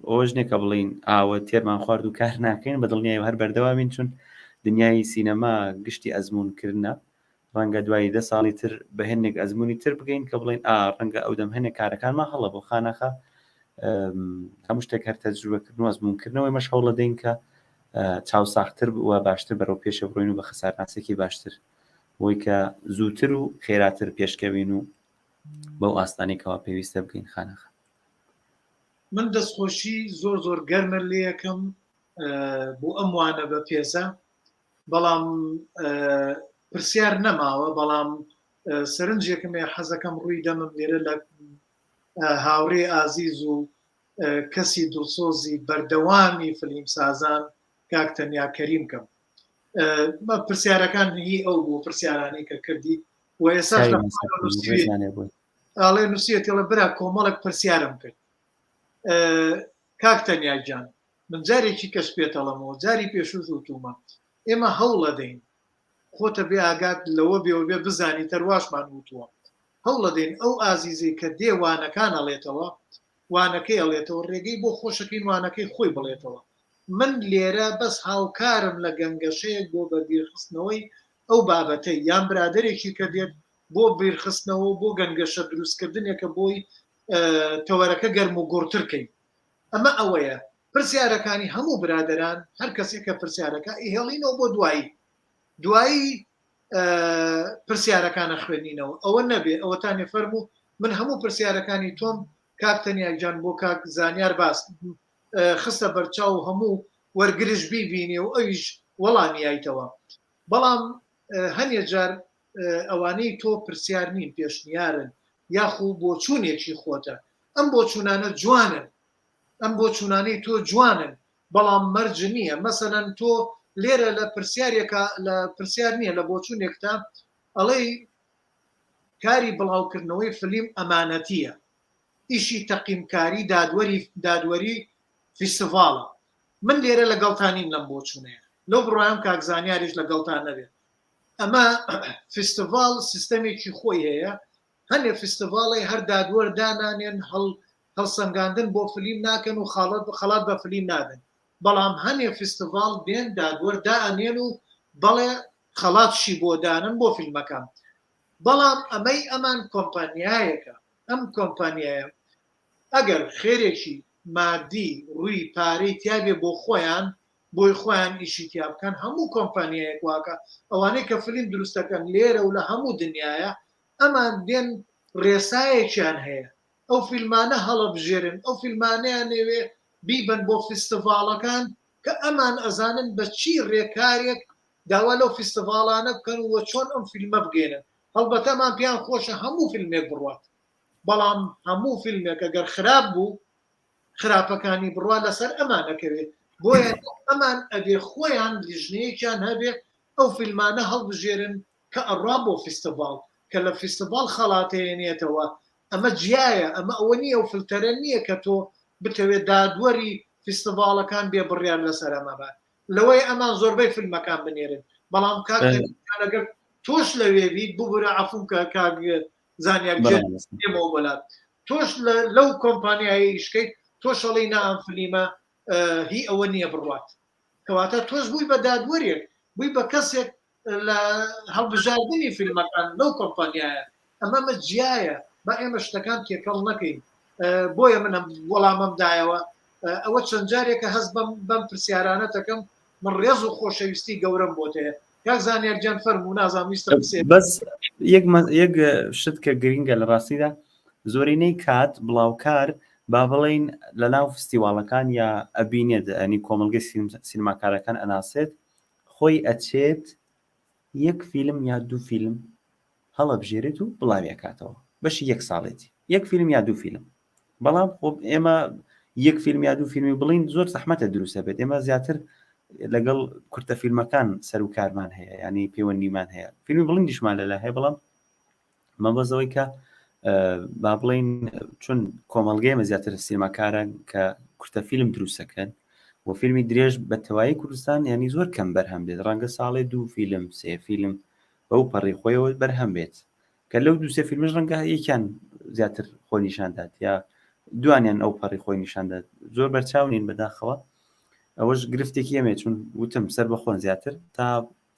ئەوەش نییە کە بڵین ئاوە تێرمان خوارد و کار ناکەین بە دڵنیای هەر بەردەوامین چون دنیای سینەما گشتی ئەزمونکردە ڕەنگە دوای دە ساڵی تر بە هەندێک ئەزمموی تر بگەین کە بڵین ئا ڕەنگە ئەو دەم هەنێک کارەکانمان هەڵە بۆ خانەخە هەموو شتێک هەر تەجروبەکردن و ئەزمونکردنەوەی مەش هەوڵە دەین کە چاوساختر و باشتر بەرەو پێشە بڕۆین و بە خەسارناسێکی باشتر بۆی کە زووتر و خێراتر پێشکەوین و بەو ئاستانەی کەوا پێویستە بگەین خانەخە. من دەستخۆشی زۆر زۆر گەرمت لێ ئەکەم بۆ ئەم وانە بەپێزە بەڵام پرسیار نەماوە بەڵام سەرنجێکم هەیە حەزەکەم ڕووی دەمم لێرە لە هاوڕێ ئازیز و کەسی دڵسۆزی بەردەوامی فلیمسازان کاک تەنیا کەریم کەم پرسیارەکان هی ئەو بوو پرسیارانی کە کردی و ئێستا ئاڵێ نووسیەتێڵە برا کۆمەڵک پرسیارم کرد کاک تەنیا گیان من جارێکی کەس پێتەڵەمەوە جاری پێشوو وتومە ئێمە هەوڵەدەین خۆتە بێ ئاگات لەوە بێەوە بێ بزانی تەرواشمان وتووە هەوڵەدەین ئەو ئازیزەی کە دێ وانەکان ئەڵێتەوە وانەکەی ئەڵێتەوە ڕێگەی بۆ خۆشەکەین وانەکەی خۆی بڵێتەوە من لێرە بەس هاوکارم لە گەنگەشەیەک بۆ بە بیرخستنەوەی ئەو بابەتەی یان برادەرێکی کە دێت بۆ بیرخستنەوە و بۆ گەنگەشە دروستکردنێکە بۆی تەوەرەکە گەرم و گوڕتر کەین ئەمە ئەوەیە پرسیارەکانی هەموو برادەران هەر کەسێک کە پرسیارەکە ئیهێڵینەوە بۆ دوایی دوایی پرسیارەکانە خوێنینەوە ئەوە نەبێ ئەوەتانێ فەرموو من هەموو پرسیارەکانی تۆم کاک تەنیا گیان بۆ کاک زانیار باس خستە بەرچاو و هەموو وەرگرش بیبینێ و ئەویش وەڵامی یایتەوە بەڵام هەنێ جار ئەوانەی تۆ پرسیار نین پێشنیارن یاخو بۆچوونێکی خۆتە ئەم بۆچوونانە جوانن ئەم بۆچوونانەی تۆ جوانن بەڵام مەرج نییە مەسەلەن تۆ لێرە لە پرسیارێکا لە پرسیار نییە لە بۆچوونێکتا ئەڵێی کاری بڵاوکردنەوەی فلیم ئەمانەتییە ئیشی تەقیمکاری دادوەری دادوەری فیستیڤاڵە من لێرە لەگەڵتا نیم لەم بۆچوونەیە لەو بڕوایەم کاک زانیاریش لەگەڵتا نەبێت ئەمە فیستیڤاڵ سیستەمێکی خۆی هەیە هەنێ فیستیڤاڵێ هەر دادوەر دانانێن هەڵ هەڵسەنگاندن بۆ فلیم ناکەن و خاڵت خەڵات بە فلیم نادەن بەڵام هەنێ فیستیڤاڵ دێن دادوەر دائەنێن و بەڵێ خەڵاتشی بۆ دانن بۆ فیلمەکان بەڵام ئەمەی ئەمان کۆمپانیایەکە ئەم کۆمپانیایە ئەگەر خێرێکی مادی ڕووی پارەی تیابێ بۆ خۆیان بۆی خۆیان ئیشی تیا بکەن هەموو کۆمپانیایەک واکە ئەوانەی کە فلیم دروست دەکەن لێرە و لە هەموو دنیایە ئەمان دێن ڕێسایەکیان هەیە ئەو فیلمانە هەڵەبژێرن ئەو فیلمانەیان ئەوێ بیبەن بۆ فیستیڤاڵەکان کە ئەمان ئەزانن بە چی ڕێکارێک داوا لەو فیستیڤاڵانە بکەن و چۆن ئەم فیلمە بگەێنن هەڵبەتە ئەمان پێیان خۆشە هەموو فیلمێک بڕوات بەڵام هەموو فیلمێک ئەگەر خراپ بوو خراپەکانی بڕوا لەسەر ئەمان ئەکەوێ بۆیە ئەمان ئەبێ خۆیان لیژنەیەکیان هەبێ ئەو فیلمانە هەڵبژێرن کە ئەڕوا بۆ فیستیڤاڵ کە لە فیستیڤاڵ خەڵاتەیەنێتەوە ئەمە جیایە ئەمە ئەوە نییە و فلتەرە نییە کە تۆ بتەوێت دادوەری فیستیڤاڵەکان بێ بڕیار لەسەر ئەمە بات لەوەی ئەمان زۆربەی فیلمەکان بنێرن بەڵام کاک ئەگەر تۆش لەوێ بیت ببورە عەفوم کە کاک زانیار گیان دێمەوە بۆلات. تۆش لەو کۆمپانیایە ئیشکەیت تۆش ئەڵێی نا ئەم فلیمە هی ئەوە نییە بڕوات کەواتە تۆش بووی بە دادوەرێک بووی بە کەسێک لە هەڵبژاردنی فیلمەکان لەو کۆمپانیایە ئەمەمە جیایە با ئێمە شتەکان تێکەڵ نەکەین بۆیە منم وەڵامم دایەوە ئەوە چەند جارێکە هەست بەم بەم پرسیارانە دەکەم من ڕێز و خۆشەویستی گەورەم بۆت هەیە کاک زانیار گیان فەرموو نازانم ویستم قسەیە بەس یەک یەک شت کە گرنگە لە ڕاستیدا زۆرینەی کات بڵاوکار با بڵین لە ناو فستیواڵەکان یا ئەبینێت ئەنی کۆمەڵگەی سینماکارەکان ئەناسێت خۆی ئەچێت یەک فیلم یا دوو فیلم هەڵەبژێرێت و بڵاوی ئەکاتەوە بەشی یەک ساڵێتی یەک فیلم یا دوو فیلم بەڵام خۆ ئێمە یەک فیلم یا دوو فیلمی بڵین زۆر زەحمەتە دروستە بێت ئێمە زیاتر لەگەڵ کورتە فیلمەکان سەر و کارمان هەیە ینی پەیوەندیمان هەیە فیلمی بڵندیشمان لەلا هەیە بەڵام مەبەزەوەی کە با بڵین چون کۆمەڵگەیمە زیاتر سینەماکارە کە کورتە فیلم دروستەکەن و فیلمی درێژ بە تەوایی کوردستان ینی زۆر کەم بەرهەم دێت ڕەنگە ساڵێ دوو فیلم سێ فیلم بەو پەڕی خۆیەوە بەرهەم بێت کە لەو دووسێ فیلمش ڕەنگە یەکیان زیاتر خۆی نیشاندات یا دوانیان ئەو پەڕی خۆی نیشاندات زۆر بەرچاو نین بەداخەوە ئەوەش گرفتێکی ئەمێ چون وتم سەر بەخۆن زیاتر تا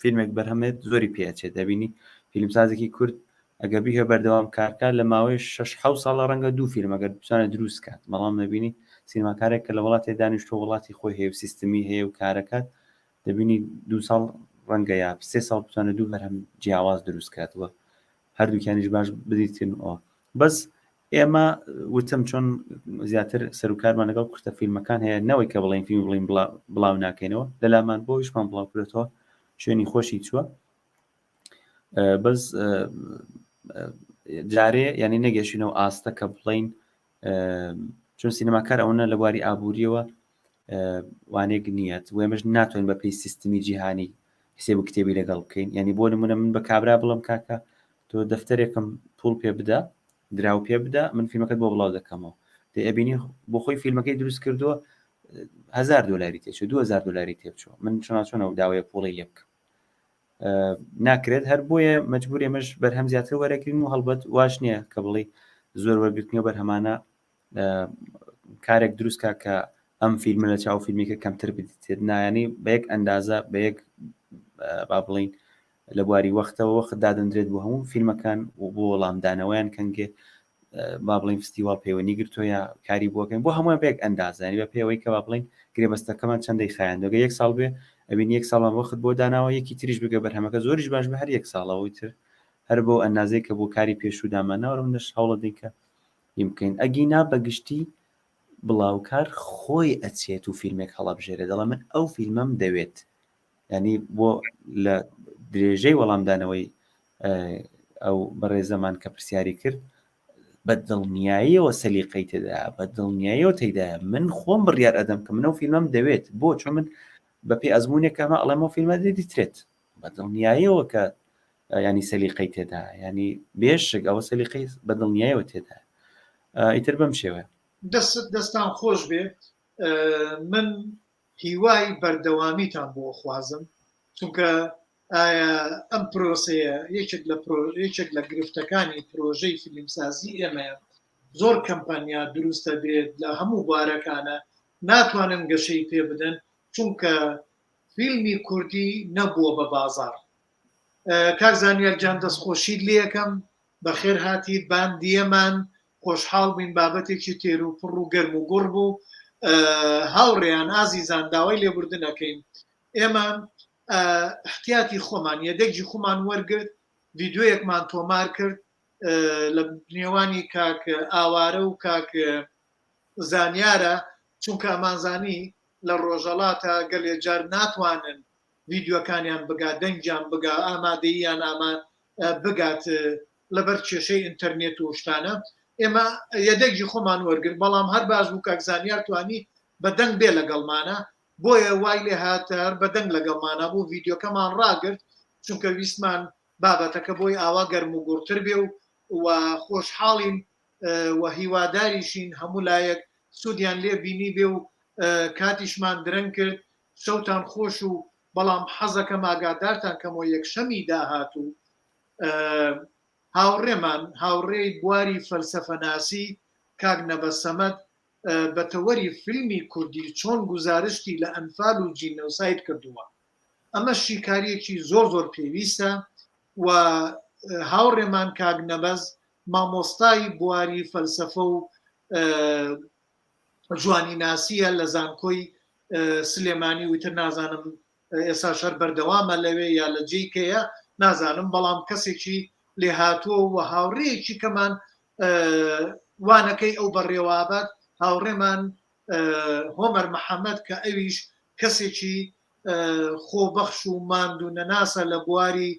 فیلمێک بەرهەمێت زۆری پێچێت دەبینی فیلمسازێکی کورد ئەگە بیهێ بەردەوام کارکە لە ماوەی 6 حە ساڵە ڕەنگە دوو فیلم ئەگەر بتوانێت دروست کات بەڵام نەبینی سینماکارێک کە لە وڵاتێ دانیشتووە وڵاتی خۆی هەیە و سیستمی هەیە و کارەکات دەبینی دوو ساڵ ڕەنگە یا سێ ساڵ بتوانێت دوو بەرهەم جیاواز دروست کات و هەردووکیانیش باش بدیتن ئەوە بەس ئێمە وتم چۆن زیاتر سەرکارمان لەگەڵ کورتە فیلمەکان هەیە نەوەی کە بڵین فیلم بڵین بڵاو ناکەینەوە لەلامان بۆ یشمان بڵاو کرێتەوە شوێنی خۆشی چووە بەس جارێ یعنی نەگەشتینەوە ئاستە کە بڵین چون سینەماکار ئەوەنە لە بواری ئابووریەوە وانێک نییە وێمەش ناتوانین بە پێی سیستمی جیهانی حسێب و کتێبی لەگەڵ بکەین ینی بۆ نمونە من بە کابرا بڵم کاکە تۆ دەفتەرێکم پوڵ پێ بدە دراو پێ بدە من فیلمەکەت بۆ بڵاو دەکەمەوە دێ ئەبینی بۆ خۆی فیلمەکەی دروست کردووە هزار دلاری تێچوو 2000 دلاری تێبچوو من چۆناچۆنەوە داوایە پوڵی لێ بکەم ناکرێت هەر بۆیە مجبور ئێمەش بەرهەم زیاتر وەرەگرین و هەڵبەت واش نییە کە بڵێ زۆر وەرگرتنی و بەرهەمانە کارێک دروستکە کە ئەم فیلمە لە چاو فیلمێکە کەمتر بدیتێت نایانی بە یەک ئەندازە بە یەک با بڵین لە بواری وەختەوە وەخت دادەندرێت بۆ هەموو فیلمەکان و بۆ وەڵامدانەوەیان کەنگێ با بڵین فستیواڵ پەیوەندی گرتووە یا کاری بۆکەین بۆ هەمووان بێک ئەندازانی بە پێوەی کە با بڵین گرێبەستەکەمان چەندەی خایاندۆگە یەک ساڵ بێ ئەبین یەک ساڵمان وەخت بۆ داناوە یەکی تریش بگە بەرهەمەکە زۆریش باش بە هەر یەک ساڵەوەی تر هەر بۆ ئەندازەی کە بۆ کاری پێشوو دامانناوە منش هەوڵە دەین کە یم بکەین ئەگینا بە گشتی بڵاوکار خۆی ئەچێت و فیلمێک هەڵەبژێرێ دەڵێ من ئەو فیلمەم دەوێت ینی بۆ لە درێژەی وەڵامدانەوەی ئەو بەڕێزەمان کە پرسیاری کرد بە دڵنیاییەوە سەلیقەی تێدا بە دڵنیاییەوە تێدا من خۆم بڕیار ئەدەم کە منەو فیلمم دەوێت بۆ چۆن من بە پێی ئەزمونێکەمە ئەڵێمەوە فیلمە دیترێت بە دڵنیاییەوە کە ینی سەلیقەی تێدا ینی بێشک ئەوە سەلیقەی بە دڵنیایەوە تێدا ئیتر بەم شێوەیە دەست دەستان خۆش بێ من هیوای بەردەوامیتان بۆ خوازم چونکە ئایا ئەم پرۆسەیە یەکێک لە یەکێک لە گرفتەکانی پرۆژەی فیلمسازی ئێمەیە زۆر کەمپانیا دروستە بێت لە هەموو بوارەکانە ناتوانن گەشەی پێ بدەن چونکە فیلمی کوردی نەبووە بە بازار کاک زانیار گیان دەستخۆشیت لێکەم بەخێر هاتیت بان دیەمان خۆشحاڵ بووین بابەتێکی تێر و پڕ و گەرم و گوڕ بوو هاوڕێیان ئازیزان داوای لێبوردن ئەکەین ئێمە احتیاتی خۆمان یەدەگی خۆمان وەرگرت ڤیدیۆیەکمان تۆمار کرد لە نێوانی کاک ئاوارە و کاک زانیارە چونکە ئەمانزانی لە ڕۆژەڵاتە گەلێ جار ناتوانن ڤیدیۆکانیان بگا دەنگیان بگا ئامادەییان ئاما بگات لەبەر کێشەی ئینتەرنێت و شتانە ئێمە یەدەگی خۆمان وەرگرت بەڵام هەر باش بوو کاک زانیار توانی بە دەنگ بێ لەگەڵمانە بۆیە وای لێ هات هەر بە دەنگ لەگەڵمانە بوو ڤیدیۆکەمان ڕاگرت چونکە ویستمان بابەتەکە بۆی ئاوا گەرم و گوڕتر بێ و و خۆشحاڵین و هیواداریشین هەموو لایەک سوودیان لێ بینی بێ و کاتیشمان درەنگ کرد شەوتان خۆش و بەڵام حەزەکەم ئاگادارتان کەمەوە یەکشەمی داهاتوو هاوڕێمان هاوڕێی بواری فەلسەفەناسی. کاک نەبەز سەمەد بە تەوەری فیلمی کوردی چۆن گوزارشتی لە ئەنفال و جینۆساید کردووە. ئەمە شیکاریەکی زۆر زۆر پێویستە و هاوڕێمان کاک نەبەز مامۆستای بواری فەلسەفە و جوانیناسیە لە زانکۆی سلێمانی و ئیتر نازانم ئێستا شەر بەردەوامە لەوێ یا لە جێی کەیە نازانم بەڵام کەسێکی لێهاتووە و هاوڕێیەکی کەمان وانەکەی ئەو بەڕێوابات هاوڕێمان هۆمەر محەممەد کە ئەویش کەسێکی خۆبەخش و ماندوو نەناسە لە بواری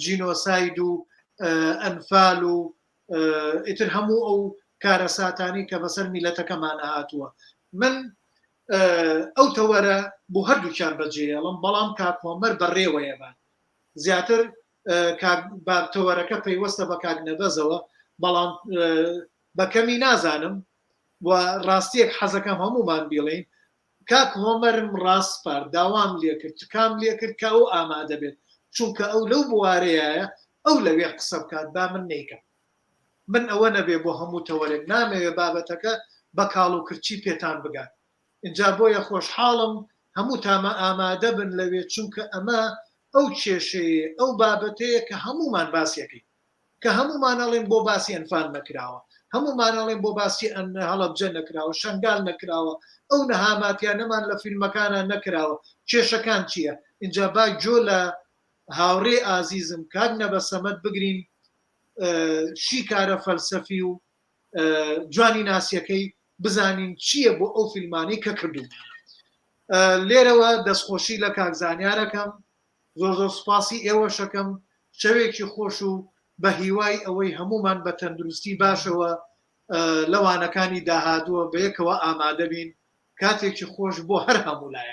جینۆساید و ئەنفال و ئیتر هەموو ئەو کارەساتانی کە بەسەر میلەتەکەمان هاتووە من ئەو تەوەرە بۆ هەردووکیان بەجێڵم بەڵام کاک هۆمەر بەڕێوەیە بات زیاتر تەوەرەکە پەیوەستە بە کاک نەبەزەوە بەڵام بە کەمی نازانم و ڕاستیەک حەزەکەم هەمومان بیڵین کاک هۆمەرم ڕاسپارد داوام لێکرد تکام لێکرد کە ئەو ئامادە بێت چونکە ئەو لەو بوارەیە ئەو لەوێ قسە بکات با من نیکەم من ئەوە نەبێ بۆ هەموو تەوەرێک نامەوێ بابەتەکە بە کاڵ و کرچی پێتان بگات ئینجا بۆیە خۆشحاڵم هەمووتامە ئامادە بن لەوێ چونکە ئەمە ئەو کێشەیە ئەو بابەتەیە کە هەمومان باسیەکەین کە هەمومان ئەڵێن بۆ باسی ئەنفال نەکراوە هەمومان ئەڵێن بۆ باسی ئەن هەڵەبجە نەکراوە شەنگال نەکراوە ئەو نەهاماتیانەمان لە فیلمەکانە نەکراوە کێشەکان چییە اینجا با گۆ لە هاوڕێ ئازیزم کاک نەبە سەمەد بگرین شیکارە فەلسەفی و جوانی ناسیەکەی بزانین چییە بۆ ئەو فیلمانەی کە کردومانە لێرەوە دەستخۆشی لە کاک زانیارەکەم زۆر زۆر سوپاسی ئێوەشەکەم شەوێکی خۆش و بە هیوای ئەوەی هەمومان بە تەندروستی باشەوە لە وانەکانی داهاتووە بەیەکەوە ئامادە بین کاتێکی خۆش بۆ هەر هەموو لایەک.